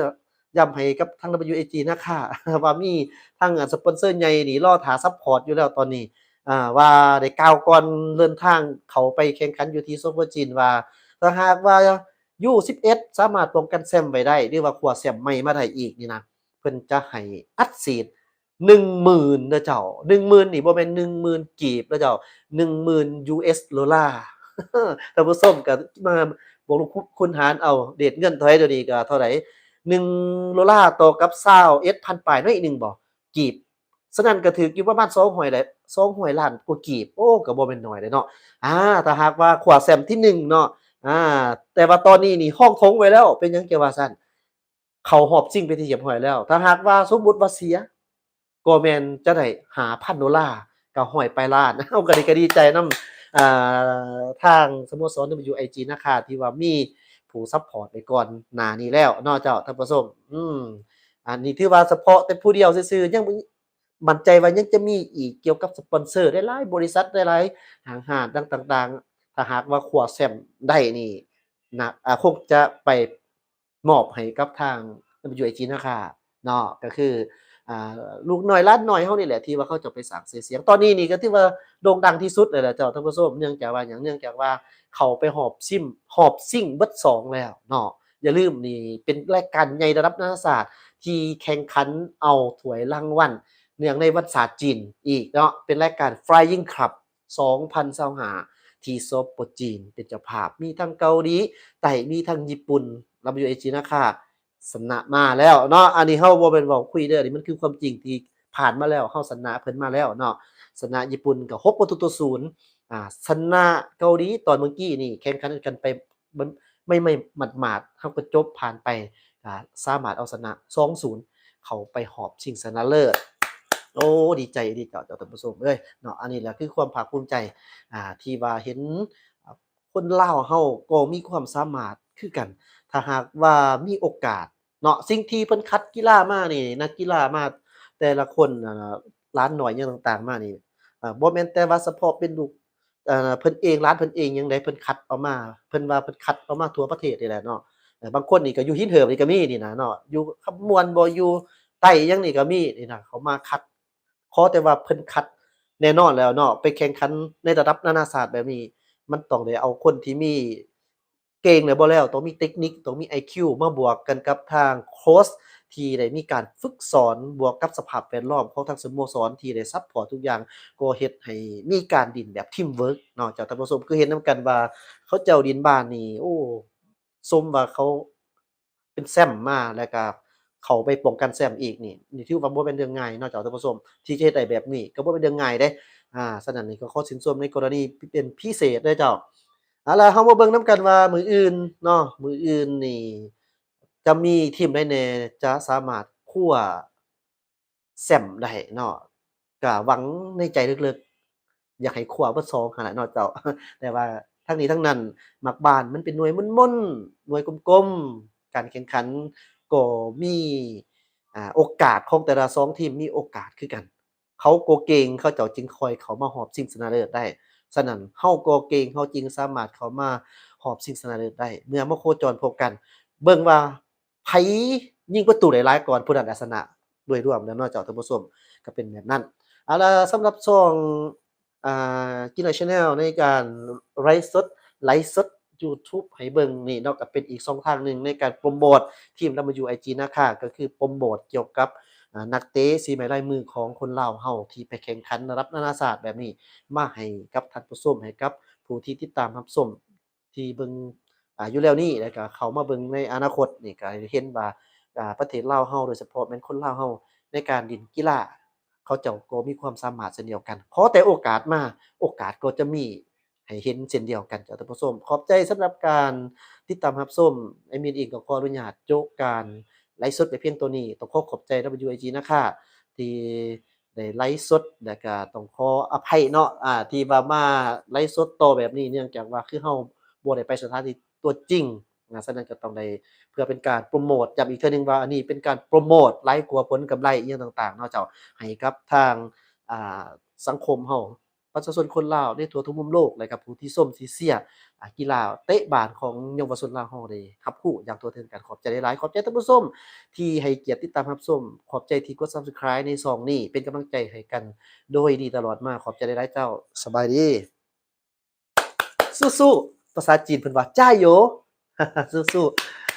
ຢ້ຳໃຫ້ກັບທາງ ດັບເບິນຢູເອຈີ ນາຄາ ວ່າມີທາງສະປອນເຊີໃຫຍ່ນີ້ລໍຖ້າຊັບພອດຢູ່ແລ້ວຕອນນີ້ ອ່າ ວ່າໄດ້ກ່າວກ່ອນເດີນທາງເຂົ້າໄປແຂ່ງຂັນຢູ່ທີ່ໂຊໂປຈີນ ວ່າຖ້າຫາກວ່າ ຢູສິບເອັດ ສາມາດປ້ອງກັນແຊ້ມໄວ້ໄດ້ ຫຼືວ່າຄວ້າແຊ້ມໃໝ່ມາໄດ້ອີກນີ້ນະ ເພິ່ນຈະໃຫ້ອັດສີດໜຶ່ງໝື່ນເດີເຈົ້າ. ໜຶ່ງໝື່ນນີ້ບໍ່ແມ່ນໜຶ່ງໝື່ນກີບເດີເຈົ້າ ໜຶ່ງໝື່ນ ຢູເອສ ໂດລາ. ທ່ານຜູ້ຊົມກໍມາບວກລົບຄູນຫານເອົາ ເດດເງິນເທົ່າໃດດຽວນີ້ກໍເທົ່າໃດ ໜຶ່ງໂດລາຕໍ່ກັບຊາວເອັດພັນປາຍໜ້ອຍໜຶ່ງບໍ່ ກີບ. ສະນັ້ນກໍຖືກຢູ່ປະມານສອງຮ້ອຍແຫຼະ ສອງຮ້ອຍລ້ານກວ່າກີບ. ໂອ້ ກໍບໍ່ແມ່ນໜ້ອຍເດ້ເນາະ. ອ່າ ຖ້າຫາກວ່າຄວ້າແຊ້ມທີໜຶ່ງເນາະ ອ່າ ແຕ່ວ່າຕອນນີ້ນີ້ຮອງຖົງໄວ້ແລ້ວ ເປັນຫຍັງແກວ່າຊັ້ນ ເຂົ້າຮອບຊິງເປັນທີ່ຮຽບຮ້ອຍແລ້ວ. ຖ້າຫາກວ່າສົມມຸດວ່າເສຍ ກໍແມ່ນຈະໄດ້ຫ້າພັນໂດລາ ກໍຮ້ອຍປາຍລ້ານ. ເຮົາກໍດີ ກໍດີໃຈນຳ ອ່າ ທາງສະໂມສອນ ດັບເບິນຢູໄອຈີ ນາຄາ ທີ່ວ່າມີຜູ້ຊັບພອດໄປກ່ອນໜ້ານີ້ແລ້ວເນາະເຈົ້າທ່ານຜູ້ຊົມ. ອືມ ອັນນີ້ຖືວ່າສະເພາະແຕ່ຜູ້ດຽວຊື່ໆ ຍັງ ໝັ້ນໃຈວ່າຍັງຈະມີອີກ ກ່ຽວກັບສະປອນເຊີຫຼາຍໆບໍລິສັດ ຫຼາຍໆຫ້າງຮ້ານຕ່າງໆ ຖ້າຫາກວ່າຄວ້າແຊ້ມໄດ້ນີ້ນະ ອ່າ ຄົງຈະໄປມອບໃຫ້ກັບທາງ ດັບເບິນຢູໄອຈີ ນາຄາເນາະ ກໍຄື ອ່າ ລູກນ້ອຍຫຼານນ້ອຍເຮົານີ້ແຫຼະ ທີ່ວ່າເຂົາເຈົ້າໄປສ້າງຊື່ສຽງ. ຕອນນີ້ນີ້ກໍຖືວ່າໂດ່ງດັງທີ່ສຸດເລີຍລະເຈົ້າທ່ານຜູ້ຊົມ. ເນື່ອງຈາກວ່າຫຍັງ? ເນື່ອງຈາກວ່າເຂົ້າໄປຮອບຊິງ ຮອບຊິງເບິດສອງແລ້ວເນາະ. ຢ່າລືມນີ້ເປັນລາຍການໃຫຍ່ລະດັບນານາຊາດ ທີ່ແຂ່ງຂັນເອົາຖ້ວຍລາງວັນເນື່ອງໃນວັນຊາດຈີນອີກເນາະ ເປັນລາຍການ Flying Cup ສອງພັນຊາວຫ້າ ທີ່ ສປ ຈີນ ເປັນເຈົ້າພາບ ມີທັງເກົາຫຼີໃຕ້ ມີທັງຍີ່ປຸ່ນ ດັບເບິນຢູເອຈີ ນາຄາ ຊະນະມາແລ້ວເນາະ. ອັນນີ້ເຮົາບໍ່ແມ່ນເວົ້າຄຸຍເດີ້ ອັນນີ້ມັນຄືຄວາມຈິງທີ່ຜ່ານມາແລ້ວ ເຮົາຊະນະເພິ່ນມາແລ້ວເນາະ. ຊະນະຍີ່ປຸ່ນກໍຫົກປະຕູຕໍ່ສູນ ອາ ຊະນະເກົາຫຼີຕອນເມື່ອກີ້ນີ້ ແຂ່ງຂັນກັນໄປ ໄໝ່ໆ ໝາດໆ ເຮົາກໍຈົບຜ່ານໄປ ກໍສາມາດເອົາຊະນະສອງສູນ ເຂົ້າໄປຮອບຊິງຊະນະເລີດ. ໂອ້ ດີໃຈອີ່ຫຼີເຈົ້າ ເຈົ້າທ່ານຜູ້ຊົມເອີຍເນາະ. ອັນນີ້ແຫຼະຄືຄວາມພາກພູມໃຈ ອ່າ ທີ່ວ່າເຫັນ ອ່າ ຄົນລາວເຮົາກໍມີຄວາມສາມາດຄືກັນ ຖ້າຫາກວ່າມີໂອກາດເນາະ. ສິ່ງທີ່ເພິ່ນຄັດກິລາມານີ້ ນັກກິລາມາແຕ່ລະຄົນ ອ່າ ຫຼານນ້ອຍຫຍັງຕ່າງໆມານີ້ ເອີ ບໍ່ແມ່ນແຕ່ວ່າສະເພາະເປັນລູກ ເອີ ເພິ່ນເອງ ຫຼານເພິ່ນເອງຫຍັງໃດ ເພິ່ນຄັດເອົາມາ ເພິ່ນວ່າເພິ່ນຄັດເອົາມາທົ່ວປະເທດນີ້ແຫຼະເນາະ. ເອີ ບາງຄົນນີ້ກໍຢູ່ຫີນເຫີບນີ້ກໍມີນີ້ນະເນາະ ຢູ່ຄຳມ່ວນບໍ່ ຢູ່ໃຕ້ຫຍັງນີ້ກໍມີນີ້ນະ ເຂົາມາຄັດ ຂໍແຕ່ວ່າເພິ່ນຄັດ ແນ່ນອນແລ້ວເນາະ ໄປແຂ່ງຂັນໃນລະດັບນານາຊາດແບບນີ້ ມັນຕ້ອງໄດ້ເອົາຄົນທີ່ມີ ເກັ່ງແລ້ວບໍ່ແລ້ວ ຕ້ອງມີເຕັກນິກ ຕ້ອງມີໄອຄິວ ມາບວກກັນກັບທາງໂຄຊທີ່ໄດ້ມີການຝຶກສອນ ບວກກັບສະພາບແວດລ້ອມຂອງທາງສະໂມສອນທີ່ໄດ້ຊັບພອດທຸກຢ່າງ ກໍເຮັດໃຫ້ມີການຫຼິ້ນແບບທີມເວີກເນາະ ເຈົ້າທ່ານຜູ້ຊົມ. ຄືເຫັນນຳກັນວ່າເຂົາເຈົ້າຫຼິ້ນບານນີ້ ໂອ້ ສົມວ່າເຂົາເປັນແຊມມາ ແລ້ວກະເຂົ້າໄປປ້ອງກັນແຊມອີກນີ້ ນີ້ຖືວ່າບໍ່ແມ່ນເລື່ອງງ່າຍເນາະ ເຈົ້າທ່ານຜູ້ຊົມ ທີ່ຈະເຮັດໄດ້ແບບນີ້ ກໍບໍ່ແມ່ນເລື່ອງງ່າຍເດ້. ອາ ສະນັ້ນນີ້ກໍຂໍຊື່ນຊົມໃນກໍລະນີເປັນພິເສດເດີເຈົ້າ. ເອົາລະ ເຮົາມາເບິ່ງນຳກັນວ່າມື້ອື່ນເນາະ ມື້ອື່ນນີ້ຈະມີທີມໃດແດ່ຈະສາມາດຄວ້າແຊມໄດ້ເນາະ. ກະຫວັງໃນໃຈເລິກໆ ຢາກໃຫ້ຄວ້າເບິດສອງຫັ້ນລະເນາະເຈົ້າ. ແຕ່ວ່າທັງນີ້ທັງນັ້ນ ໝາກບານມັນເປັນໜ່ວຍມົນໆ ໜ່ວຍກົມໆ ການແຂ່ງຂັນກໍມີ ອາ ໂອກາດຂອງແຕ່ລະສອງທີມມີໂອກາດຄືກັນ. ເຂົາກໍເກັ່ງ ເຂົາເຈົ້າຈຶ່ງຄ່ອຍເຂົ້າມາຮອບຊິງຊະນະເລີດໄດ້. ສະນັ້ນ ເຮົາກໍເກັ່ງ ເຮົາຈຶ່ງສາມາດເຂົ້າມາຮອບຊິງຊະນະເລີດໄດ້. ເມື່ອມາໂຄຈອນພົບກັນ ເບິ່ງວ່າໃຜຍິງປະຕູໄດ້ຫຼາຍກ່ອນ ຜູ້ນັ້ນອາດຊະນະ ໂດຍລວມແລ້ວເນາະເຈົ້າທ່ານຜູ້ຊົມ ກໍເປັນແບບນັ້ນ. ເອົາລະ ສຳລັບຊ່ອງ ອ່າ ກິນໄລແຊນແນວ ໃນການໄລຟ໌ສົດ ໄລຟ໌ສົດຢູທູບໃຫ້ເບິ່ງນີ້ເນາະ ກໍເປັນອີກຊ່ອງທາງໜຶ່ງໃນການໂປຣໂມດທີມ ດັບເບິນຢູໄອຈີ ນາຄາ ກໍຄືໂປຣໂມດກ່ຽວກັບ ອ່າ ນັກເຕະສີໄມ້ລາຍມືຂອງຄົນລາວເຮົາທີ່ໄປແຂ່ງຂັນລະດັບນານາຊາດແບບນີ້ ມາໃຫ້ກັບທ່ານຜູ້ຊົມ ໃຫ້ກັບຜູ້ທີ່ຕິດຕາມຮັບຊົມ ທີ່ເບິ່ງ ອ່າ ຢູ່ແລ້ວນີ້ ແລ້ວກະເຂົ້າມາເບິ່ງໃນອະນາຄົດນີ້ ກະເຫັນວ່າ ອ່າ ປະເທດລາວເຮົາ ໂດຍສະເພາະແມ່ນຄົນລາວເຮົາ ໃນການຫຼິ້ນກິລາ ເຂົາເຈົ້າກໍມີຄວາມສາມາດເຊັ່ນດຽວກັນ. ຂໍແຕ່ໂອກາດມາ ໂອກາດກໍຈະມີໃຫ້ເຫັນເຊັ່ນດຽວກັນ ເຈົ້າທ່ານຜູ້ຊົມ. ຂອບໃຈສຳລັບການຕິດຕາມຮັບຊົມ. ແອດມິນເອງກໍຂໍອະນຸຍາດໂຈະການໄລຟ໌ສົດໄປພຽງເທົ່ານີ້. ຕ້ອງຂໍຂອບໃຈ ດັບເບິນຢູໄອຈີ ນາຄາ ທີ່ ໄດ້ໄລຟ໌ສົດ ແລ້ວກະຕ້ອງຂໍອະໄພເນາະ ອ່າ ທີ່ວ່າມາໄລຟ໌ສົດຕໍ່ແບບນີ້ ເນື່ອງຈາກວ່າຄືເຮົາບໍ່ໄດ້ໄປສະຖານທີ່ຕົວຈິງນະ. ສະນັ້ນກໍຕ້ອງໄດ້ ເພື່ອເປັນການໂປຣໂມດ ຢ້ຳອີກເທື່ອໜຶ່ງວ່າ ອັນນີ້ເປັນການໂປຣໂມດຫຼາຍກວ່າຜົນກຳໄລອີ່ຫຍັງຕ່າງໆເນາະເຈົ້າ ໃຫ້ກັບທາງ ອ່າ ສັງຄົມເຮົາ ປະຊາຊົນຄົນລາວໃນທົ່ວທຸກມຸມໂລກ ແລະ ກັບຜູ້ທີ່ຊົມທີ່ເຊຍ ອ່າ ກິລາເຕະບານຂອງເຍົາວະຊົນລາວເຮົາໄດ້ຮັບຮູ້ຢ່າງທົ່ວເຖິງກັນ. ຂອບໃຈຫຼາຍໆ ຂອບໃຈທ່ານຜູ້ຊົມທີ່ໃຫ້ກຽດຕິດຕາມຮັບຊົມ. ຂອບໃຈທີ່ກົດ Subscribe ໃນຊ່ອງນີ້ ເປັນກຳລັງໃຈໃຫ້ກັນໂດຍດີຕະຫຼອດມາ. ຂອບໃຈຫຼາຍໆເຈົ້າ. ສະບາຍດີ. ສູ້ໆ. ພາສາຈີນເພິ່ນວ່າ ຈ້າໂຢ. ສູ້ໆ.